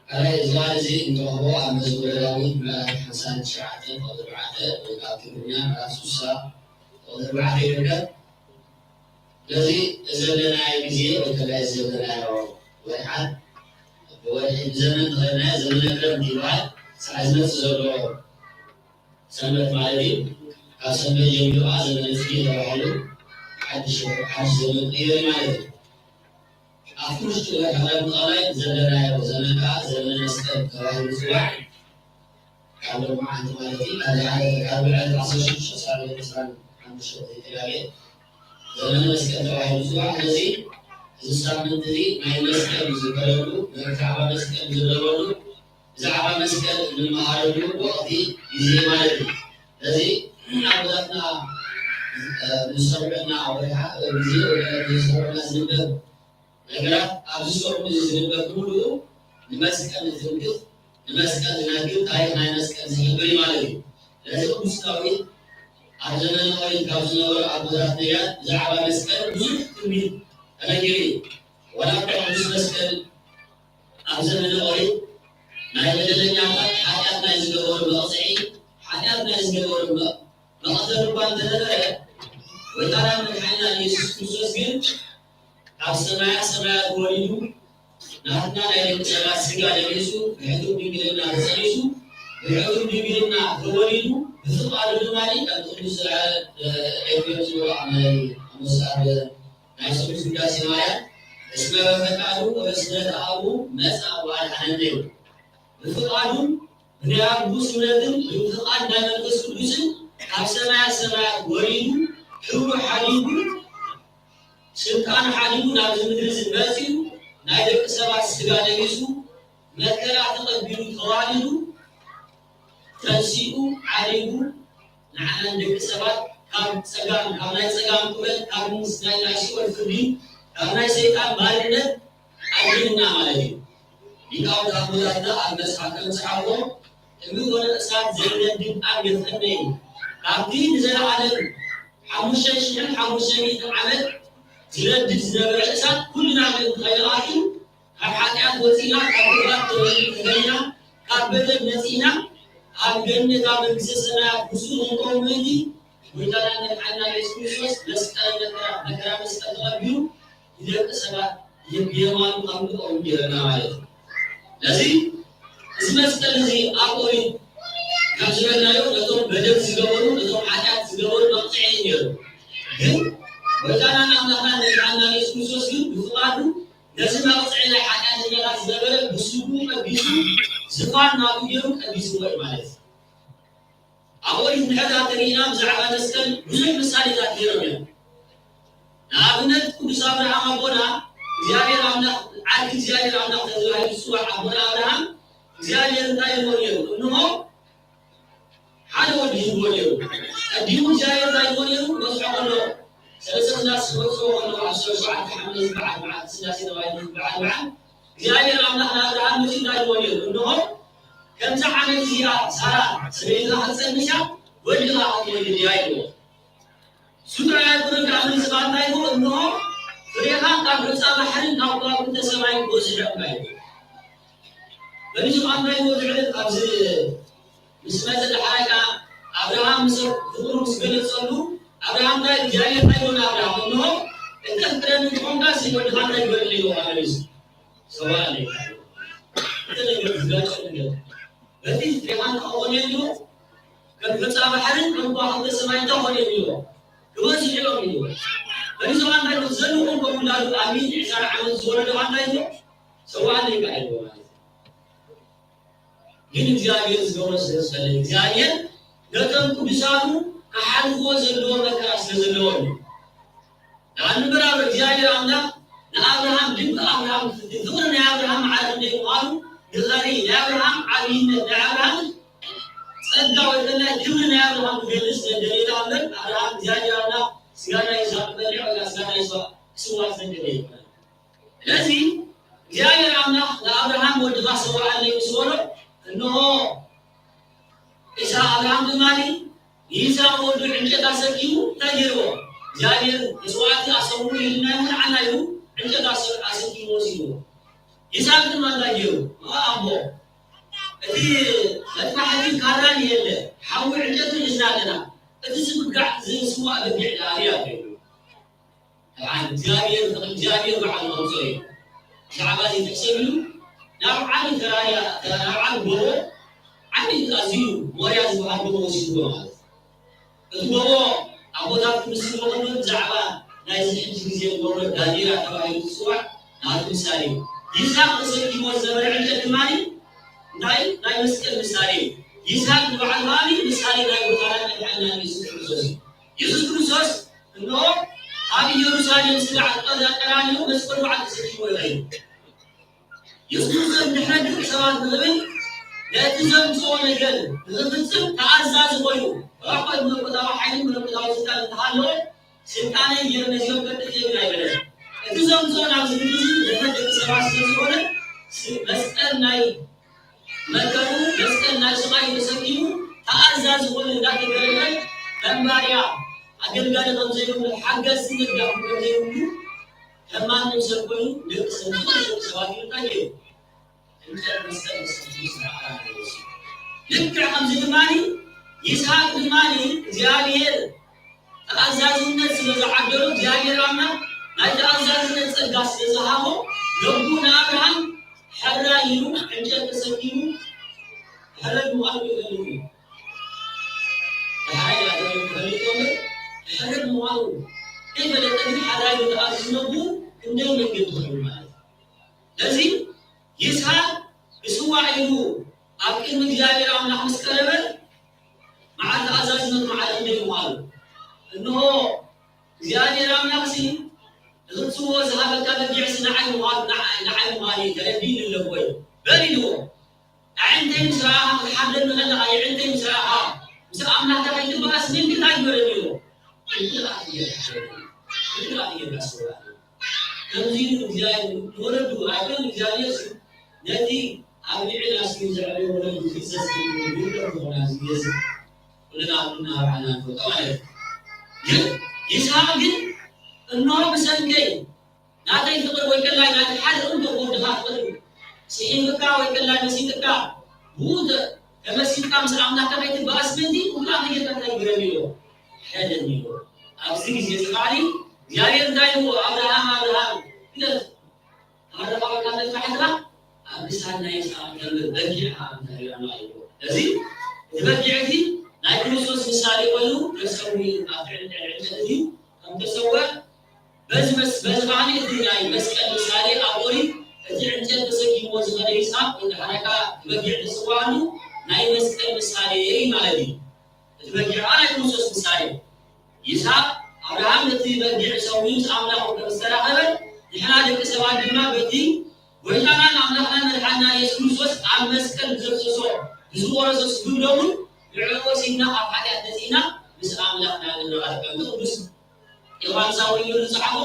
ካልኣይ እዝባን እዚ እንረኽቦ ኣብ መዝሙረ ዳዊት ምዕራፍ ሓምሳን ትሽዓተን ቁጽሪ ኣርባዕተ ወይ ከዓ ትግርኛ ምዕራፍ ስሳ ቁጽሪ ኣርባዕተ ይርከብ። ስለዚ እዚ ዘለናዮ ግዜ ወይ ከዓ እዚ ዘለናዮ ወርሓት ብወርሒ ብዘመን ተኸድናዮ ዘመነ ክረምቲ ይበሃል። ሳዕ ዝመፅእ ዘሎ ሰንበት ማለት እዩ። ካብ ሰንበት ጀሚሩ ከዓ ዘመነ ፅጌ ተባሂሉ ሓድሽ ሓድሽ ዘመን ቅየሪ ማለት እዩ። ኣብቲ ውሽጢ ወርሒ ክረምቲ ቃላይ ዘለናዮ ዘመን ከዓ ዘመነ መስቀል ተባሂሉ ዝፅዋዕ ካብ ሎማዓንቲ ማለት እዩ። ካብ ዝሓለፈ ካብ ዕለት ዓሰርተ ሽዱሽተ ሳዕ ዕስራን ሓሙሽተን ዘይተጋገ ዘመነ መስቀል ተባሂሉ ዝፅዋዕ። ስለዚ እዚ ሳምንት እዚ ናይ መስቀል ዝዝከረሉ፣ ናይ ብዛዕባ መስቀል ዝዝረበሉ፣ ብዛዕባ መስቀል እንመሃረሉ ወቕቲ ግዜ ማለት እዩ። ስለዚ ኣቦታትና ዝሰርዑልና ወርሓ ግዜ ዝሰርዑልና ዝንበብ ነገራት ኣብዚ ጾም እዚ ዝንበብ ብምሉኡ ንመስቀል ዝትንክፍ፣ ንመስቀል ዝነግር፣ ታሪኽ ናይ መስቀል ዝሕብር እዩ ማለት እዩ። ስለዚ ቅዱስ ዳዊት ኣብ ዘመነ ኦሪት ካብ ዝነበሩ ኣቦታት ነቢያት ብዛዕባ መስቀል ብዙሕ ትንቢት ተነጊሩ እዩ። ዋላ እኳ ቅዱስ መስቀል ኣብ ዘመነ ኦሪት ናይ በደለኛታት ሓጢኣት ናይ ዝገበሩ መቕፅዒ፣ ሓጢኣት ናይ ዝገበሩ መ- መቐተሉ እኳ እንተነበረ፣ ጎይታና መድሓኒና ኢየሱስ ክርስቶስ ግን ካብ ሰማያ ሰማያት ወሪዱ ናትና ናይ ደቂ ሰባት ስጋ ለቢሱ ብሕቱም ድንግልና ተጸኒሱ ብሕቱም ድንግልና ተወሊዱ ብፍቓዱ ድማ ከም ቅዱስ ኤፍሬም ዝበሎ ኣብ ናይ ሓሙስ ኣብ ናይ ስሉስ ውዳሴ ማርያም እስመ በፈቃዱ ወበስመተ አቡ መጻ ወአድኃነነ። ብፍቓዱን ብናይ ኣቦኡ ስምረትን ብፍቓድ ናይ መንፈስ ቅዱስን ካብ ሰማያት ሰማያት ወሪዱ ክብሩ ሓዲጉ ስልጣኑ ሓዲጉ ናብዚ ምድሪ እዚ መጺኡ ናይ ደቂ ሰባት ስጋ ለቢሱ መከራ ተቐቢሉ ተዋሪዱ ተንሲኡ ዓሪጉ ንዓና ንደቂ ሰባት ካብ ጸጋም ካብ ናይ ጸጋም ቁረት ካብ ናይ ናይ ሲኦል ፍርዲ ካብ ናይ ሰይጣን ባርነት ኣድሕንና ማለት እዩ። ሊቃውንቲ ኣቦታትና ኣብ መጽሓፍ ከም ዝጸሓፍዎ እምኒ ወርሒ እሳት ዘይነድድ ኣብ የፍዕነ እዩ። ካብቲ ንዘለዓለም ሓሙሽተ ሽሕን ሓሙሽተ ሚእትን ዓመት ዝነድድ ዝነበረ እሳት ኩልና ምእንቲ ከይንኣቱ ካብ ሓጢኣት ወፂና ካብ ክፋት ተፈሊና ካብ በደል ነፂና ኣብ ገነት ኣብ መንግስተ ሰማያት ምስኡ ክንቆም ምእንቲ ጎይታና መድሓኒና የሱስ ክርስቶስ መስቀል መከራ መከራ መስቀል ተቐቢሉ ንደቂ ሰባት የማኑ ካብ ንቆም ገይረና ማለት እዩ። ስለዚ እዚ መስቀል እዚ ኣብ ኦሪት ከም ዝበልናዮ ነቶም በደል ዝገበሩ ነቶም ሓጢኣት ዝገበሩ መቕፅዒ እዩ ነይሩ። ግን ጎይታናን ኣምላኽናን መድሓኒና የሱስ ክርስቶስ ግን ብፍቓዱ ነዚ መቕፅዒ ናይ ሓጢኣተኛታት ዝነበረ ብስሙ ቀዲሱ ዝፋን ናቱ ገይሩ ቀዲስዎ እዩ ማለት እዩ። ኣብ ኦሪት ምሕረት እንተሪኢና ብዛዕባ መስቀል ብዙሕ ምሳሌታት ነይሮም እዮም። ንኣብነት ቅዱስ ኣብርሃም ኣቦና እግዚኣብሔር ኣምላኽ ዓርኪ እግዚኣብሔር ኣምላኽ ተባሂሉ ዝፅዋዕ ኣቦና ኣብርሃም እግዚኣብሔር እንታይ ኢልዎ ነይሩ? እንሆ ሓደ ወዲ ሂብዎ ነይሩ። ቀዲሙ እግዚኣብሔር እንታይ ኢልዎ ነይሩ? ክበፅሖ ከሎ ሰለስተ ስላሴ ክበፅሖ ከሎ ኣብ ሰለስተ ዓመት ዝበዓል መዓልቲ ስላሴ ተባሂሉ ዝበዓል በዓል እግዚኣብሔር ኣምላኽ ንኣብርሃም መፂኡ እንታይ ኢልዎ ነይሩ? እንሆ ከምዛ ዓመት እዚኣ ሳራ ሰበይትኻ ክትፀንሳ ወዲ ኸዓ ክትወልድ እያ ኢልዎ። እሱ ጥራይ ኣይኮነን፣ ከዓ ንስኻ እንታይ ኢልዎ? እንሆ ፍሬኻ ካብ ሑፃ ባሕርን ካብ ከዋኽብተ ሰማይን ክበዝሕ እየ ኢልዎ። በሊሱ ከዓ እንታይ ኢልዎ? ዝዕለት ኣብዚ ምስ መፀ ደሓራይ ከዓ ኣብርሃም ምስ ፍቕሩ ምስ ገለፀሉ ኣብርሃም እንታይ እግዚኣብሔር እንታይ ኢልዎ ንኣብርሃም? እንሆ እተፍቅረኒ እንተኾንካ እዚ ወድኻ እንታይ ግበረለይ ኢልዎ ከዓ መሊሱ። ሰዋእለይ። እቲ ነገር ዝጋጨ ነገር በቲ ፍሬኻ ንኸኾነ ኢልዎ ከም ሑፃ ባሕርን ከም ከዋኽብተ ሰማይ እንታይ ኮነ ኢልዎ ክበዝሑ እዮም ኢልዎ። በሊሱ ከዓ እንታይ ኢልዎ? ዘለኹም ከም ውላዱ ኣሚን ዕስራ ዓመት ዝወለደ ከዓ እንታይ ኢልዎ? ሰዋእለይ ከዓ ኢልዎ ማለት እዩ። ግን እግዚኣብሔር ዝገብሮ ስለ ዝፈለየ እግዚኣብሔር ነቶም ቅዱሳኑ ክሓልፍዎ ዘለዎ መከራ ስለ ዘለዎ እዩ። ንዓል እምበራብ እግዚኣብሔር ኣምላኽ ንኣብርሃም ልቢ ኣብርሃም ክፍትን ፍቕሪ ናይ ኣብርሃም መዓር ክንደይ ምዃኑ ንኸርኢ ናይ ኣብርሃም ዓብይነት ናይ ኣብርሃም ጸጋ ወይ ከላይ ክብሪ ናይ ኣብርሃም ክገልጽ ዘደለየ እምበር ኣብርሃም እግዚኣብሔር ኣምላኽ ስጋ ናይ ይስሐቅ ክበልዕ ወይ ስጋ ናይ ይስሐቅ ክስዋዕ ዘደለየ ኣይኮነን። ስለዚ እግዚኣብሔር ኣምላኽ ንኣብርሃም ወድኻ ሰውኣለይ ምስ በሎ እንሆ ኢሳ ኣብርሃም ድማ ንይስሐቅ ወዱ ዕንጨት ኣሰኪሙ እንታይ ገይርዎ? እግዚኣብሔር መስዋዕቲ ኣሰውኡ ኢልና ይኹን ዓና ኢሉ ዕንጨት ኣሰ- ኣሰኪሙ ወሲድዎ። ይስሐቅ ድማ እንታይ ገይሩ? ኣቦ እቲ መጥፋሕቲ ካራን የለ ሓዊ ዕንጨትን ሒዝና ኣለና። እቲ ዝብጋዕ ዝስዋእ በጊዕ ደኣ ኣበይ ኣሎ? ደሓን እግዚኣብሔር እግዚኣብሔር በዓል ከምፅኦ እዩ። ብዛዕባ እዚ ትሕሰብ ኢሉ ናብ ዓቢ ተራራ ናብ ዓቢ ጎቦ ዓቢ ኣዝዩ ሞርያ ዝበሃል ጎቦ ወሲድዎ ማለት እዩ። እቲ ጎቦ ኣቦታት ክምስልዎ ከሎ ብዛዕባ ናይዚ ሕጂ ግዜ ጎቦ ዳሜራ ተባሂሉ ዝፅዋዕ ናቱ ምሳሌ እዩ። ይስሐቅ ተሰኪሞ ዝነበረ ዕንጨት ድማ እንታይ ናይ መስቀል ምሳሌ እዩ። ይስሐቅ ንባዕሉ ከዓኒ ምሳሌ ናይ ጎይታናን መድሓኒናን የሱስ ክርስቶስ እዩ። የሱስ ክርስቶስ እንሆ ኣብ ኢየሩሳሌም ስጋዕ ቀራንዮ መስቀሉ ባዕሉ ተሰኪሙ ይኸይድ። የሱስ እንድሕረ ደቂ ሰባት ንኽብል ነቲ ዘምጽኦ ነገር ንኽፍጽም ተኣዛዚ ኮይኑ ረኾት መለኮታዊ ሓይልን መለኮታዊ ስልጣን እንተሃለወ ስልጣነይ ገይረ ነዚኦም ከጥፍእ ኣይበለን። እቲ ዘምጽኦ ናብዚ ምድሪ እዚ ንድሕረት ደቂ ሰባት ስለ ዝኾነ ስ- መስቀል ናይ መከሩ መስቀል ናይ ስቓይ ተሰኪሙ ተኣዛዚ ዝኾነ እንዳተገረመ ከም ባርያ ኣገልጋሊ ከም ዘይብሉ ሓገዝቲ መግዳፍ ከም ዘይብሉ ከማን ሰብ ኮይኑ ደቂ ሰብ ዝኾነ ደቂ ሰባት ይብልካ እዩ። እንጨት መስቀል ተሰኪሙ ስለ ዓላማ ይወስድ። ልክዕ ከምዚ ድማ ይስሐቅ ድማ እግዚኣብሔር ተኣዛዝነት ስለ ዝዓደሎ እግዚኣብሔር ኣምላኽ ናይ ተኣዛዝነት ጸጋ ስለ ዝሃቦ ነቡ ንኣብርሃም ሕራይ ኢሉ ዕንጨት ተሰኪሙ ሕረድ ምዃኑ ይፈልጥ እዩ። ድሓር ያደረግ ክፈልጥ እምበር ሕረድ ምዃኑ ከይፈለጠ ግን ሕራይ ኢሉ ተኣዚዙ ነቡ ክንደይ መንገዲ ይኸውን ማለት እዩ። ስለዚ ይስሐቅ ክስዋዕ ኢሉ ኣብ ቅድሚ እግዚኣብሔር ኣምላኽ ምስ ቀረበ መዓልቲ ኣዛዝነት መዓልቲ እንደ ምዃኑ እንሆ እግዚኣብሔር ኣምላኽሲ ንኽትስውኦ ዝሃበካ በጊዕሲ ንዓይ ምዃኑ ንዓይ ንዓይ ምዃኑ ተረዲእኒ ኣለኹ ወይ በል ኢልዎ። ኣዒንተይ ምስ ረኣኻ ክትሓርደኒ ከለኻ የዕንተይ ምስ ረኣኻ ምስ ኣምላኽካ ከይትበኣስ ግን እንታይ ግበረኒ ኢልዎ። እንተ ኣትየ እንተ ኣትየ ኣስውራኒ ከምዚ ኢሉ እግዚኣብሔር ንወለዱ ኣይኮን እግዚኣብሔር ነቲ ኣብ ልዕሊ ኣስሚን ዘዕበዮ ወለዱ ዝእዘዝ ይብሎ ዝኾና ዝእዘዝ ኩልና ኩልና ባዕልና ንፈልጦ ማለት እዩ። ግን ይስሐቅ ግን እንሆ ብሰንከይ ናተይ ፍቅር ወይ ከላይ ናቲ ሓደ እንዶ ወድኻ ፍቅር ስሒብካ ወይ ከላይ መሲጥካ ብኡ ተ- ተመሲጥካ ምስ ኣምላኽካ ከይትበኣስ ምእንቲ ኩሉ ኣመጌታ እንታይ ግረም ኢሎ ሕረደኒ ኢሎ። ኣብዚ ግዜ እዚ ከዓኒ እግዚኣብሔር እንታይ ኢልዎ ኣብርሃም ኣብርሃም ግደፍ ኣረኻብካ መጥፋሕትኻ ኣብ ልሳን ናይ ይስሓቅ ከንብል በጊዕኻ እንታይ ኢላና ኢልዎ። እዚ እቲ በጊዕ እዚ ናይ ክርስቶስ ምሳሌ ኮይኑ ተሰዊ ኣብቲ ዕንጨት እዩ ከም ተሰወ በዚ መስ በዚ ከዓኒ እቲ ናይ መስቀል ምሳሌ ኣብ ኦሪት እቲ ዕንጨት ተሰኪምዎ ዝኸደ ይስሓቅ እንድሕረካ በጊዕ ተስዋሉ ናይ መስቀል ምሳሌ እዩ ማለት እዩ። እቲ በጊዕ ናይ ክርስቶስ ምሳሌ ይስሓቅ ኣብርሃም ነቲ በጊዕ ሰዊኡ ምስ ኣምላኹ ከም ዝተራኸበ ንሕና ደቂ ሰባት ድማ በቲ ጎይታናን ኣምላኽናን መድሓንና የሱስ ክርስቶስ ኣብ መስቀል ብዘፍሰሶ ብዝቆረሶ ስግብ ደሙን ንዕኡ ወሲድና ካብ ሓጢኣት ነጺእና ምስ ኣምላኽና ንራኸብ ከምቲ ቅዱስ ዮሃንስ ኣብ ወንጌሉ ዝጸሓፎ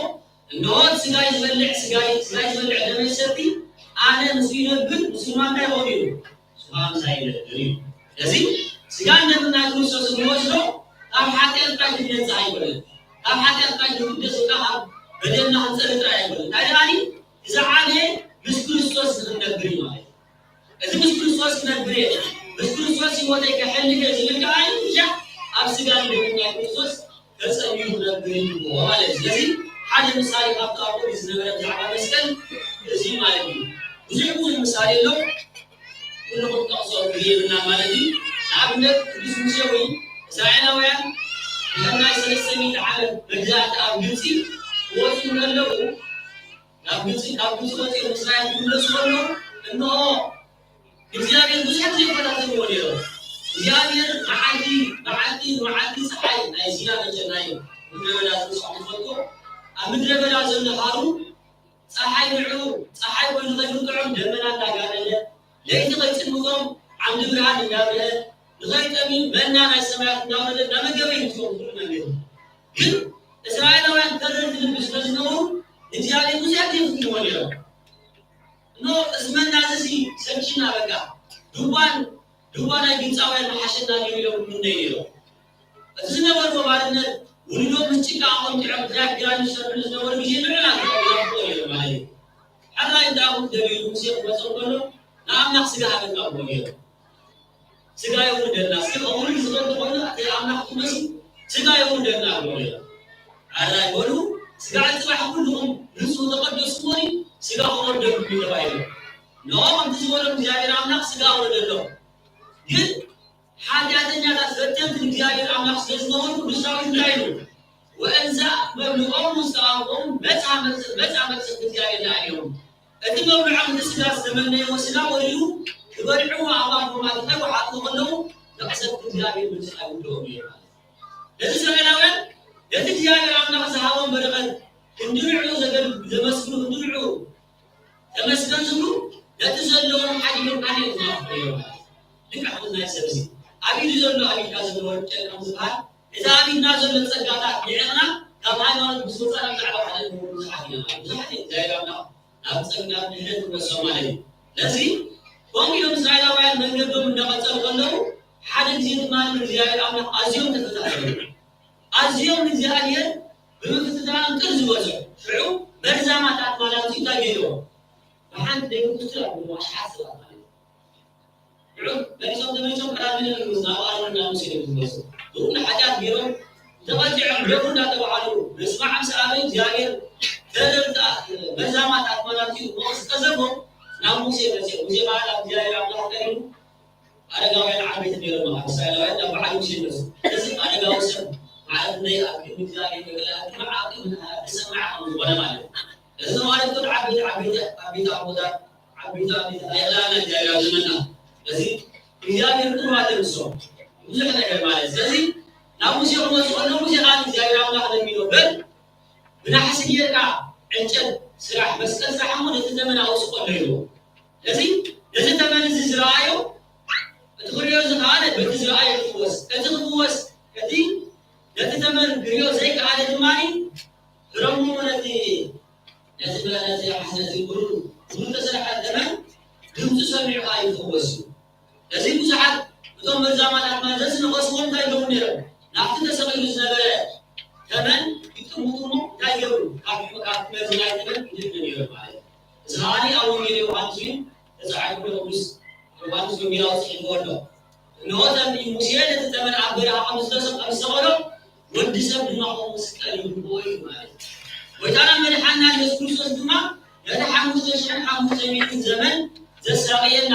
እንሆ ስጋይ ዝበልዕ ስጋይ ስጋይ ዝበልዕ ደመይ ዝሰቲ ኣነ ምስ ይነብር ንሱ ድማ እንታይ ይኸውን እዩ ስኻ ምሳይ ይነብር እዩ። ስለዚ ስጋን ደምን ናይ ክርስቶስ እንወስዶ ካብ ሓጢኣት ጥራይ ክንነጽእ ኣይኮነን። ካብ ሓጢኣት ጥራይ ክንግደስ ወይ ከዓ ካብ በደልና ክንጸሪ ጥራይ ኣይኮነን። እንታይ ደኣኒ ዝዓበየ ምስ ክርስቶስ ንኽንነብር እዩ ማለት እዩ። እቲ ምስ ክርስቶስ ክነብር እየ፣ ምስ ክርስቶስ ህይወተይ ከሕልፍ እየ ዝብል ከዓ ብዙሕ ኣብ ስጋን ደምን ናይ ክርስቶስ ተጸሚዱ ክነብር ይግብኦ ማለት እዩ። ስለዚ ሓደ ምሳሌ ካብቲ ኣብ ቅድሚ ዝነበረ ብዛዕባ መስቀል እዚ ማለት እዩ። ብዙሕ ብዙሕ ምሳሌ ኣሎ። ኩሉ ክንጠቕሶ ግዜ የብልና ማለት እዩ። ንኣብነት ቅዱስ ሙሴ ወይ እስራኤላውያን ድሕሪ ናይ ሰለስተ ሚእቲ ዓመት መግዛእቲ ኣብ ግብፂ ክወፁ ከለዉ ናብ ግብፂ ካብ ግብፂ ወፂኦም እስራኤል ክምለሱ ከለዉ እንሆ እግዚኣብሔር ብዙሕ ግዜ ይፈታተንዎ ነይሮም። እግዚኣብሔር መዓልቲ መዓልቲ መዓልቲ ፀሓይ ናይ ሲና መቸ ናይ ምድረ በዳ ዝብፅሖም ትፈልጡ ኣብ ምድረ በዳ ዘሎ ሃሩ ፀሓይ ንዑ ፀሓይ ኮይኑ ከይብርትዖም ደመና እንዳጋረደ ለይቲ ከይፅልምቶም ዓምዲ ብርሃን እንዳብርሀ ንኸይጠምዩ መና ናይ ሰማያት እናወረደ እናመገበ እዩ ዝኸውን ኩሉ ነገር። ግን እስራኤላውያን ተረርቲ ልቢ ስለ ዝነበሩ ንእግዚኣብሔር ብዙሕ ግዜ ይፍትንዎ ነይሮም። እኖ እዚ መና እዚ ሰልችና በቃ ዱባን ዱባ ናይ ግብፃውያን መሓሸና ድዩ ኢሎም ይምነዩ ነይሮም። እቲ ዝነበርዎ ባርነት ውልዶም ምስ ጭቃ ኣቐንጢዖም ጥራይ ግራን ዝሰርሕሉ ዝነበሩ ግዜ ንዕና ክረኽብዎ ነይሮም ማለት እዩ። ሕራይ እንተ ኣብኡ ደልዩ ሙሴ ክመፅእ ከሎ ንኣምላኽ ስጋ ሃበና ብሎ ነይሮም። ስጋ የውርደልና እስኪ ከምኡ ዝገቡ ኮይኑ እቲ ኣምላኽ ክመሲ ስጋ የውርደልና ብሎ ነይሮም። ሕራይ በሉ ስጋ ፅባሕ ኩልኹም ንፁህ ተቐደሱ እሞ ስጋ ክወርደሉ እዩ ተባሂሉ። ንኦም ከምቲ ዝበሎም እግዚኣብሔር ኣምላኽ ስጋ ኣውረደሎም። ግን ሓጢኣተኛታት ፈተንቲ ንእግዚኣብሔር ኣምላኽ ስለ ዝነበሩ ቅዱስ ዳዊት እንታይ ኢሉ? ወእንዘ መብልዖም ውስተ ኣፎም መጽአ መቅሰፍቲ እግዚኣብሔር ለዓሊሆም። እቲ መብልዖም እቲ ስጋ ዝተመነይዎ ስጋ ወሪዱ ክበልዕዎ ኣብ ኣፎም ኣእቲኻ ክሓጥዎ ከለዉ መቅሰፍቲ እግዚኣብሔር ምጽእ ኣይውድኦም እዩ ማለት። ነዚ እስራኤላውያን ነቲ እግዚኣብሔር ኣምላኽ ዝሃቦም በረኸት ክንዲ ንዕኡ ዘገል ዘመስግኑ ክንዲ ንዕኡ ተመስገን ዝብሉ ነቲ ዘለዎም ሓዲጎም ካልእ እዮም ዝናፍቑ ማለት እዩ። ልክዕ ከምዚ ናይ ሰብ እዚ ኣብ ኢዱ ዘሎ ኣብ ኢድካ ዘሎ ወርቂ ጨርቂ ከም ዝበሃል እቲ ኣብ ኢድና ዘሎ ጸጋታት ንዕቕና ካብ ሃይማኖት ምስ ወጻና ብዛዕባ ሓደ ንብሉ ብዙሓት ኢና ማለት ብዙሓት እዮም እግዚኣብሔር ኣምላኽ ናብ ጸጋ ድሕነት ንመልሶም ማለት እዩ። ስለዚ ከምኡ ኢሎም እስራኤላውያን መንገዶም እንዳቐጸሉ ከለዉ ሓደ ግዜ ድማ ንእግዚኣብሔር ኣምላኽ ኣዝዮም ተፈታተኑ። ኣዝዮም ንእግዚኣብሔር ብምፍትታን ጥር ዝበዝሑ ሽዑ መርዛማት ኣትማላት እንታይ ገይርዎም? ብሓንቲ ደቂ ክትል ኣብዎ ኣሽሓት ሰባት ማለት እዩ። ሽዑ መሊሶም ተመሊሶም ቀዳሚ ንጉስ ናብ ኣሮን ናብ ሙሴ እዮም ዝመልሱ። ብኩሉ ሓጢኣት ገይሮም ተቐጢዖም ደሙ እንዳተባሃሉ ምስማዕ ምስ ኣበይ እግዚኣብሔር ተረድኣ መርዛማት ኣትማላት እዩ ሞስ ቀዘፎም ናብ ሙሴ መፅኦም። ሙሴ በዓል ኣብ እግዚኣብሔር ኣምላኽ ቀሪቡ ኣረጋውያን ዓበይቲ ነይሮም ኣብ እስራኤላውያን ናብ በዓል ሙሴ ይመፁ። እዚ ኣረጋዊ ሰብ ማለት ናይ ኣብ ቅድሚ እግዚኣብሔር መገላ ክመዓቂ ዝሰማዕ ከም ዝኾነ ማለት እዩ። እዚ ማለት ግን ዓበይቲ ዓበይቲ ዓበይቲ ኣቦታት ዓበይቲ ዓበይቲ ናይ ዕላና እግዚኣብሔር ዝመና እዚ እግዚኣብሔር ጥሩ ማለት ንሶ ብዙሕ ነገር ማለት ስለዚ ናብ ሙሴ ክመፁ ከሎ ሙሴ ከዓ እግዚኣብሔር ኣምላኽ ለሚኖ በል ብናሕሲ ጌርካ ዕንጨት ስራሕ መስቀል ስራሕ እሞ ነቲ ዘመን ኣውስቆ ኣለዎ። ስለዚ ነዚ ተመን እዚ ዝረኣዮ እቲ ክሪኦ ዝኸኣለ በቲ ዝረኣዮ ክፍወስ፣ እቲ ክፍወስ እቲ ነቲ ተመን ክሪኦ ዘይከኣለ ድማ ረሞ ነቲ ነቲ ነቲ ነቲ ብሩር ዝተሰርሐ ተመን ድምፂ ሰሚዑ ከዓ ይፍወስ እዩ። እዚ ብዙሓት እቶም መርዛማት ኣትማን ዘዝነቐስዎም እንታይ ይገብሩ ነይሮም? ናብቲ ተሰቒሉ ዝነበረ ተመን ይጥምቱ እሞ እንታይ ይገብሩ? ካብ ካብ መርዚ ናይ ተመን ይድሕኑ ነይሮም ማለት እዩ። እዚ ከዓኒ ኣብ ወንጌል ዮሃንስ እዩ ተጻሒፉ ቅዱስ ዮሃንስ ወንጌላዊ ጽሒፍዎ ኣሎ። እንሆ ተንቢዩ ሙሴ ነቲ ተመን ኣብ በረኻ ከም ዝተሰ- ከም ዝሰቐሎ ወዲ ሰብ ድማ ከምኡ ክስቀል ይግብኦ እዩ ማለት እዩ። ጎይታና መድሓና የሱስ ክርስቶስ ድማ ነቲ ሓሙሽተ ሽሕን ሓሙሽተ ሚእትን ዘመን ዘሳቕየና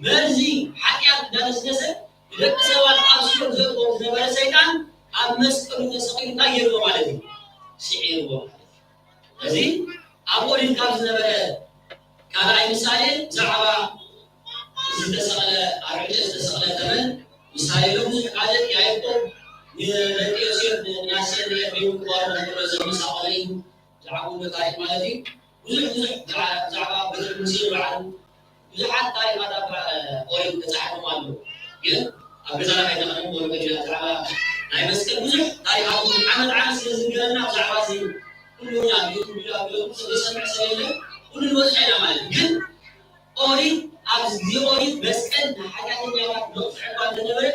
መርዚ ሓጢኣት እንዳነስነሰ ንደቂ ሰባት ኣብ ሲኦል ዘእትዎ ዝነበረ ሰይጣን ኣብ መስቀሉ ተሰቒሉ እንታይ ገይርዎ ማለት እዩ? ስዒርዎ ማለት እዩ። እዚ ኣብ ኦሪት ካብ ዝነበረ ካልኣይ ምሳሌ ብዛዕባ ዝተሰቕለ ኣብ ዕንጨት ዝተሰቕለ ተመን ምሳሌ ሎ ብዙሕ ካልእ ያዕቆብ ንደቂ ዮሴፍ ንምናሴ ንኤፍሬም ክባሩ ከሎ ዘመሳቐለ እዩ። ብዛዕባ ታሪክ ማለት እዩ። ብዙሕ ብዙሕ ብዛዕባ በትሪ ሙሴ ባዕሉ ብዙሓት ታሪኻት ኣብ ኦሪት ተጻሒፎም ኣለዉ። ግን ኣብ ገዛና ከይተቐደም ወርቀ ጅላ ብዛዕባ ናይ መስቀል ብዙሕ ታሪኻት ዓመት ዓመት ስለ ዝንገረና ብዛዕባ እዚ ኩሉ ኣብ ዩቱብ ቪድዮ ኣብ ዩቱብ ዝሰምዕ ሰብ የለን። ኩሉ ንበዝሖ ኢና ማለት እዩ። ግን ኦሪት ኣብ ግዜ ኦሪት መስቀል ንሓጢኣተኛታት መቕጽዒ እኳ እንተነበረ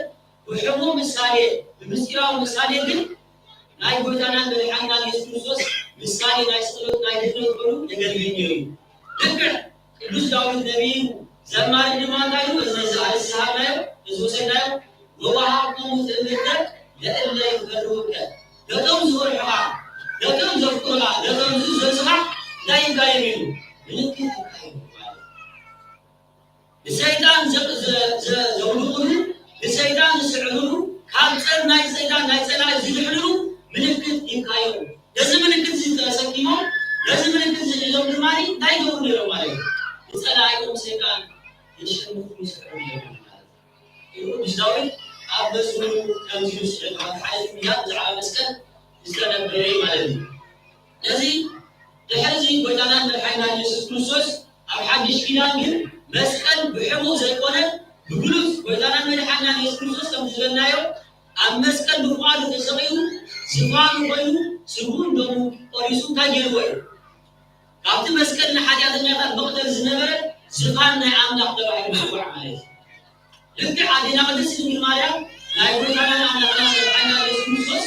ብሕሙም ምሳሌ ብምስጢራዊ ምሳሌ ግን ናይ ጎይታናን መድሓኒናን የሱስ ክርስቶስ ምሳሌ ናይ ስቕለት ናይ ድሕነት ኮይኑ የገልግል ነይሩ እዩ። ልክዕ ቅዱስ ዳዊት ነቢይን ዘማሪ ድማ እንታይ ኢሉ እዚ ነዚ ኣርእስቲ ዝሃብናዮ እዚ ወሰድናዮ ወወሃብኩሙ ትእምርተ ለእለ ይፈርሁከ ነቶም ዝፈርሑኻ ነቶም ዘፍቅሩኻ ነቶም ዝእዘዙኻ እንታይ ይብካዮም ኢሉ ምልክት ይብካዮም ማለት እዩ። ንሰይጣን ዘ- ዘ- ዘ- ዘውድቑሉ ንሰይጣን ዝስዕሩሉ ካብ ጸር ናይ ሰይጣን ናይ ጸላኢ ዝድሕንሉ ምልክት ይብካዮም። ነዚ ምልክት እዚ ተሰኪሞም ነዚ ምልክት እዚ ሒዞም ድማ እንታይ ይገብሩ ነይሮም ማለት እዩ? ንጸላኢኦም ሰይጣን የሸንፉ ይስዕሩ ነይሮም ማለት እዩ። ቅዱስ ዳዊት ኣብ መዝሙሩ ከምዚ ኢሉ ስዕል ማለት ሓደ ትንቢት ብዛዕባ መስቀል ዝተነበየ ማለት እዩ። ስለዚ ድሕሪ እዚ ጎይታናን መድሓኒናን የሱስ ክርስቶስ ኣብ ሓድሽ ኪዳን ግን መስቀል ብሕሙቕ ዘይኮነ ብግሉጽ ጎይታናን መድሓናን የሱስ ክርስቶስ ከም ዝበልናዮ ኣብ መስቀል ብፍቓዱ ተሰቒሉ ዝፋኑ ኮይኑ ስግኡን ደሙን ቆሪሱ እንታይ ገይርዎ እዩ? ካብቲ መስቀል ንሓጢኣተኛታት መቕተል ዝነበረ ዝፋን ናይ ኣምላኽ ተባሂሉ ይጽዋዕ ማለት እዩ። ልክዕ ኣዴና ቅድስት ድንግል ማርያም ናይ ጎይታናን ኣምላኽናን መድሓኒና ኢየሱስ ክርስቶስ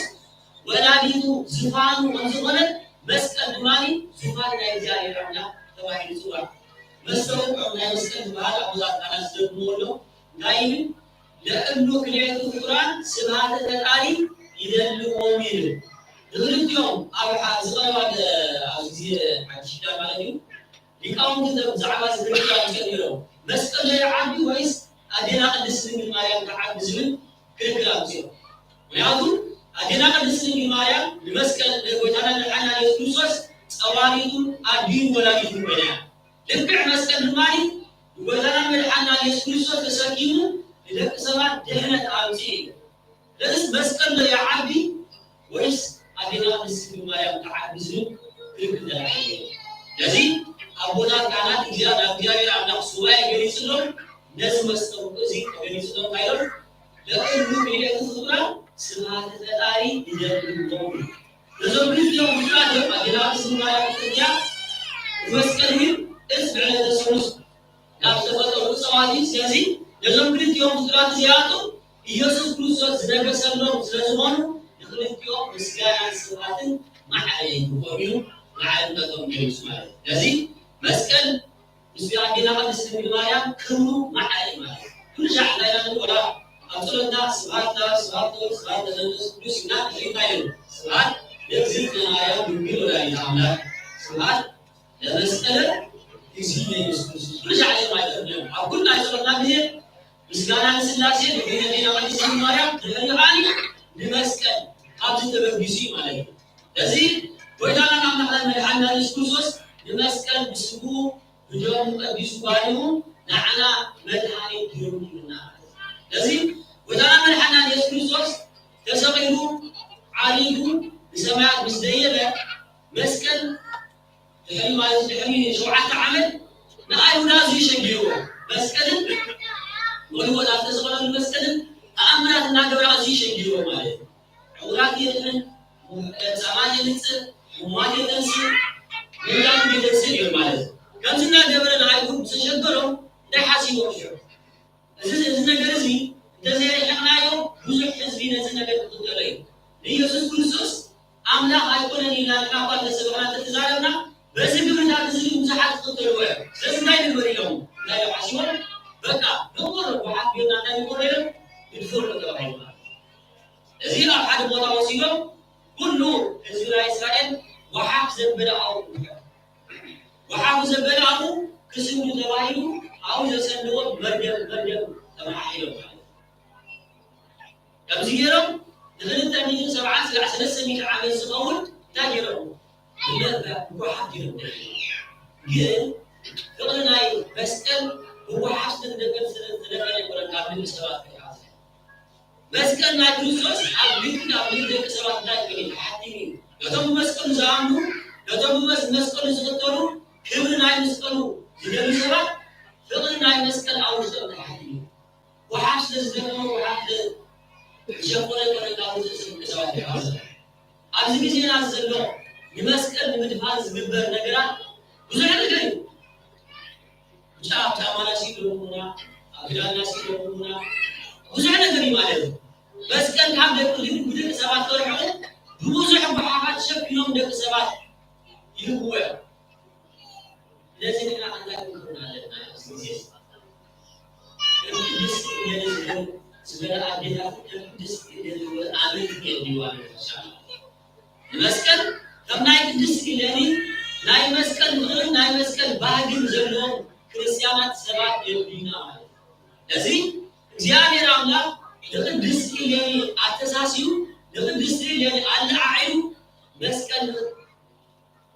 ወላዲቱ ዝፋኑ ከም ዝኾነት መስቀል ድማ ዝፋን ናይ እግዚኣብሔር ኣምላኽ ተባሂሉ ይጽዋዕ። መስተውዕኦም ናይ መስቀል ዝበሃል ኣቦታትና ዝደግምዎ ኣሎ እንታይ ይብል? ለእሉ ክልኤቱ ፍጡራን ስብሃተ ፈጣሪ ይደልዎም ይብል። ንክልቲኦም ኣብ ዝቐረባ ኣብዚ ግዜ ሓድሽ ኪዳን ማለት እዩ ሊቃውንቲ ብዛዕባ እዚ ክርክር ኣምፅኦም ነይሮም። መስቀል ዶ ይዓቢ ወይስ ኣዴና ቅድስት ድንግል ማርያም ትዓቢ ዝብል ክርክር ኣምፅኦም። ምክንያቱ ኣዴና ቅድስት ድንግል ማርያም ንመስቀል ንጎይታና መድሓኒና ኢየሱስ ክርስቶስ ፀዋሪቱ ኣዲኡ ወላዲቱ ኮይና እያ። ልክዕ መስቀል ድማ ንጎይታና መድሓኒና ኢየሱስ ክርስቶስ ተሰኪሙ ንደቂ ሰባት ድሕነት ኣምፅኡ እዩ። ስለዚ መስቀል ዶ ይዓቢ ወይስ ኣዴና ቅድስት ድንግል ማርያም ትዓቢ ዝብል ክርክር ተላዒሉ። ስለዚ ኣቦታት ካህናት እግዚኣብ- ናብ እግዚኣብሔር ኣምላኽ ሱባኤ ገሊፅሎም ነዚ መስቀል እዚ ገሊፅሎም እንታይ ኢሎም? ለእሉ ክልኤቱ ፍጡራን ስብሃተ ፈጣሪ ይደልዎም። ነዞም ክልቲኦም ፍጡራት እዮም ኣዴና ቅድስት ድንግል ማርያም ትፅርያ መስቀል ግን እስ ብዕለተ ሰሉስ ናብ ዝተፈጠሩ እፀዋት እዩ። ስለዚ ነዞም ክልቲኦም ፍጡራት እዚኣቶም ኢየሱስ ክርስቶስ ዝነገሰሎም ስለ ዝኾኑ ንክልቲኦም ምስጋናን ስብሃትን ማዕረ ይግብኦም እዩ። ማዕርነቶም ገሊጹ ማለት እዩ። ስለዚ መስቀል ምስ ኣዴና ቅድስት ድንግል ማርያም ክብሩ ማዕረ እዩ ማለት እዩ። ኩሉ ሻዕ እንታይ ኢና ንብል? ወላ ኣብ ጸሎትና ስብሃት ለኣብ፣ ስብሃት ለወልድ፣ ስብሃት ለመንፈስ ቅዱስ ኢልና ንድሕሪት እንታይ ንብል? ስብሃት ለእግዝእትነ ማርያም ድንግል ወላዲተ ኣምላክ፣ ስብሃት ለመስቀለ እግዚእነ ኢየሱስ ክርስቶስ። ኩሉ ሻዕ እዮም ማለት እዮም። ኣብ ኩሉ ናይ ጸሎትና ግዜ ምስጋና ንስላሴ፣ ድሕሪ ኣዴና ቅድስት ድንግል ማርያም፣ ድሕሪኡ ከኣ ንመስቀል ካብዚ ተበጊሱ እዩ ማለት እዩ። ስለዚ ጎይታናን ኣምላኽናን መድሓኒና ኢየሱስ ክርስቶስ ንመስቀል ብስግኡ ብደሙ ቀዲሱ ባሪኹ ንዓና መድሓኒት ገይሩ ሂቡና ማለት እዩ። ስለዚ ጎይታና መድሓኒና ኢየሱስ ክርስቶስ ተሰቒሉ፣ ዓሪጉ፣ ንሰማያት ምስ ደየበ መስቀል ድሕሪ ማለት ድሕሪ ሸውዓተ ዓመት ንኣይሁድ ኣዝዩ ሸጊርዎ። መስቀልን ጎልጎታ ዝተሰቐለሉ መስቀልን ተኣምራት እናገበረ ኣዝዩ ሸጊርዎ ማለት እዩ። ዕውራት የድሕን፣ ጸማም የንጽእ፣ ሕሙማት የተንስእ፣ ምውታን የተንስእ እዮም ማለት እዩ። ከምዚ እናገበረ ንኣይሁድ ዝተሸገሮም እንታይ ሓሲቦም እዮም? እዚ እዚ ነገር እዚ እንተዘየርሒቕናዮ ብዙሕ ህዝቢ ነዚ ነገር ክኽተሎ እዩ። ንኢየሱስ ክርስቶስ ኣምላኽ ኣይኮነን ኢልና ንካባ እንተሰበኽና እንተተዛረብና በዚ ግብርታት እዚ ብዙሓት ክኽተልዎ እዮም። ስለዚ እንታይ ንግበር ኢሎም እንታይ እዮም ሓሲቦም? በቃ ንቑር ወሓት ጌርና እንታይ ንግበር ኢሎም ንድፈሮ ተባሂሉ ማለት እዩ። እዚ ኣብ ሓደ ቦታ ወሲዶም ኩሉ ህዝቢ ናይ እስራኤል ወሓፍ ዘበለ ኣብኡ ወሓፍ ዘበለ ኣብኡ ክስንዱ ተባሂሉ ኣብኡ ዘሰንድዎ መርገም መርገም ተመሓሒሎም ማለት እዩ። ከምዚ ገይሮም ንክልተ ሚእትን ሰብዓን ስጋዕ ሰለስተ ሚእቲ ዓመት ዝኸውን እንታይ ገይሮም? ብመርገም ብወሓፍ ገይሮም። ግን ፍቕሪ ናይ መስቀል ብወሓፍ ዝተደገፈ ዝተደገፈ ኣይኮነን ካብ ልቢ ሰባት ተተሓዘ። መስቀል ናይ ክርስቶስ ኣብ ልቢ ኣብ ልቢ ደቂ ሰባት እንታይ ኮይኑ ተሓቲሙ እዩ። ነቶም ብመስቀሉ ዝኣምኑ ነቶም ብመስ- መስቀሉ ዝኽተሉ ክብሪ ናይ መስቀሉ ዝደልዩ ሰባት ፍቕሪ ናይ መስቀል ኣብ ውሽጦም ተሓቲሙ እዩ። ወሓፍ ስለ ዝደለዎ ወሓፍ ዝሸፈነ ኣይኮነን ካብ ውሽጢ ደቂ ሰባት ተሓዘ። ኣብዚ ግዜና ዘሎ ንመስቀል ንምድፋን ዝግበር ነገራት ብዙሕ ነገር እዩ። ብቻ ኣብ ጫማና ሲል ለምና ኣብ ክዳንና ሲል ለምና ብዙሕ ነገር እዩ ማለት እዩ። መስቀል ካብ ደቂ ልቢ ብደቂ ሰባት ተርሕቑ ብብዙሕ ጓሓፋት ሸፊኖም ደቂ ሰባት ይህብዎ እዮም። ስለዚ ንሕና እንታይ ክንከውን ኣለና ኣብዚ ግዜ እዚ? ከም ቅድስቲ እሌኒ ዝበሉ ዝበለ ኣዴታት ከም ቅድስቲ እሌኒ ዝበሉ ኣመንቲ የድልይዋ ንመስቀል ከም ናይ ቅድስቲ እሌኒ ናይ መስቀል ፍቕርን ናይ መስቀል ባህግን ዘለዎም ክርስትያናት ሰባት የድልዩና ማለት እዩ። ስለዚ እግዚኣብሔር ኣምላኽ ንቅድስቲ እሌኒ ኣተሳሲሩ ንቅድስቲ እሌኒ ኣለዓዒሉ መስቀል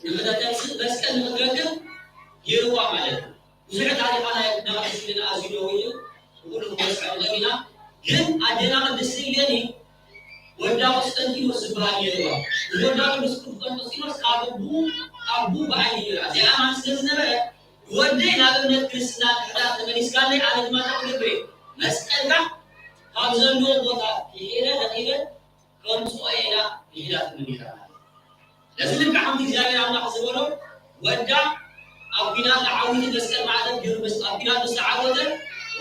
ንክተተንስእ መስቀል ንክትረክብ ገይርዋ ማለት እዩ። ብዙሕ ታሪኻ ናይ ቅዳሴ ስእልን ኣዝዩ ነዊሕ እዩ። ንኩሉ ክንበፅሖ ንኽእል ኢና። ግን ኣዴና ቅድስቲ እሌኒ ወዳ ቁስጠንጢኖስ ዝበሃል ገይርዋ። ንወዳ ቅዱስ ቁስጠንጢኖስ ካብ ኣቡ ኣቡ ብዓይኒ ገይራ። እዚኣ ማን ስለ ዝነበረ ንወደይ ናብ እምነት ክርስትና እንድሕር ተመሊስካለይ ኣነ ድማ እንታይ ክገብር እየ? መስቀልካ ካብ ዘለዎ ቦታ ክሒረ ረኺበ ከምፅኦ ኢና ክሒዳ ትብል ነይራ ማለት እዩ። ነዚ ልክዕ ከምቲ እግዚኣብሔር ኣምላኽ ዝበሎ ወዳ ኣብ ኲናት ተዓዊቱ መስቀል ማዕተብ ገይሩ ምስ ኣብ ኲናት ምስ ተዓወተ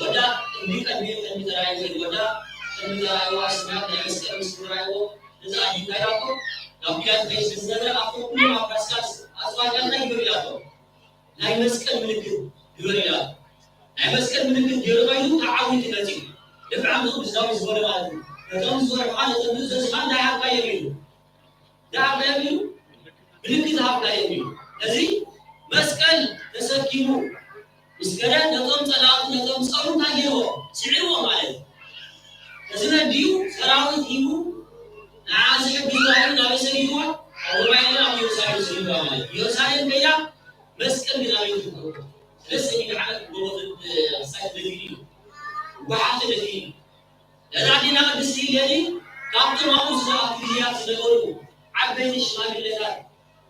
ወዳ ቅድሚ ቅድሚ ቅድሚ ተራእይዎ ወዳ ቅድሚ ተራእይዎ ኣስማት ናይ መስቀል ምስ ተራእይዎ ነዚ ኣዲንታይራቶ ናብ ኲናት ከይስ ዝነበረ ኣብቶም ኩሎም ኣብ ካስካስ ኣፅዋር እንታይ ይብሉ ኢላቶ ናይ መስቀል ምልክት ግበር ኢላቶ ናይ መስቀል ምልክት ገይሩ ኮይኑ ተዓዊቱ መፂኡ ልክዕ ኣምልኹ ብዛዊ ዝበሎ ማለት እዩ። ነቶም ዝወርኻ ነቶም ዝዘዝኻ እንታይ ሓብካ የብሉ እንታይ ሓብካ የብሉ ምልክት ሃብካ የብሉ። እዚ መስቀል ተሰኪሙ ምስ ከደ ነቶም ጸላእቱ ነቶም ጸሩ እንታይ ገይርዎ ስዒርዎ ማለት እዩ። እዚ ነዲኡ ሰራዊት ሂቡ ንዓ ዝሕግዝ ባዕሉ ናበይ ሰዲድዎ ኣብ ሮማይና ኣብ ኢየሩሳሌም ሰዲድዋ ማለት እዩ። ኢየሩሳሌም ከይዳ መስቀል ግን ኣበይ ትትረኮ ስለዚ ሰጊድ ዓመት ጎቦ ሳይት ነጊሩ እዩ። ወሓተ ነጊሩ እዩ። ነዛ ኣዴና ቅድስቲ ኢሌኒ ካብቶም ኣብኡ ዝነበሩ ግዝያት ዝነበሩ ዓበይቲ ሽማግሌታት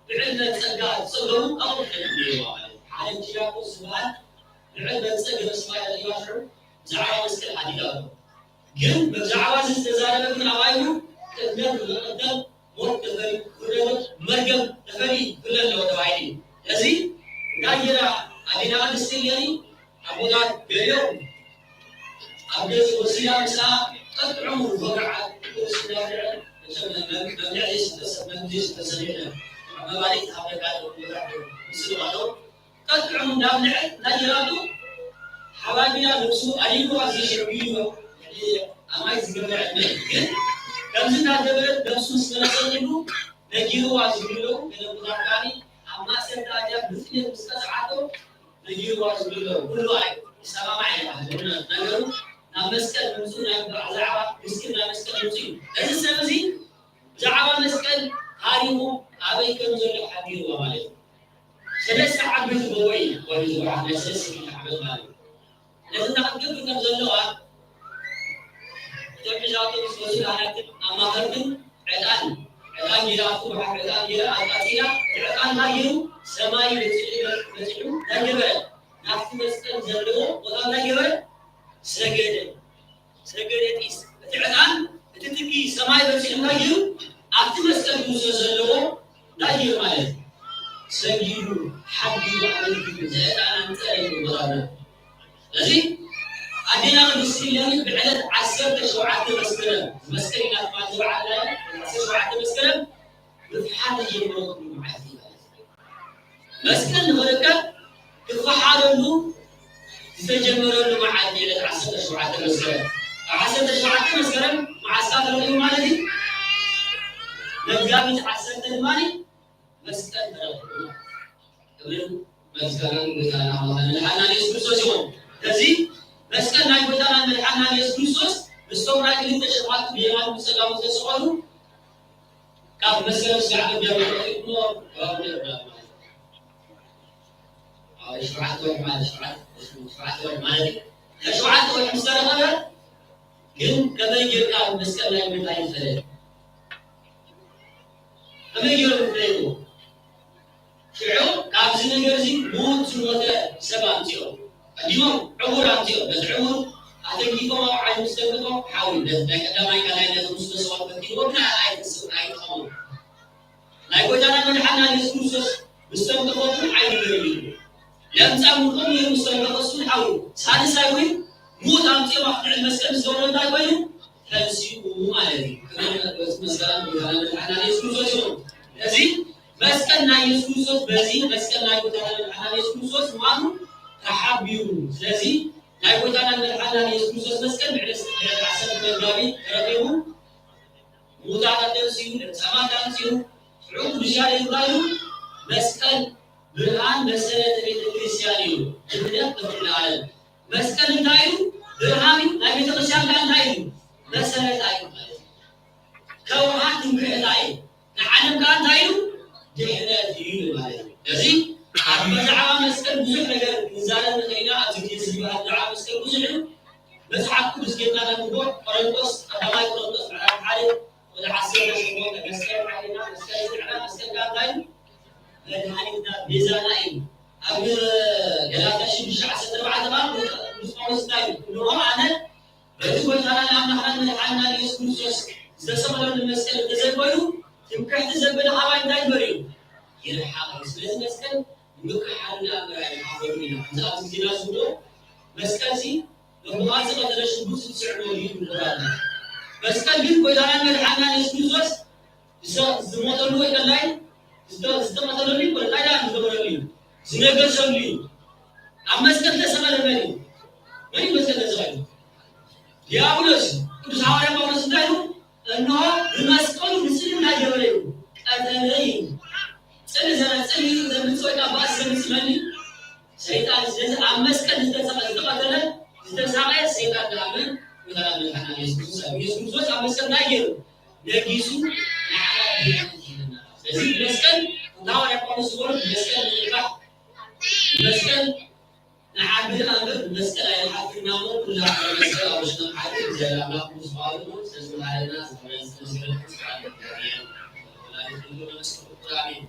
ብዕድመ ጸጋ ዝጸገቡ ካብኡ ሓደ ነይርዋ ማለት እዩ። ሓደ ኪራቆስ ዝበሃል ብዕድመ ዝጸገበ ሰብኣይ ኣልኢዋ ሽዑ ብዛዕባ መስቀል ሓቲታቶ። ግን ብዛዕባ እዚ ዝተዛረበ ግን ኣባይሉ ቅድመት ንኽቕተል ሞት ተፈሪ ክፍረዶ መርገም ተፈሪ ክፍለ ኣለዎ ተባሂሉ እዩ። እዚ እንታይ ጌራ ኣዴና ቅድስቲ ኢሌኒ ኣቦታት ገሊኦም ኣብ ገጽ ወሲዳ ምሳኣ ቀጥዑ ዝወግዓ ቁርሲ እንዳብልዐ መብልዕ ዘይስተሰሚዐ መባሊት ኣብ ደቃ ምስሉ ኣለዉ። ቀጥዑ እንዳብልዐ እንታይ ይራቱ ሓባቢና ነብሱ ኣሊሉ ኣብዚ ሽዕቢሉ ኣማይ ዝገበረ ግን ከምዚ እንዳገበረ ነብሱ ስለዘሊሉ ነጊርዋ ዝብሉ ገለ ብዙሓት ከዓኒ ኣብ ማእሰርቲ ኣትያ ብጥሜት ምስ ቀጽዓቶ ነጊርዋ ዝብሉ ኩሉ ኣይ ይሰማማዕ ኢና ነገሩ ናብ መስቀል ምምፅኡ ናይ ብዛዕባ ምስኪን ናይ መስቀል ምምፅኡ እዩ። እዚ ሰብ እዚ ብዛዕባ መስቀል ታሪኹ ኣበይ ከም ዘሎ ሓቢርዋ ማለት እዩ። ሰለስተ ዓበይቲ ጎቦ እዩ ኮይኑ ዝበሃል ናይ ሰለስተ ሚእቲ ዓመት ማለት እዩ። ነዚ እንዳክትገብር ከም ዘለዋ እቶም ሒዛቶ ዝመፁ ካህናትን ኣማኸርትን ዕጣን ዕጣን ጌራ ኣብቲ ጉሓፍ ዕጣን ጌራ ኣቃፂላ እቲ ዕጣን እንታይ ገይሩ ሰማይ በፂሑ በፂሑ እንታይ ገበረ ናብቲ መስቀል ዘለዎ ቦታ እንታይ ገበረ ሰገደ ሰገደ ጢስ እቲ ዕጣን እቲ ትኪ ሰማይ በፂሑ እንታይ ገይሩ ኣብቲ መስቀል ክርስቶስ ዘለዎ እንታይ ገይሩ ማለት እዩ ሰጊዱ ሓቢሩ ኣመስጊኑ ዘዕጣን ኣምፀረ ይብሉ ኣለው። ስለዚ ኣዴና ቅድስቲ ኢለኒ ብዕለት ዓሰርተ ሸውዓተ መስከረም መስቀል ኢና ትማል ዝበዓልና ዓሰርተ ሸውዓተ መስከረም ምፍሓር ተጀምሮ ኩሉ መዓልቲ ማለት እዩ። መስቀል ንኽርከብ ክፈሓረሉ ዝተጀመረሉ መዓልቲ ዕለት ዓሰርተ ሸውዓተ መስከረም። ኣብ ዓሰርተ ሸውዓተ መስከረም መዓስ ተረኺቡ ማለት እዩ? መጋቢት ዓሰርተ ድማ መስቀል ተረኺቡ። ክብርን ምስጋናን ጎይታና ኣምላኽና መድሓና ኢየሱስ ክርስቶስ ይኹን። እዚ መስቀል ናይ ጎይታና መድሓና ኢየሱስ ክርስቶስ ምስቶም ናይ ክልተ ሸፋቱ ብየማኑ ብጸጋሙ ዝተሰቐሉ ካብ መስቀል ስጋዕ መጋቢት ተረኺቡ ከባቢ ደብረ ማለት እዩ። ሸውዓተ ወርሒ ማለት ሸውዓተ ወርሒ ማለት እዩ። ሸውዓተ ወርሒ ምስ ተረኸበ ግን ከመይ ጌርካ መስቀል ናይ ምንታይ ይፈለጥ? ከመይ ጌሮም ይፍለጥዎ? ሽዑ ካብዚ ነገር እዚ ምዉት ዝሞተ ሰብ ኣምጺኦም ቀዲሞም ዕዉር ኣምጺኦም ነቲ ዕዉር ኣተንኪፎም ኣብ ዓይኑ ዝተንከፎ ሓዊ ናይ ቀዳማይ ካልኣይ ነቶም ዝተሰዋት ፈኪድዎ ግን ኣይትስብ ኣይትኸውን ናይ ጎይታና መድሓና ኢየሱስ ክርስቶስ ምስ ተንከፎ እውን ዓይኑ ገሪሉ ለምጻም እውን ከምኡ ምስ ተንከፎ እሱን ሓዊ ሳልሳይ እውን ምዉት ኣምጺኦም ኣብ ልዕሊ መስቀል ምስ ገበሮ እንታይ ኮይኑ ተንሲኡ ማለት እዩ። ክብርን መስጋናን ጎይታና መድሓና ኢየሱስ ክርስቶስ ይኹን። እዚ መስቀል ናይ ኢየሱስ ክርስቶስ በዚ መስቀል ናይ ጎይታና መድሓና ኢየሱስ ክርስቶስ ምዃኑ ተሓቢሩ። ስለዚ ናይ ጎይታና መድሓና ኢየሱስ ክርስቶስ መስቀል ብዕለት ዓሰርተ መጋቢት ተረኺቡ ምዉታት ኣተንሲኡ፣ ለምጻማት ኣንጺኡ፣ ሽዑ ቅዱስ ያሬድ እንታይ ኢሉ? መስቀል ብርሃን መሰረተ ቤተ ክርስቲያን እዩ፣ ድህነት ንኹሉ ዓለም። መስቀል እንታይ እዩ? ብርሃን እዩ። ናይ ቤተ ክርስቲያን ከኣ እንታይ እዩ? መሰረታ እዩ ማለት እዩ። ከውሃ ትምክሕታ እዩ። ንዓለም ከኣ እንታይ እዩ? ድሕነት እዩ ማለት እዩ። ስለዚ ኣብ ብዛዕባ መስቀል ብዙሕ ነገር ክንዛረብ ንኽእል ኢና። ኣብዚ ግዜ ዝበሃል ብዛዕባ መስቀል ብዙሕ እዩ። መጽሓፍ ቅዱስ ጌርና ነንብቦ። ቆሮንቶስ፣ ቀዳማይ ቆሮንቶስ ምዕራፍ ሓደ ወደ ዓሰርተ ሸሞንተ መስቀል ሓይልና መስቀል ዝዕና መስቀል ከኣ እንታይ እዩ? መድሃኒትና ቤዛና እዩ። ኣብ ገላትያ ሽዱሽተ ዓሰርተ ኣርባዕተ ከኣ ቅዱስ ጳውሎስ እንታይ እዩ? እንሆ ኣነ በቲ ጎይታናን ኣምላኽናን መድሓንናን ኢየሱስ ክርስቶስ ዝተሰቐለሉ መስቀል እንተዘይኮይኑ፣ ትምክሕቲ ዘበለ ኣባይ እንታይ ግበር እዩ? ይርሓቕ እዩ። ስለዚ መስቀል ንምክሕሓልና እምበር ኣይሓፍረሉን ኢና። ከምዚ ኣብዚ ግዜና ዝብሎ መስቀልሲ ንብኻዚ ቀተለ ሽጉጥ ዝስዕቦ እዩ ይብሉ ኣለዉ። መስቀል ግን ጎይታናን መድሓንናን ኢየሱስ ክርስቶስ ዝሰ-፣ ዝሞተሉ ወይ ቀላይ ዝተ-፣ ዝተቐተለሉ ይኮነ፣ እንታይ ደኣ ዝገበረሉ እዩ? ዝነገሰሉ እዩ። ኣብ መስቀል ዝተሰቐለ መን እዩ? መን እዩ መስቀል ተሰቐሉ? ዲያብሎስ። ቅዱስ ሃዋርያ ጳውሎስ እንታይ ኢሉ? እንሆ ብመስቀሉ ንጽልኢ እንታይ ገበረ እዩ? ቀተለ እዩ። ጽልኢ ዘ-፣ ጽልኢ ዘምጽእ ወይ ከዓ ባእሲ ዘምጽእ መን እዩ? ሰይጣን። ስለዚ ኣብ መስቀል ዝተሰቐ-፣ ዝተቐተለ፣ ዝተሳቐየ ሰይጣን ደኣ መን? ጎይታና መድሓኒና ኢየሱስ ክርስቶስ እዩ። ኢየሱስ ክርስቶስ ኣብ መስቀል እንታይ ገይሩ? ነጊሱ ንዓና ድሕነት ሂብና። ስለዚ መስቀል፣ እንተ ሃዋርያ ጳውሎስ ዝበሎ፣ መስቀል ንምርባሕ፣ መስቀል ንዓቢ ደኣ እምበር መስቀል ኣይንሓፍርን ኢና እሞ፣ ኩላትና መስቀል ኣብ ውሽጥና ዓቢ እግዚኣብሔር ኣምላኽ ምስ በዓሉ፣ ስለዚ መድሓኒና ዝተመስገነ ስብሐት ለእግዚኣብሔር ወለወላዲቱ ድንግል ወለመስቀሉ ክቡር፣ ኣሜን።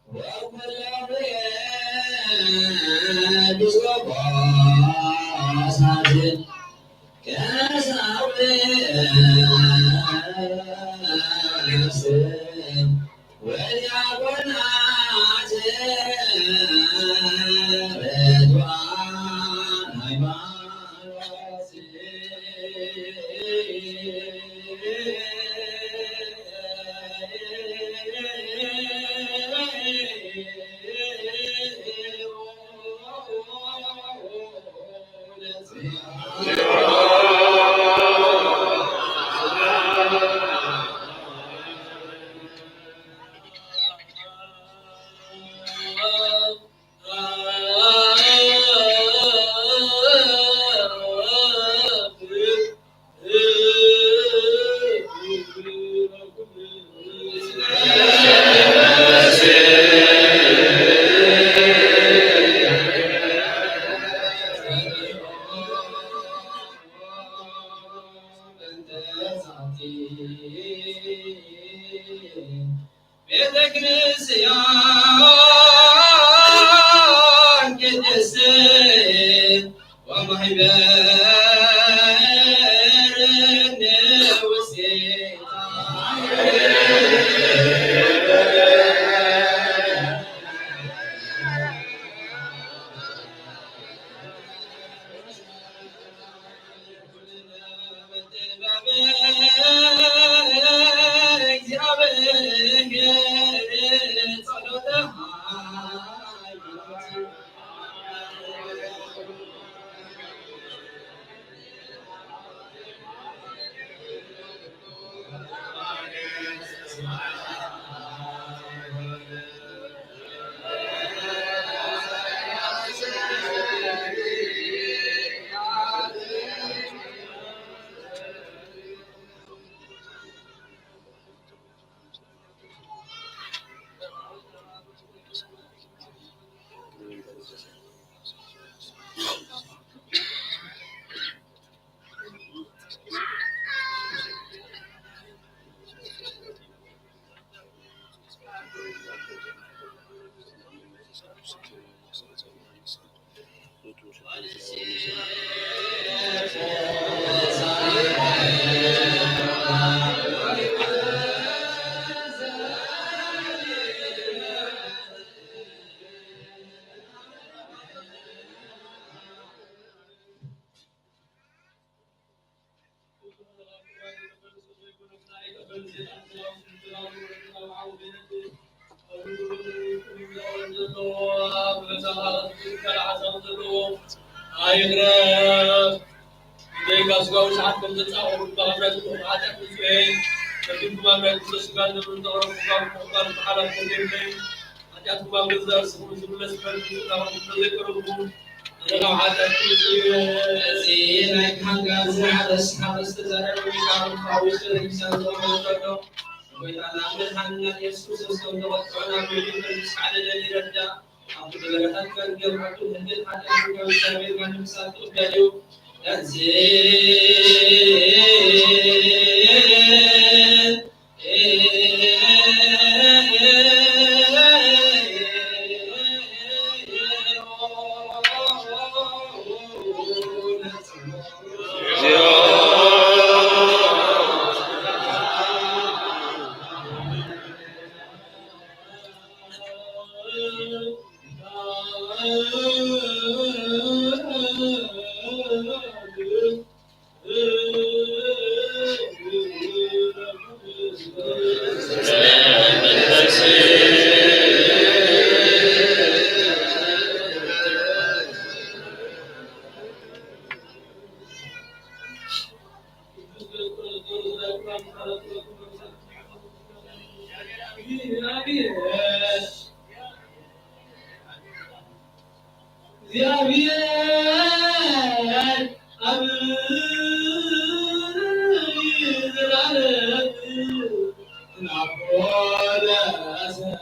ወኩሎም ኤጲስቆጶሳት ቀሳውስት ወዲያቆናት ርቱዓን ሃይማኖት ቤተ ክርስቲያን ቅድስት ወማሕበር ንውስታ ኣይቕረብ። ደቂቃ ስጋዊ ሰዓት ከም ዘጻወሩ ብባህርያት ብሩኽ ሓጢኣት ንጹሐይ፣ ከቢድኩም ኣብ ናይ ክርስቶስ ስጋን ደምን ተቕረቡ፣ ካብ ምሕባር ዝሓለፍኩም የብለይ። ሓጢኣትኩም ኣብ ገዛእ ርእስኹም ዝምለስ በርግጽ ናባኹም እንተዘይቀረብኩም፣ ኣነ ካብ ሓጢኣት ክልጽ እየ። እዚ ናይ ካህን ጋብዝን ሓደ ስሓቕ ዝተዘረበ ወይ ካብ ምሕባር ውሽጢ ረጊሳ ዝኸውን ዘሎ፣ ጎይታና መድሓኒና ኢየሱስ ክርስቶስ ከም ተቐጥዖ ናብ ቤቱ ከም ዝሰዓደለን ይረዳእ። ኣብ ኩሉ በረኸት ከም ገብረቱ ህግን ሓጢኣትን ካብ እግዚኣብሔር ጋር ንምሳል ትቕበል እዩ። እግዚኣብሔር ኣብ ዘላለም ናብ ወደ ሰብ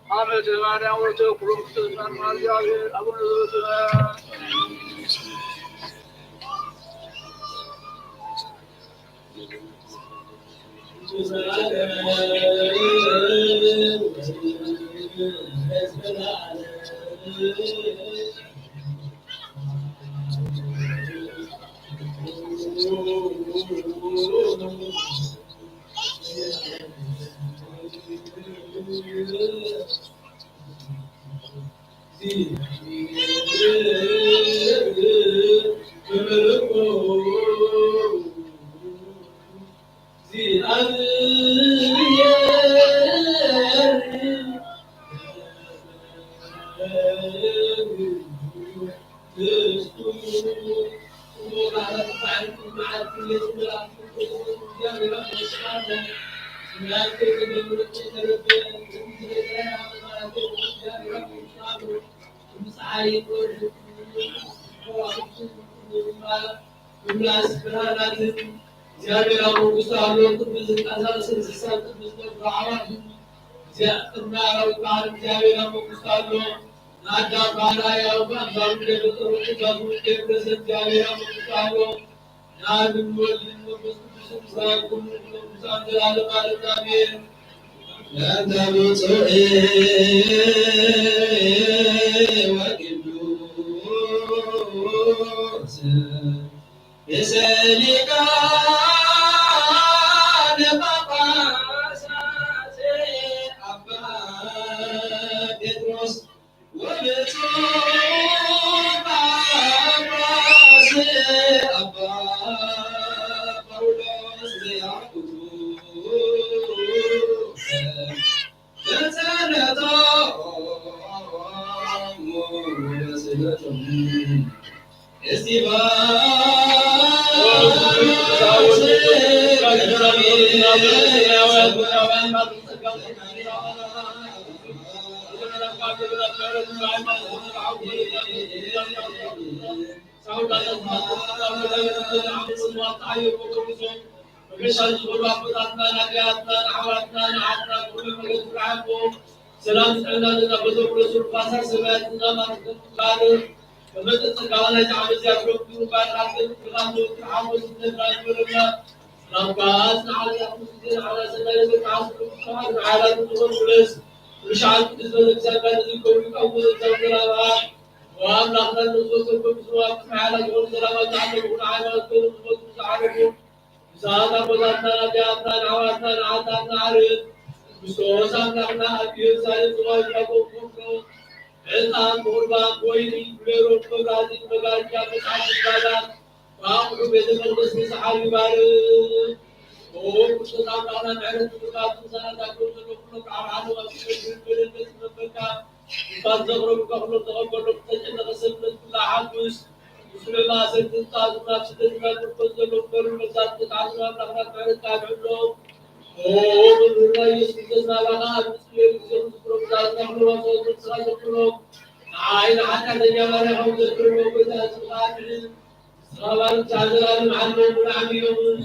አመተ ማርያም ወተኩሎም ቅዱሳን ማርያም አቡነ ዘበሰማያት። ብርሃናትን እግዚኣብሔር ኣብ መንግስቱ ኣሎ። ቅዱስ ዝንቀሳቀስ እንስሳን ቅዱስ ነፍሱ ኣዕዋፍን፣ እግዚኣብሔር ቅድመ ኣራዊት ባሕሪ እግዚኣብሔር ኣብ መንግስቱ ኣሎ። ንአዳም ባሕራዊ ኣምላኩ ገይሩ ፈጠሮ፣ ትእዛዙ ገይሩ ገሰ እግዚኣብሔር ኣብ መንግስቱ ኣሎ። ንአብን ወልድን መንፈስ ቅዱስን ምስጋና ይኩን ቅዱሳን ዘላለም ዓለም አሜን። በእንተ ብፁዕ ወቅዱስ ርእሰ ሊቃነ ጳጳሳት አባ ጴጥሮስ ወብፁዕ ጳጳስ አባ ሰላም ጥዕና ለናበቶም ረሱል ፋሳ ሰማያት እና ማለት ባር ከመጠጠቃዋላ ጃዕበዚያ ዶክተሩ ባር ራስን ክላም ዶክተር ሓጎስ እንደና ይበረና። ናባስ ንዓላ ኩስን ዓላ ሰናይ ዘቃስ ኩስን ዓላ ትኾን ብለስ ርሻን ክትዘለግዛጋ ንዝከው ይቀውል ዘንገላባ። ወአምላክና ንሶ ሰበብ ዝዋ ኩስን ዓላ ዝኾን ሰላማ ተዓለሙ ኩን ዓላ ዝኮኑ ዝሞቱ ዝዓረፉ ብዛት ኣቦታትና ኣዲያትና ንኣሕዋትና ንዓታትና ዓርብ ክርስቶስ ኣምላኽና ኣብ ኢየሩሳሌም ዝዋጅ ናጎም ኮፍሮ ዕጣን ቁርባን ወይኒ ብሌሮን መብራህቲ መጋረጃ መጽሓፍ ይባላል። ብኣቑሑ ቤተ መቕደስ ንዝሓሉ ይባርክ። ኦ ክርስቶስ ኣምላኽና ምሕረት ምርካብ ምሳና ዳግም ዘሎ ኩሎም ብዓብ ዓለም ኣብ ስደት ዝብል መደንገጽ መበካ እኳ ዘቕረቡ ከኽሎም ተቐበሎም ተጨነቐ ሰብነት ኩላ ሓጉስ ምስሉ ማእሰርቲ ዝጣዙ ናብ ስደት ናብ ምርኮስ ዘለዉ በሩ መብዛሕትኡ ተዓዝኖ ኣምላኽና ምሕረት ካብ ሕሎም ኦ መምህርና ኢየሱስ ክርስቶስ ናባኻ ኣብ ንጽበየሉ ግዜ ክዝክሮም ዝኣዝና ኩሎም ኣስዋእቲ ንስኻ ዘክሮም ንዓይ ንሓጢኣተኛ ባርያኻ ዘክርዎ ጎይታ ስብሓት ንስኻ ባርክ ቻዘላለም ዓለሙ ብላዕሊ እዮም።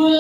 Mama,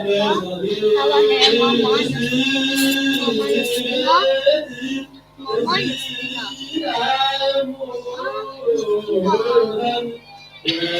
mama, mama, mama, mama, mama,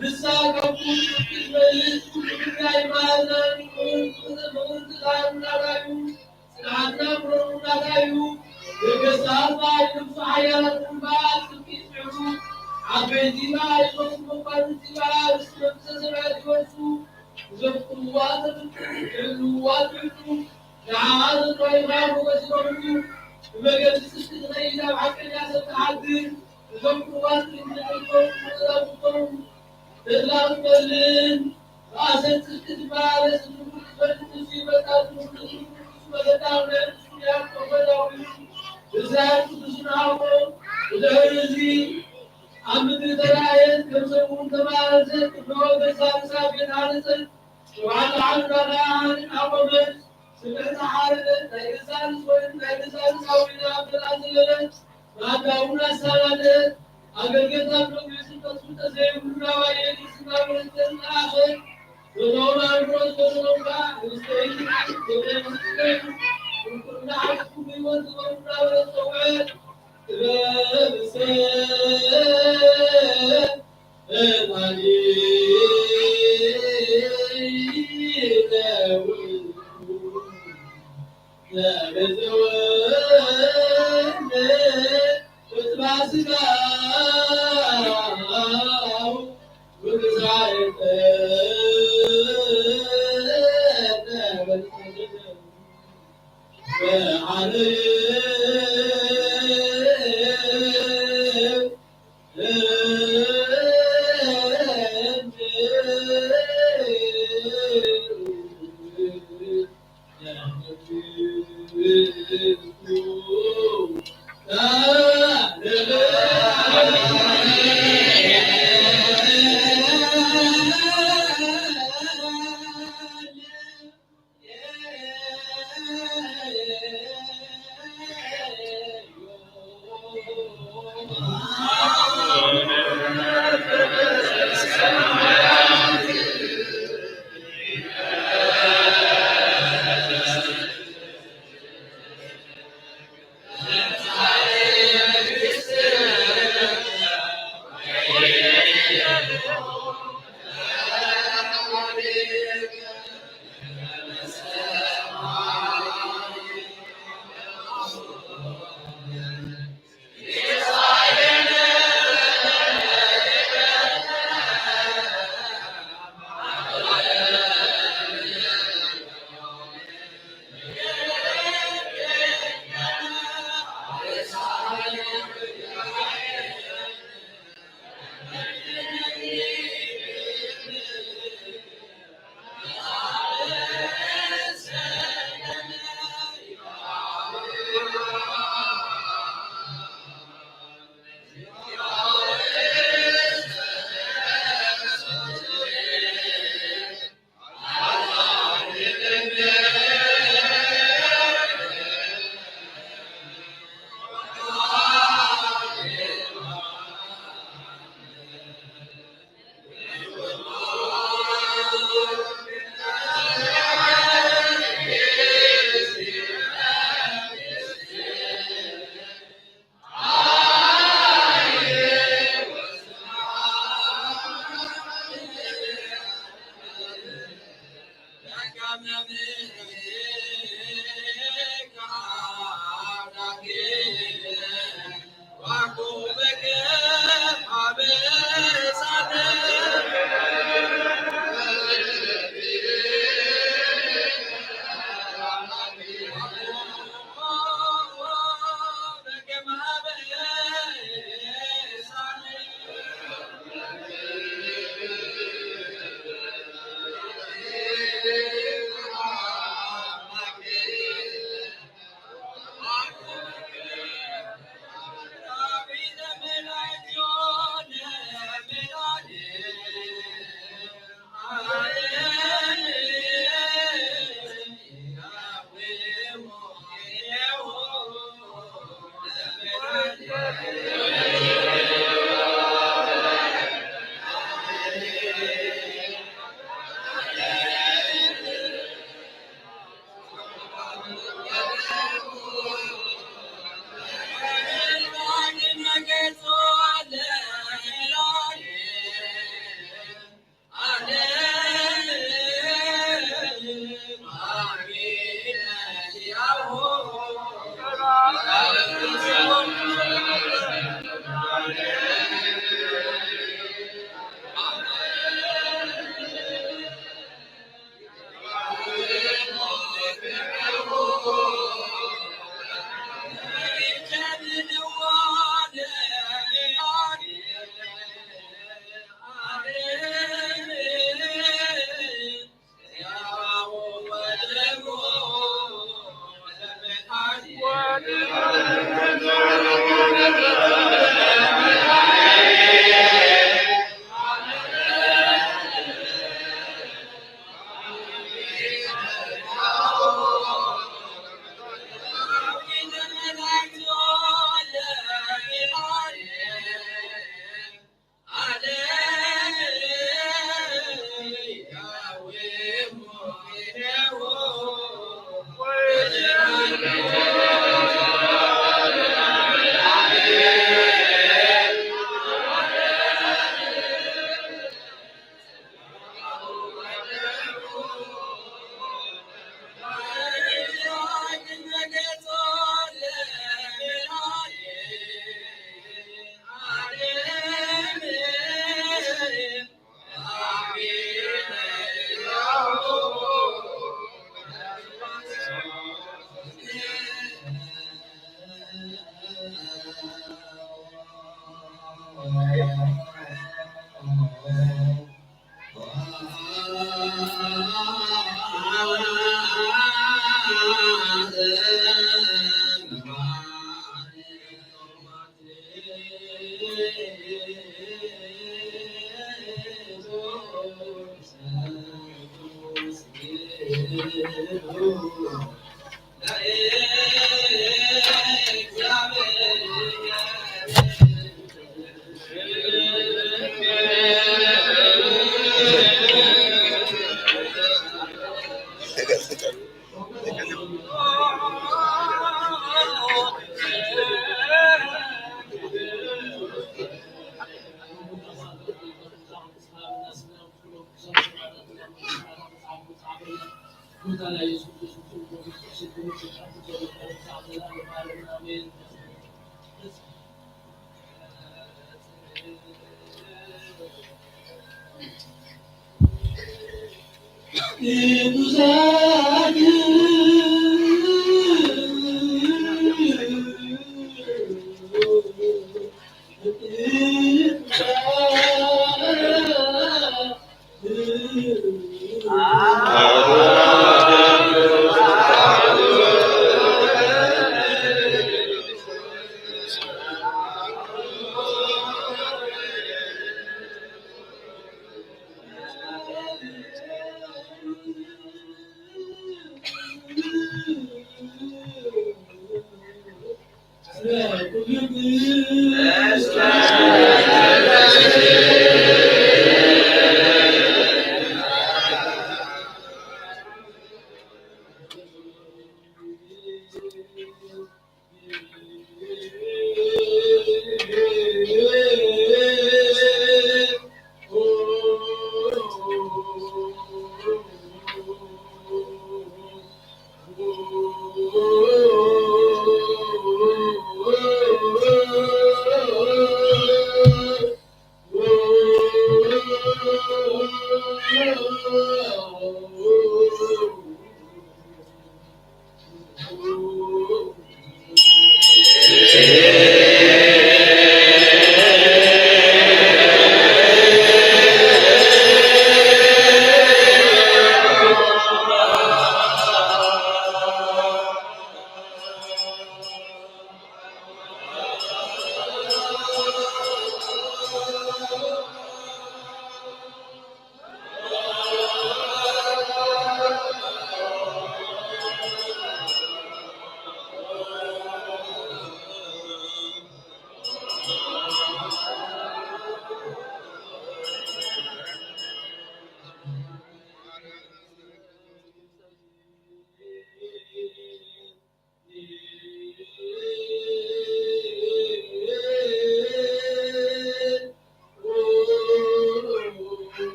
ንሳ ካብ ኩሉ ትበልጽ፣ ኩሉ ጉዳይ መሃዝና እዩ። ምእንትኻ እናራዩ፣ ጽንዓትና ብረሩ እናራዩ፣ ነገስታት በዓል ንጉሱ ሓያላት እምበኣር ጽድቂ ይጽዕሩ፣ ዓበይቲ በዓል ይኸሱ፣ መኳንንቲ በዓል ርስቲ መንግስተ ሰማያት ይወርሱ። እዞም ጥዑያት፣ ጥዑያት፣ ንዓኣ ዘጥራይኻ ሞገስ ይኸፍሉ፣ ብመገዲ ጽድቂ ትኸይድ፣ ኣብ ሓቀኛ ሰብ ትሓድር። እዞም ጥዑያት ንዕድልቶም ክመዛብቶም ተድላ ክትመልን፣ መኣሰር ጽድቂ ድማ ለስንፉ ዝፈልጥ ንሱ ይመጻ፣ ዝምርጡ ንሱ መገዳ ናይ ርስቱ ያዕቆብ መዳውዩ፣ ብእስራኤል ቅዱስ ንሃቦ። ብድሕሪ እዚ ኣብ ምድሪ ተራእየት፣ ከም ሰብ እውን ተመላለሰት፣ እነሆ ገዛ ርእሳ ቤት ሃነጸት፣ ሸውዓተ ዓንዱ ኣርባዓ ኣሃንን ኣቖመት። ስምዕቲ ሓረደት፣ ናይ ገዛ ርእሲ ወይን ናይ ገዛ ርእሳ ወይና ኣብ ገዝኣ ዘለለት ማዳ እውን ኣሳናደት። ኣገልገልታ ብነግሪ ስንፈት ፍልጠት ዘይብሉ ናባይ የግስና ብረት ተንቀሳቐሰት። ነቶም ኣእምሮ ዝፈተኖም ከዓ ንስተይቲ ንዓይ ዘመን ምስክረይ፣ እንኩ እንዳሓለፍኩም ብህይወት ዝበሩ እናበለት ጸውዐት። ጥበብ ሰብ ፈጣሪ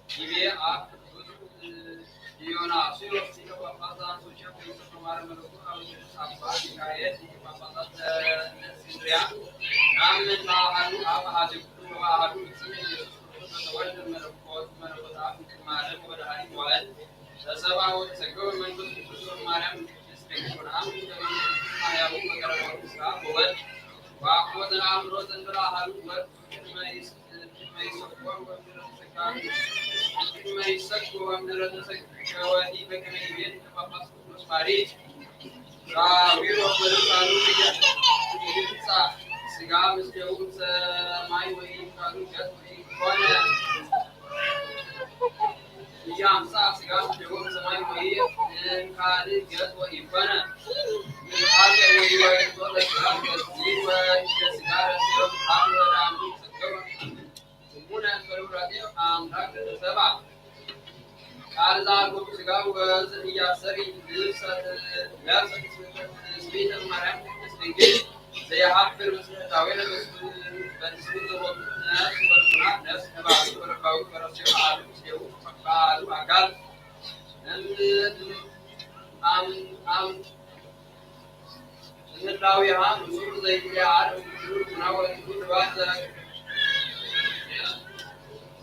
ይቤ ኣብ ቅዱስ ዲዮናስዮስ ሊቀ ጳጳሳት ዘአንጾኪያ ከይሰ ማረ መለኮት ኣብ ቅዱስ ኣባ ሚካኤል ሊቀ ጳጳሳት ዘእስክንድርያ ናምን በአሐዱ አብ አሐዱ ኩሉ ወበአሐዱ እግዚእነ ኢየሱስ ክርስቶስ ዘተወልደ መለኮት መለኮት አብ እምቅድመ ዓለም ወመድኃኒት መዋዕል ተሰብአ ወተሰገወ መንፈስ ቅዱስ ወማርያም ቅድስት ድንግል ወነአምን በመንፈስ ቅዱስ ማርያም ወቀረባዊ ስራ ወወልድ ወአኮ ዘነአምሮ ዘንበለ አሐዱ ወልድ ቅድመ ይስ- ቅድመ ይሰብኮም ወእምድረ ተሰጋ ቅድመ ይሰብኮ ወእምድረ ተሰጋ ወዲ በከመ ይቤ ሊቀ ጳጳስ ቅዱስ ማሪ ሳዊሮስ በልሳኑ ይግጻ ስጋ ምስሌሁ ሰማይ ወኢይካሉ ገጽ ወኢኮነ እያምጻእ ስጋ ስደቦም ሰማይ ወይ ካልእ ገጽ ወኢኮነ። ምልሓል ወይ ወይ ጾለ ስጋ ገጽ ወይ ስጋ ረሲኦም ካብ ወዳም ሰገሩ። እሙነ እንበሉ ራዲዮ ኣምላክ ተሰባ። ቃል ዛልቦቱ ስጋ ወዘ እያሰሪ ነፍሰ ነፍሰ ስሜተ ማርያም ቅድስት ድንግል ዘይሓፍር ምስለ ዳዊት በንስሉ ዘቦቱ ነፍስ ወልቡና ነፍስ ነባቱ ወለባዊ ወረሲዮ ኣሉ ምስሌሁ በዓሉ ኣካል እም- ኣም- ኣም- እምላዊሃ ንጹር ዘይትለዓል ክቡር ቡና ወልዱ ንባብ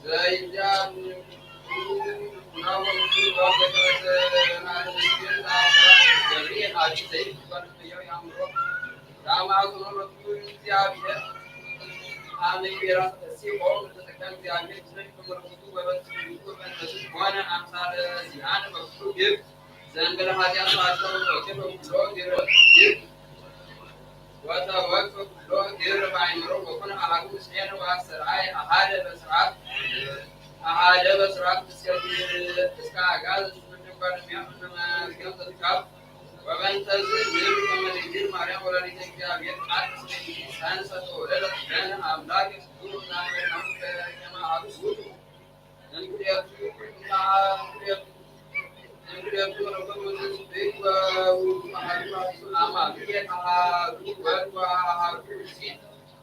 ዘይትለዓል ቡና ወልዱ ንባብ ዘከረተ ገብርኤል ኣቢ ዘይትባል ያምሮ ዳማቱ ሮቱ እግዚአብሔር አመ ቤራ ተሲቆ ተጠቀም እግዚአብሔር ስለሽ በመለኮቱ ወበስሉ ወመንፈሱ ሆነ አምሳለ ዚአነ በኩሉ ግብ ዘንበለ ኃጢአት አስተው ወክብ ኩሎ ግብረ ግብ ወተወክፍ ኩሎ ግብረ በአይምሮ ወኮነ አሐዱ ምስሌነ ወአስተርአየ አሐደ በስርዓት አሐደ በስርዓት እስከ እስከ አጋዝ ምንጓደሚያ ምንመርገም ተትካብ ወበእንተዝ ንብል ከመ ድንግል ማርያም ወላዲተ እግዚአብሔር ቃል ተሰንሰ ተወለደት ለነ አምላክ ክቡር ናመናም ከማሃሩ ውጡ። እንክልኤቱ እንክልኤቱ መለኮት ወዘስብእት ወውቱ አሐዱ አሐዱ አማኑኤል አሐዱ ወልድ ወአሐዱ እግዚእ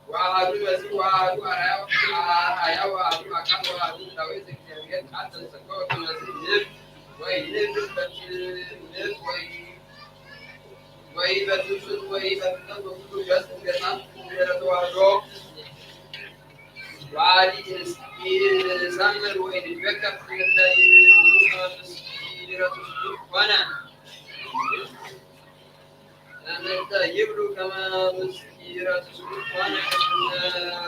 ወአሐዱ መሲሕ ወአሐዱ አርአያ ወአሐዱ አካል ወአሐዱ ዳዊት ዘእግዚአብሔር ቃል ተንሰከወ ከመዝ ንብ ወይ ንብ በትንብ ወይ ወይ በትንሱት ወይ በትነት በኩሉ ገጽ ገጻት ድህረ ተዋህዶ ወአዲ ኢንሳምር ወይ ንድበከፍ ምንላይ ከመ ምስኪረቱ ኮነ። እምእንተ ይብሉ ከመ ምስኪረቱ ኮነ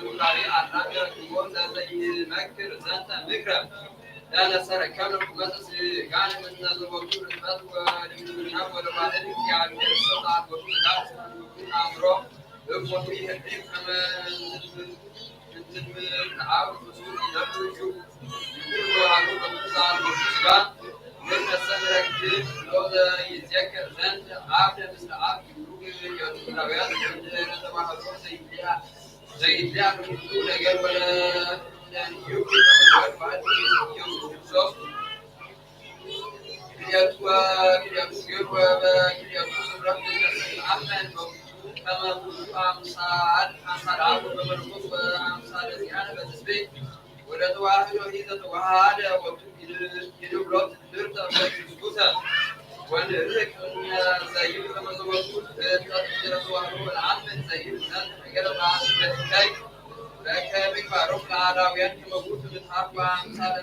ሩካቤ አዳም ረክቦ ለዘይመክር ዘንተ ምክረ ለነሰረከብነ ቁመተ ስጋነ እምነ ዘቦቱ ርትበት ወድንግልና ወለዋህድ እግዚአብሔር ሰብአ ቦቱ ስጋ አእምሮ እቦቱ ይህድግ ከመ ወለተዋህዶ ሂዘ ተዋሃደ ወቱ ይንብሎ ትምህርተ በክርስቶሰ ወንርቅ ዘይብል ከመዘወቱ ተዋህዶ ወለዓመት ዘይብል ዘንድ ነገር ባስለትካይ ለከምግባሮም ለአላውያን ከመጉት ምትሃብ ወአምሳለ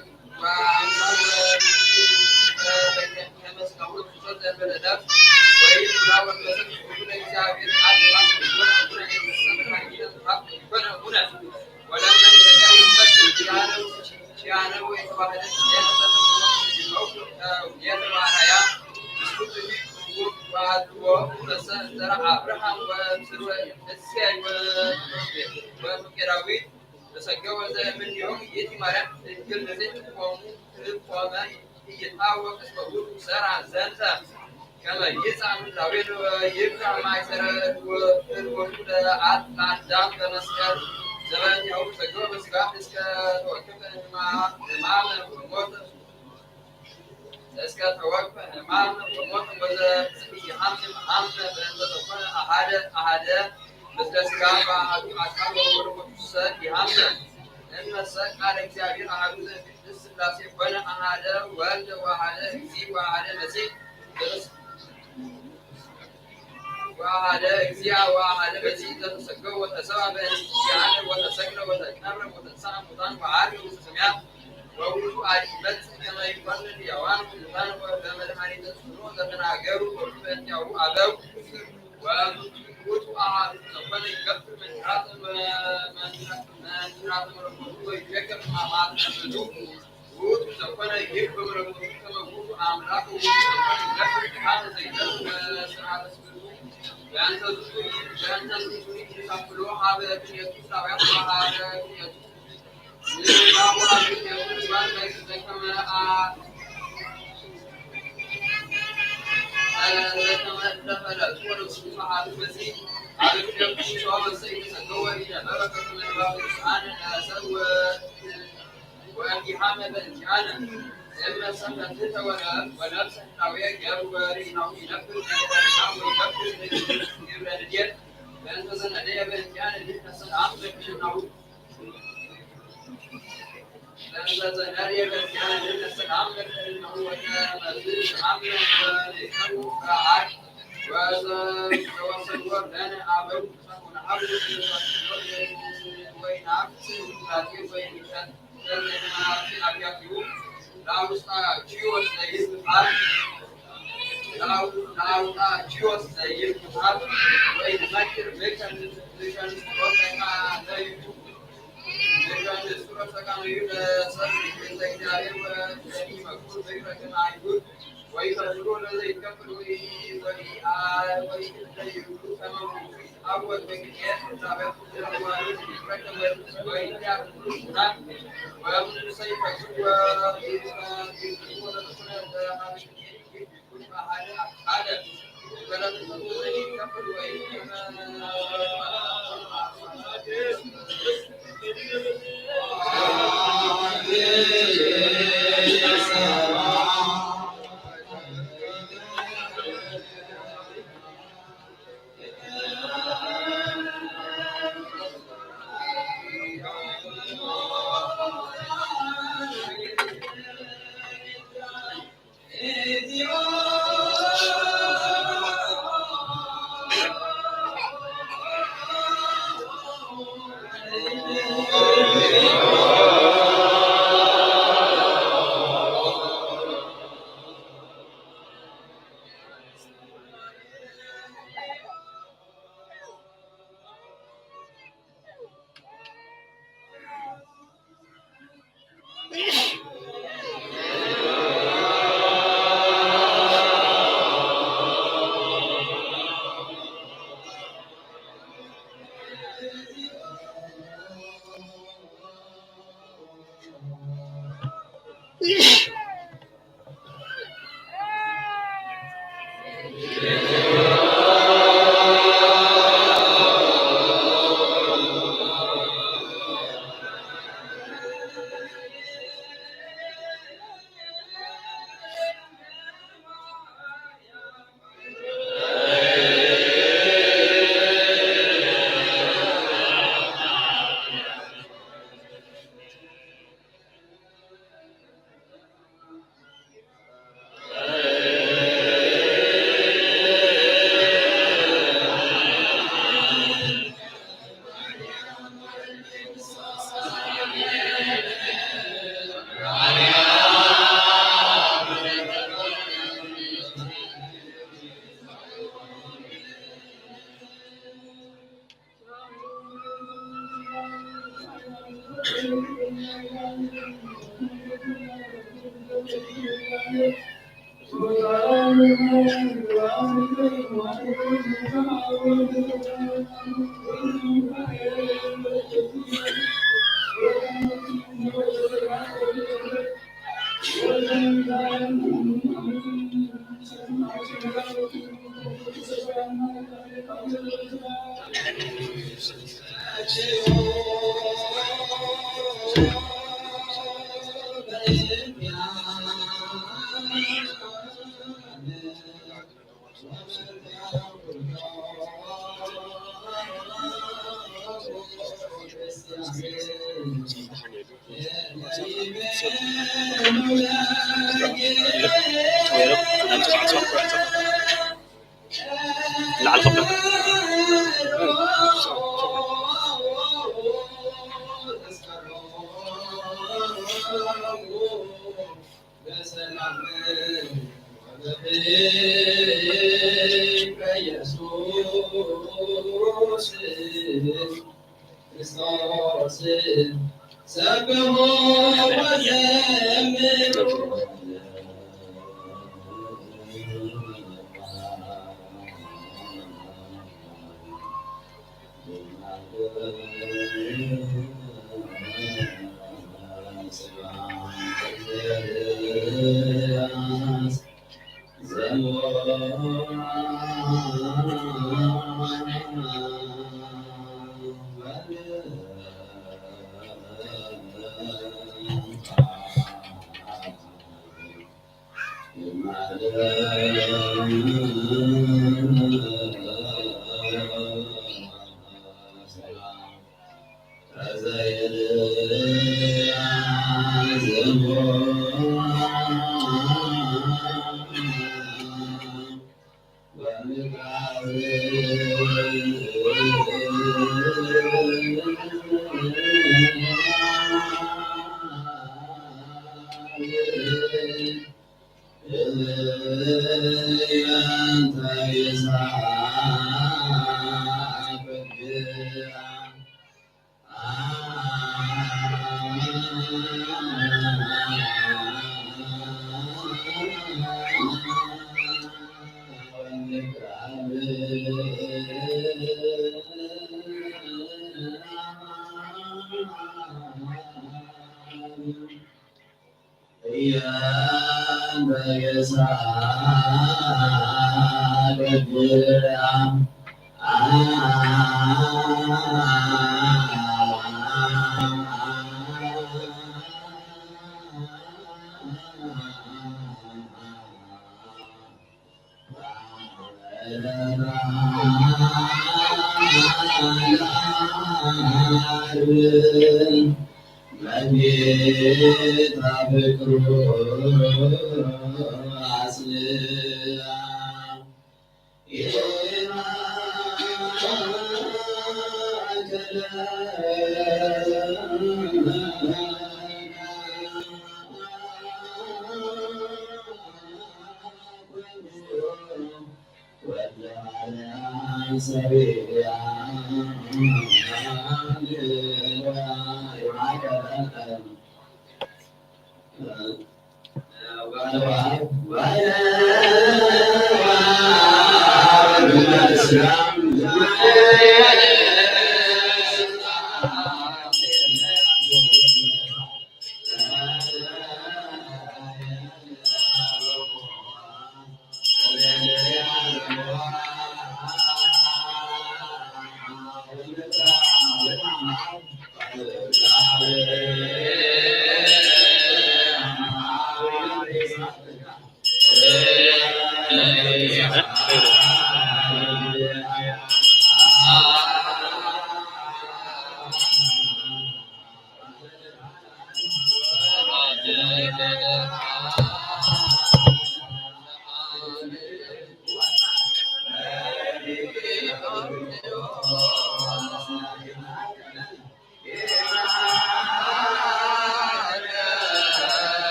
ተሰገወ ዘእምኔሁ ይእቲ ማርያም ድንግል ንጽሕት ትቆሙ ትቆመ ኢይትአወቅ እስመ ውእቱ ሰርዐ ዘንተ ከመ ይጽአ እምነ ዳዊት ወይብቅዕ ማእሰረ እልወቱ ለአዳም በመስቀል ዘበእንቲአሁ ተሰገወ በስጋ እስከ ተወክፈ ሕማመ ወሞተ እስከ ተወክፈ ሕማም ወሞት ወዘ ኢይሃምም ሃመ በእንተ ተኮነ አሃደ አሃደ ምስለ ስጋ በአሐዱ አካል ወመለኮቱሰ ኢሃመ። እመሰ ቃለ እግዚአብሔር አሐዱ ዘእምቅድስት ሥላሴ ኮነ አሃደ ወልድ ወአሃደ እግዚእ ወአሃደ መሲሕ ወአሐደ እግዚአ ወአሐደ መሲሕ ዘተሰገወ ወተሰብአ በእንቲአነ ወተሰቅለ ወተቀብረ ወተንሥአ እሙታን ወዐርገ ውስተ ሰማያት ወውእቱ አዲ ይመጽእ ከመ ይፈርድ ሕያዋን ወሙታን ወበመድኃኒተ ጽንኦ ዘተናገሩ ወበእንቲአሁ አበው ወእሙንቱ ውእቱ አሐዱ ዘኮነ ይገብር መንክራተ መንክራተ መለኮቱ ወይትረከብ አማልክቱ ውእቱ ዘኮነ ይህ በመለኮቱ ከመ ውእቱ አምላክ ውእቱ ዘኮነ ይነፍር ድካመ ዘይነፍር በስርዓተ ስብእቱ። በእንተ ዝንቱ በእንተ ዝንቱ ይተክሎ ሀበ ክልኤቱ ጻውያት ወሀበ ክልኤቱ ንባቡ ሀበ ክልኤቱ ንባብ ላይ ዘከመ አ- ዘተመለኸ ለእጽወ ለብሱ መዓሉ መሲ ኣብ እግሪ ሸዋ መሰይ ተሰገወ ኢነበረ ከመ ለባብ ስብሓነ ለሰብ ወ-፣ ወእምቢሃመ በእንቲአነ እመ ሰፈትተ ወለ-፣ ወነፍሰ ህላዌ ገብሩ ወርኢናሁ ይነብር ወይነብር ግብረ ንዴት በእንተ ዘነደየ በእንቲአነ ንሕነ ሰላም ለክልናሁ።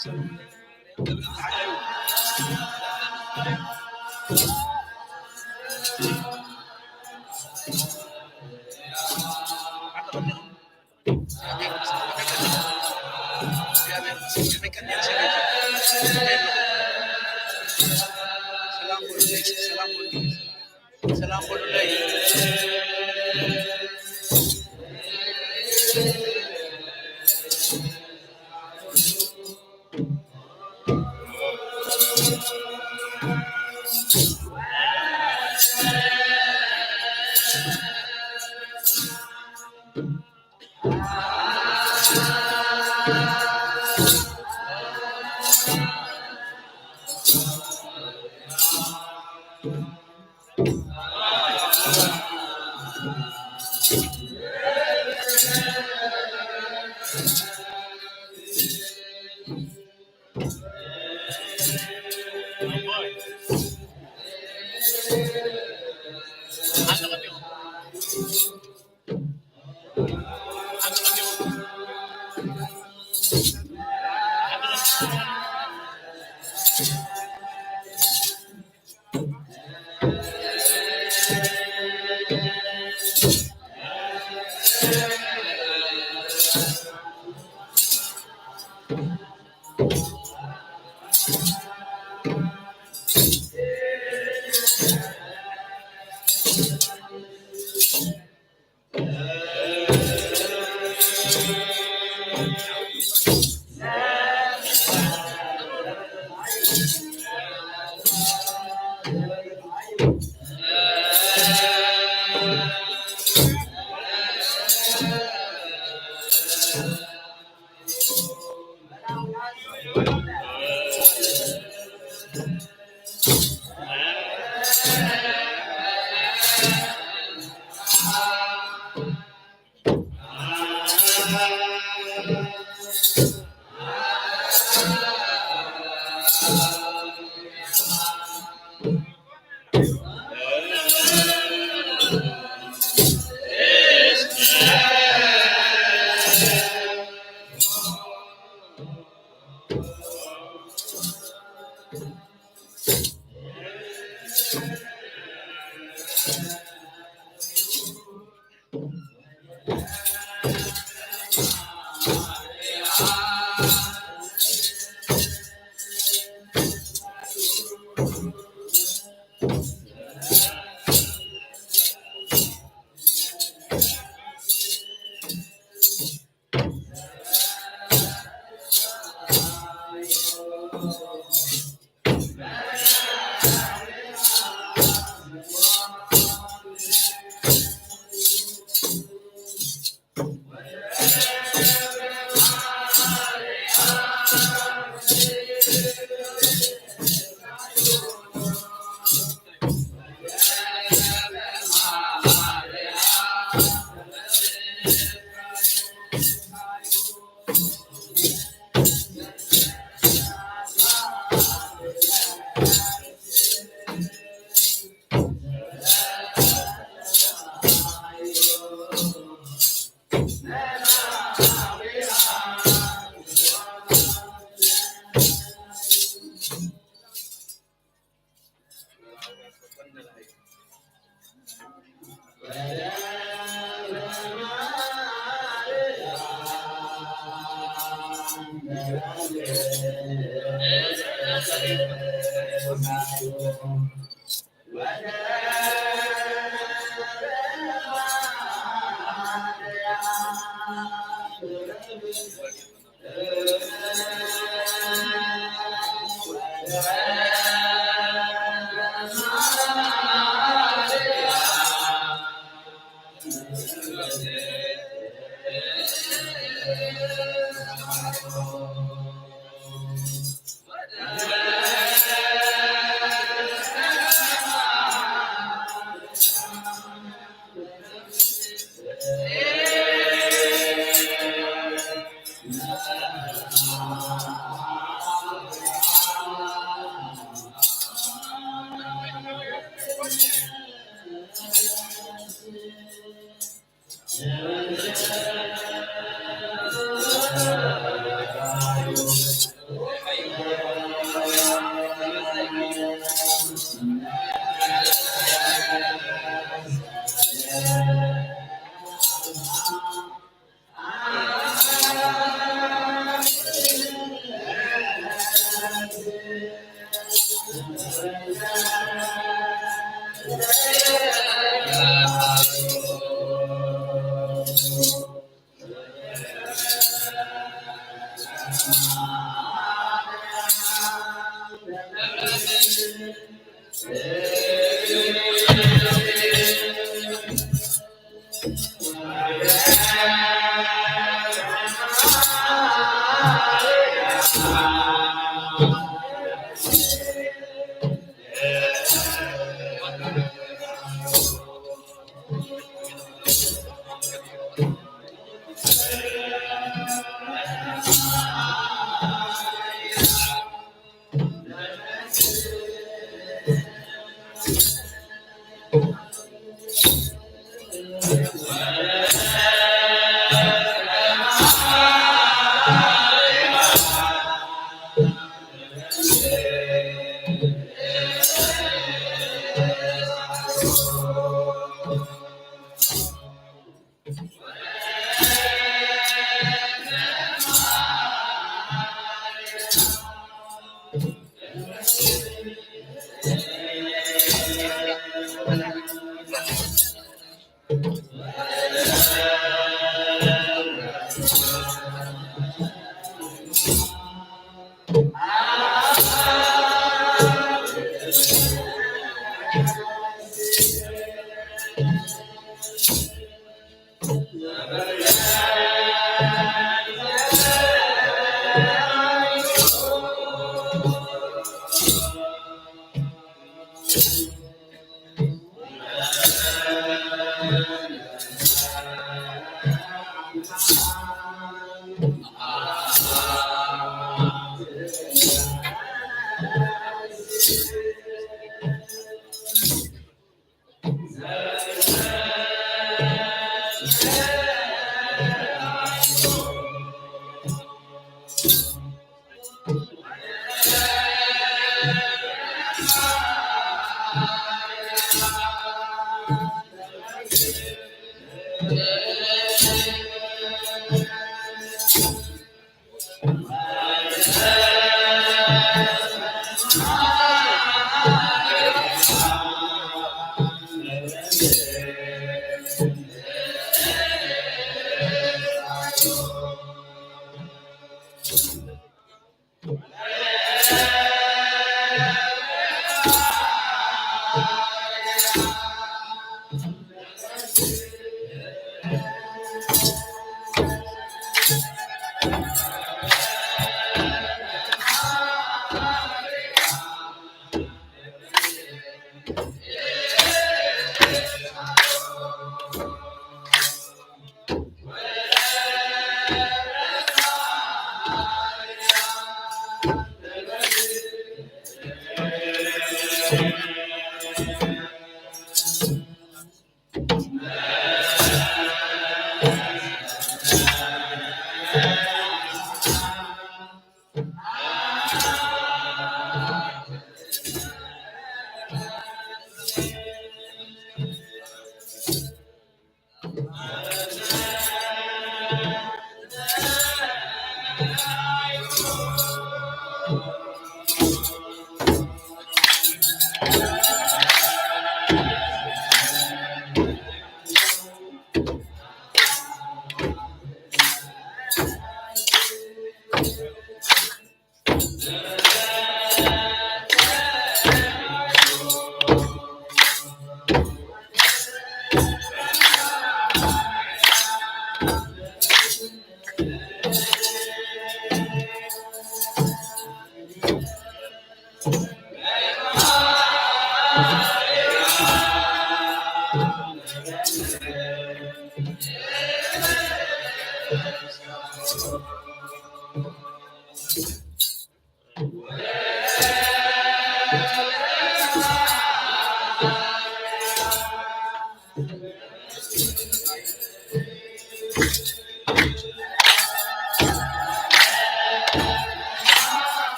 ሰላም በሉለይ፣ ሰላም በሉለይ፣ ሰላም በሉለይ።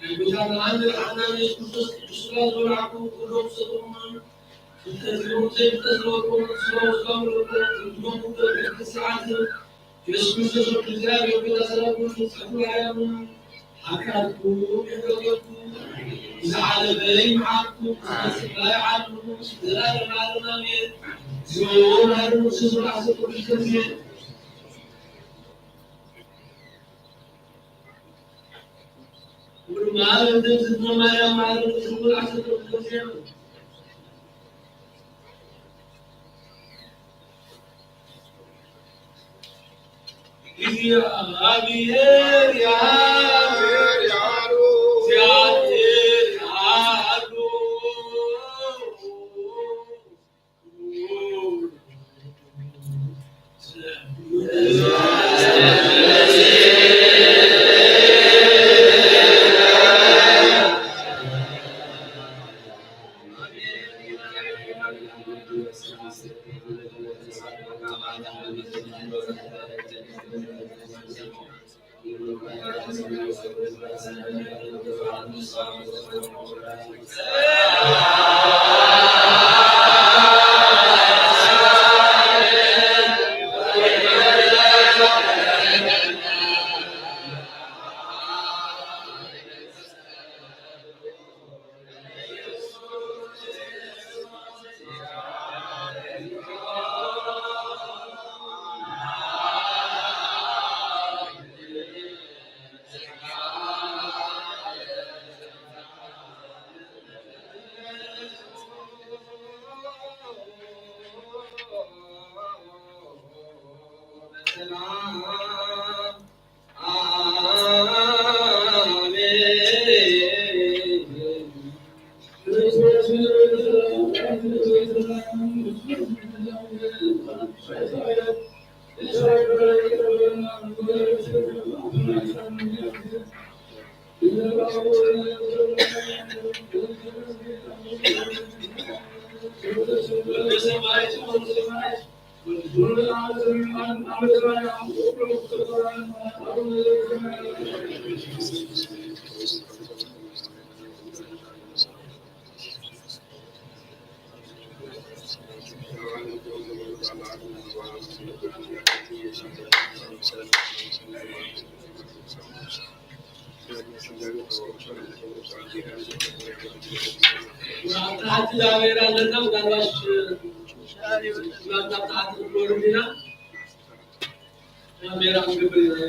ናይ ጎይታና መድሓኒና ኢየሱስ ክርስቶስ ቅዱስ ሥጋ ዝበላዕኩም ኩሎም ሰብኡን ፍልጠትኩም ዘይፍልጠት ዝበልኩም ስጋው ስጋው ዝበልኩም ትርጉሞም ጉዳይ ቤተ ክርስቲያን ኢየሱስ ክርስቶስ ወዲ እግዚኣብሔር ቤታ ሰላም ኩሉ ጽሑፍ ማርያምን ሓጢኣትኩም ይሕደገኩም። ዝሓለፈ ይምሓርኩም፣ ዝመጽእ ይዓልኩም፣ ዘላለም ዓለም ኣሜን። እግዚኦ መሐረነ ክርስቶስ ወልዓል ሰብእ ቅዱስ ገብርኤል። ኣብ ታሕቲ ዛቤራ ኣለና፣ ምናልባሽ ናብ ታሕቲ ክንበሉ ኢና። ዛቤራ ክንገብር ኢና።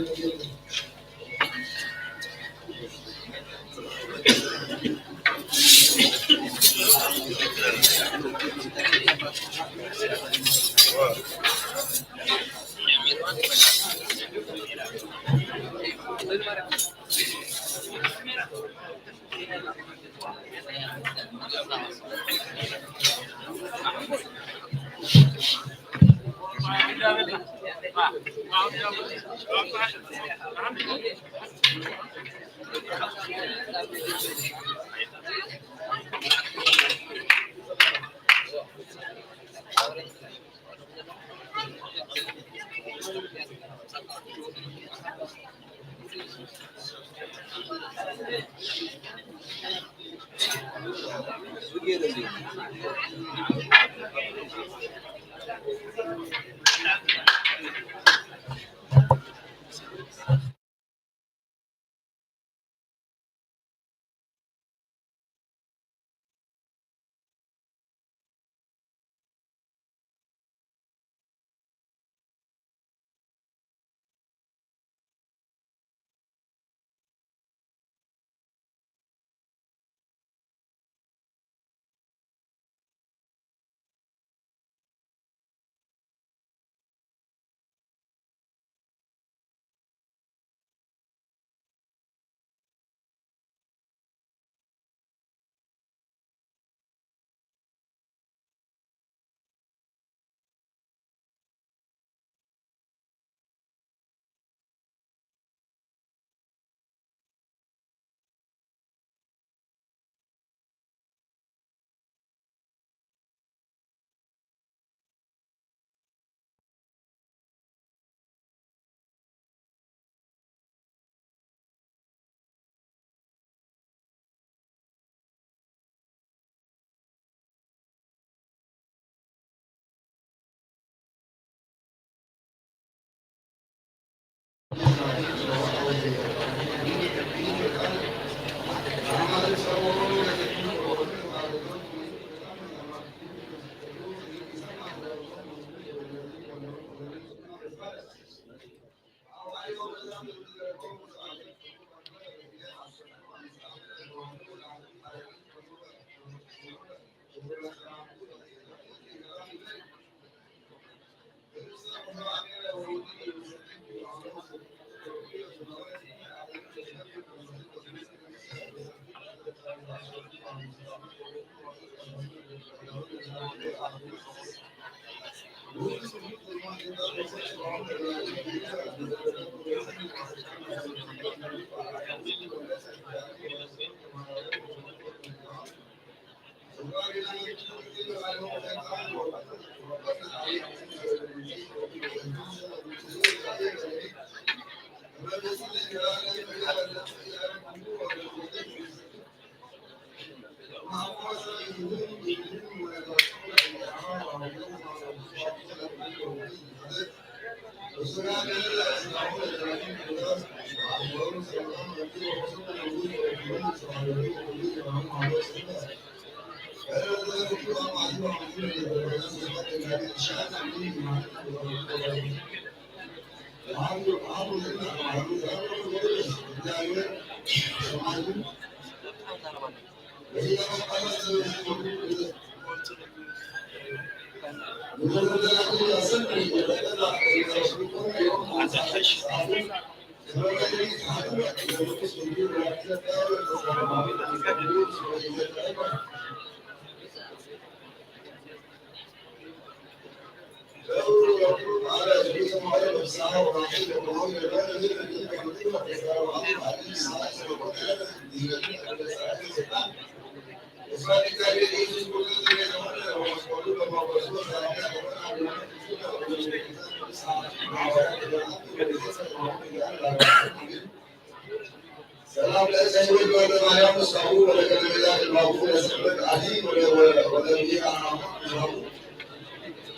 ሰላም ለእግዚአብሔር ወወልድ ወመንፈስ ቅዱስ ወለገለመላ ለባቡ ለስምረት አዲ ወለብሔር አማሙ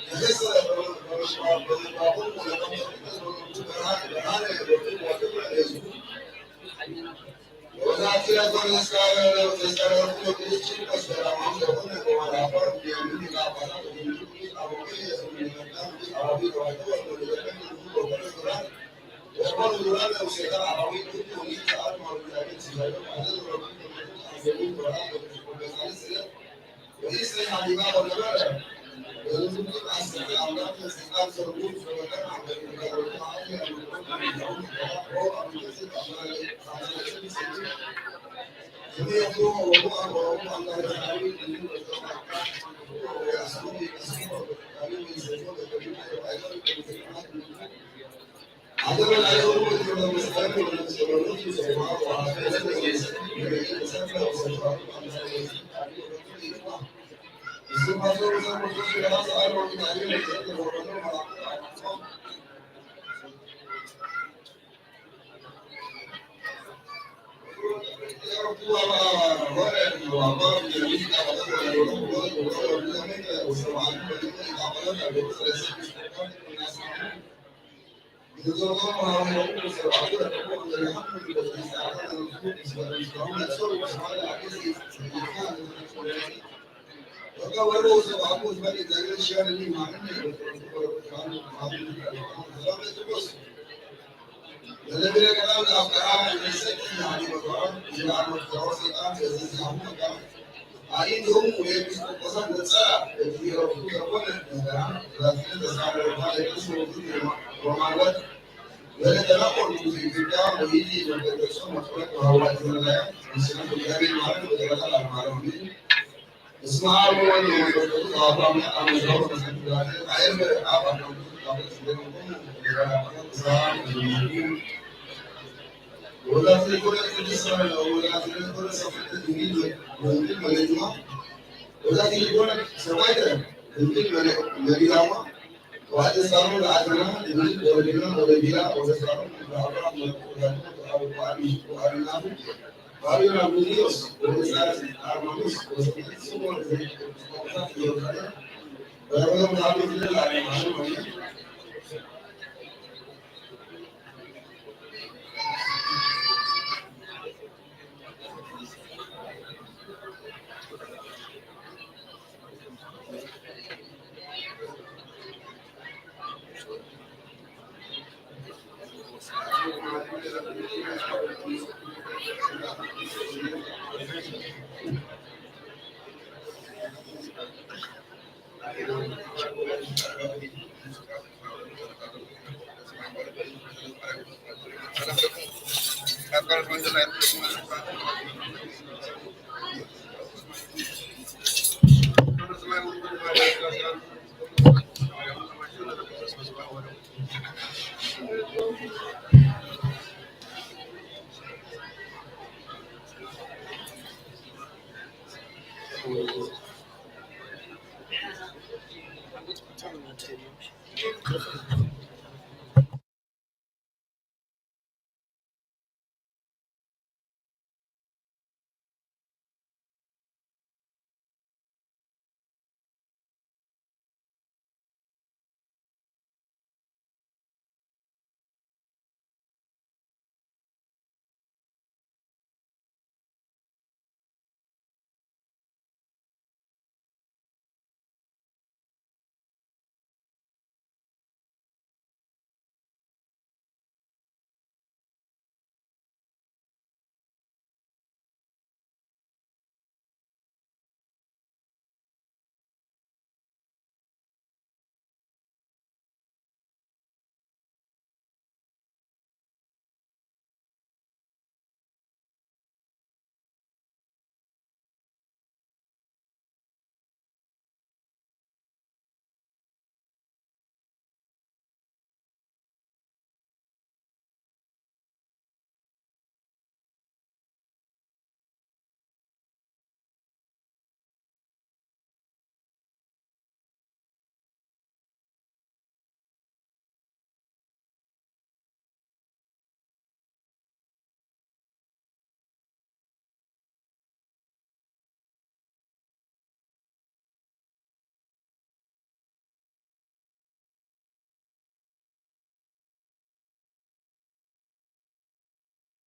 ተፈሰረ በመባቡ ወለመንፈስ ቅዱስ ወለመንፈስ ብርሃን ብርሃን ወክብር ለህዝቡ ወዛቲ ለዘመስካረ ለዘስካረ ወክብር ለህዝቡ ወሰላም ለሆነ ወራፈር የምን ላባና ወክብር አቡነ የምን አቡነ ወክብር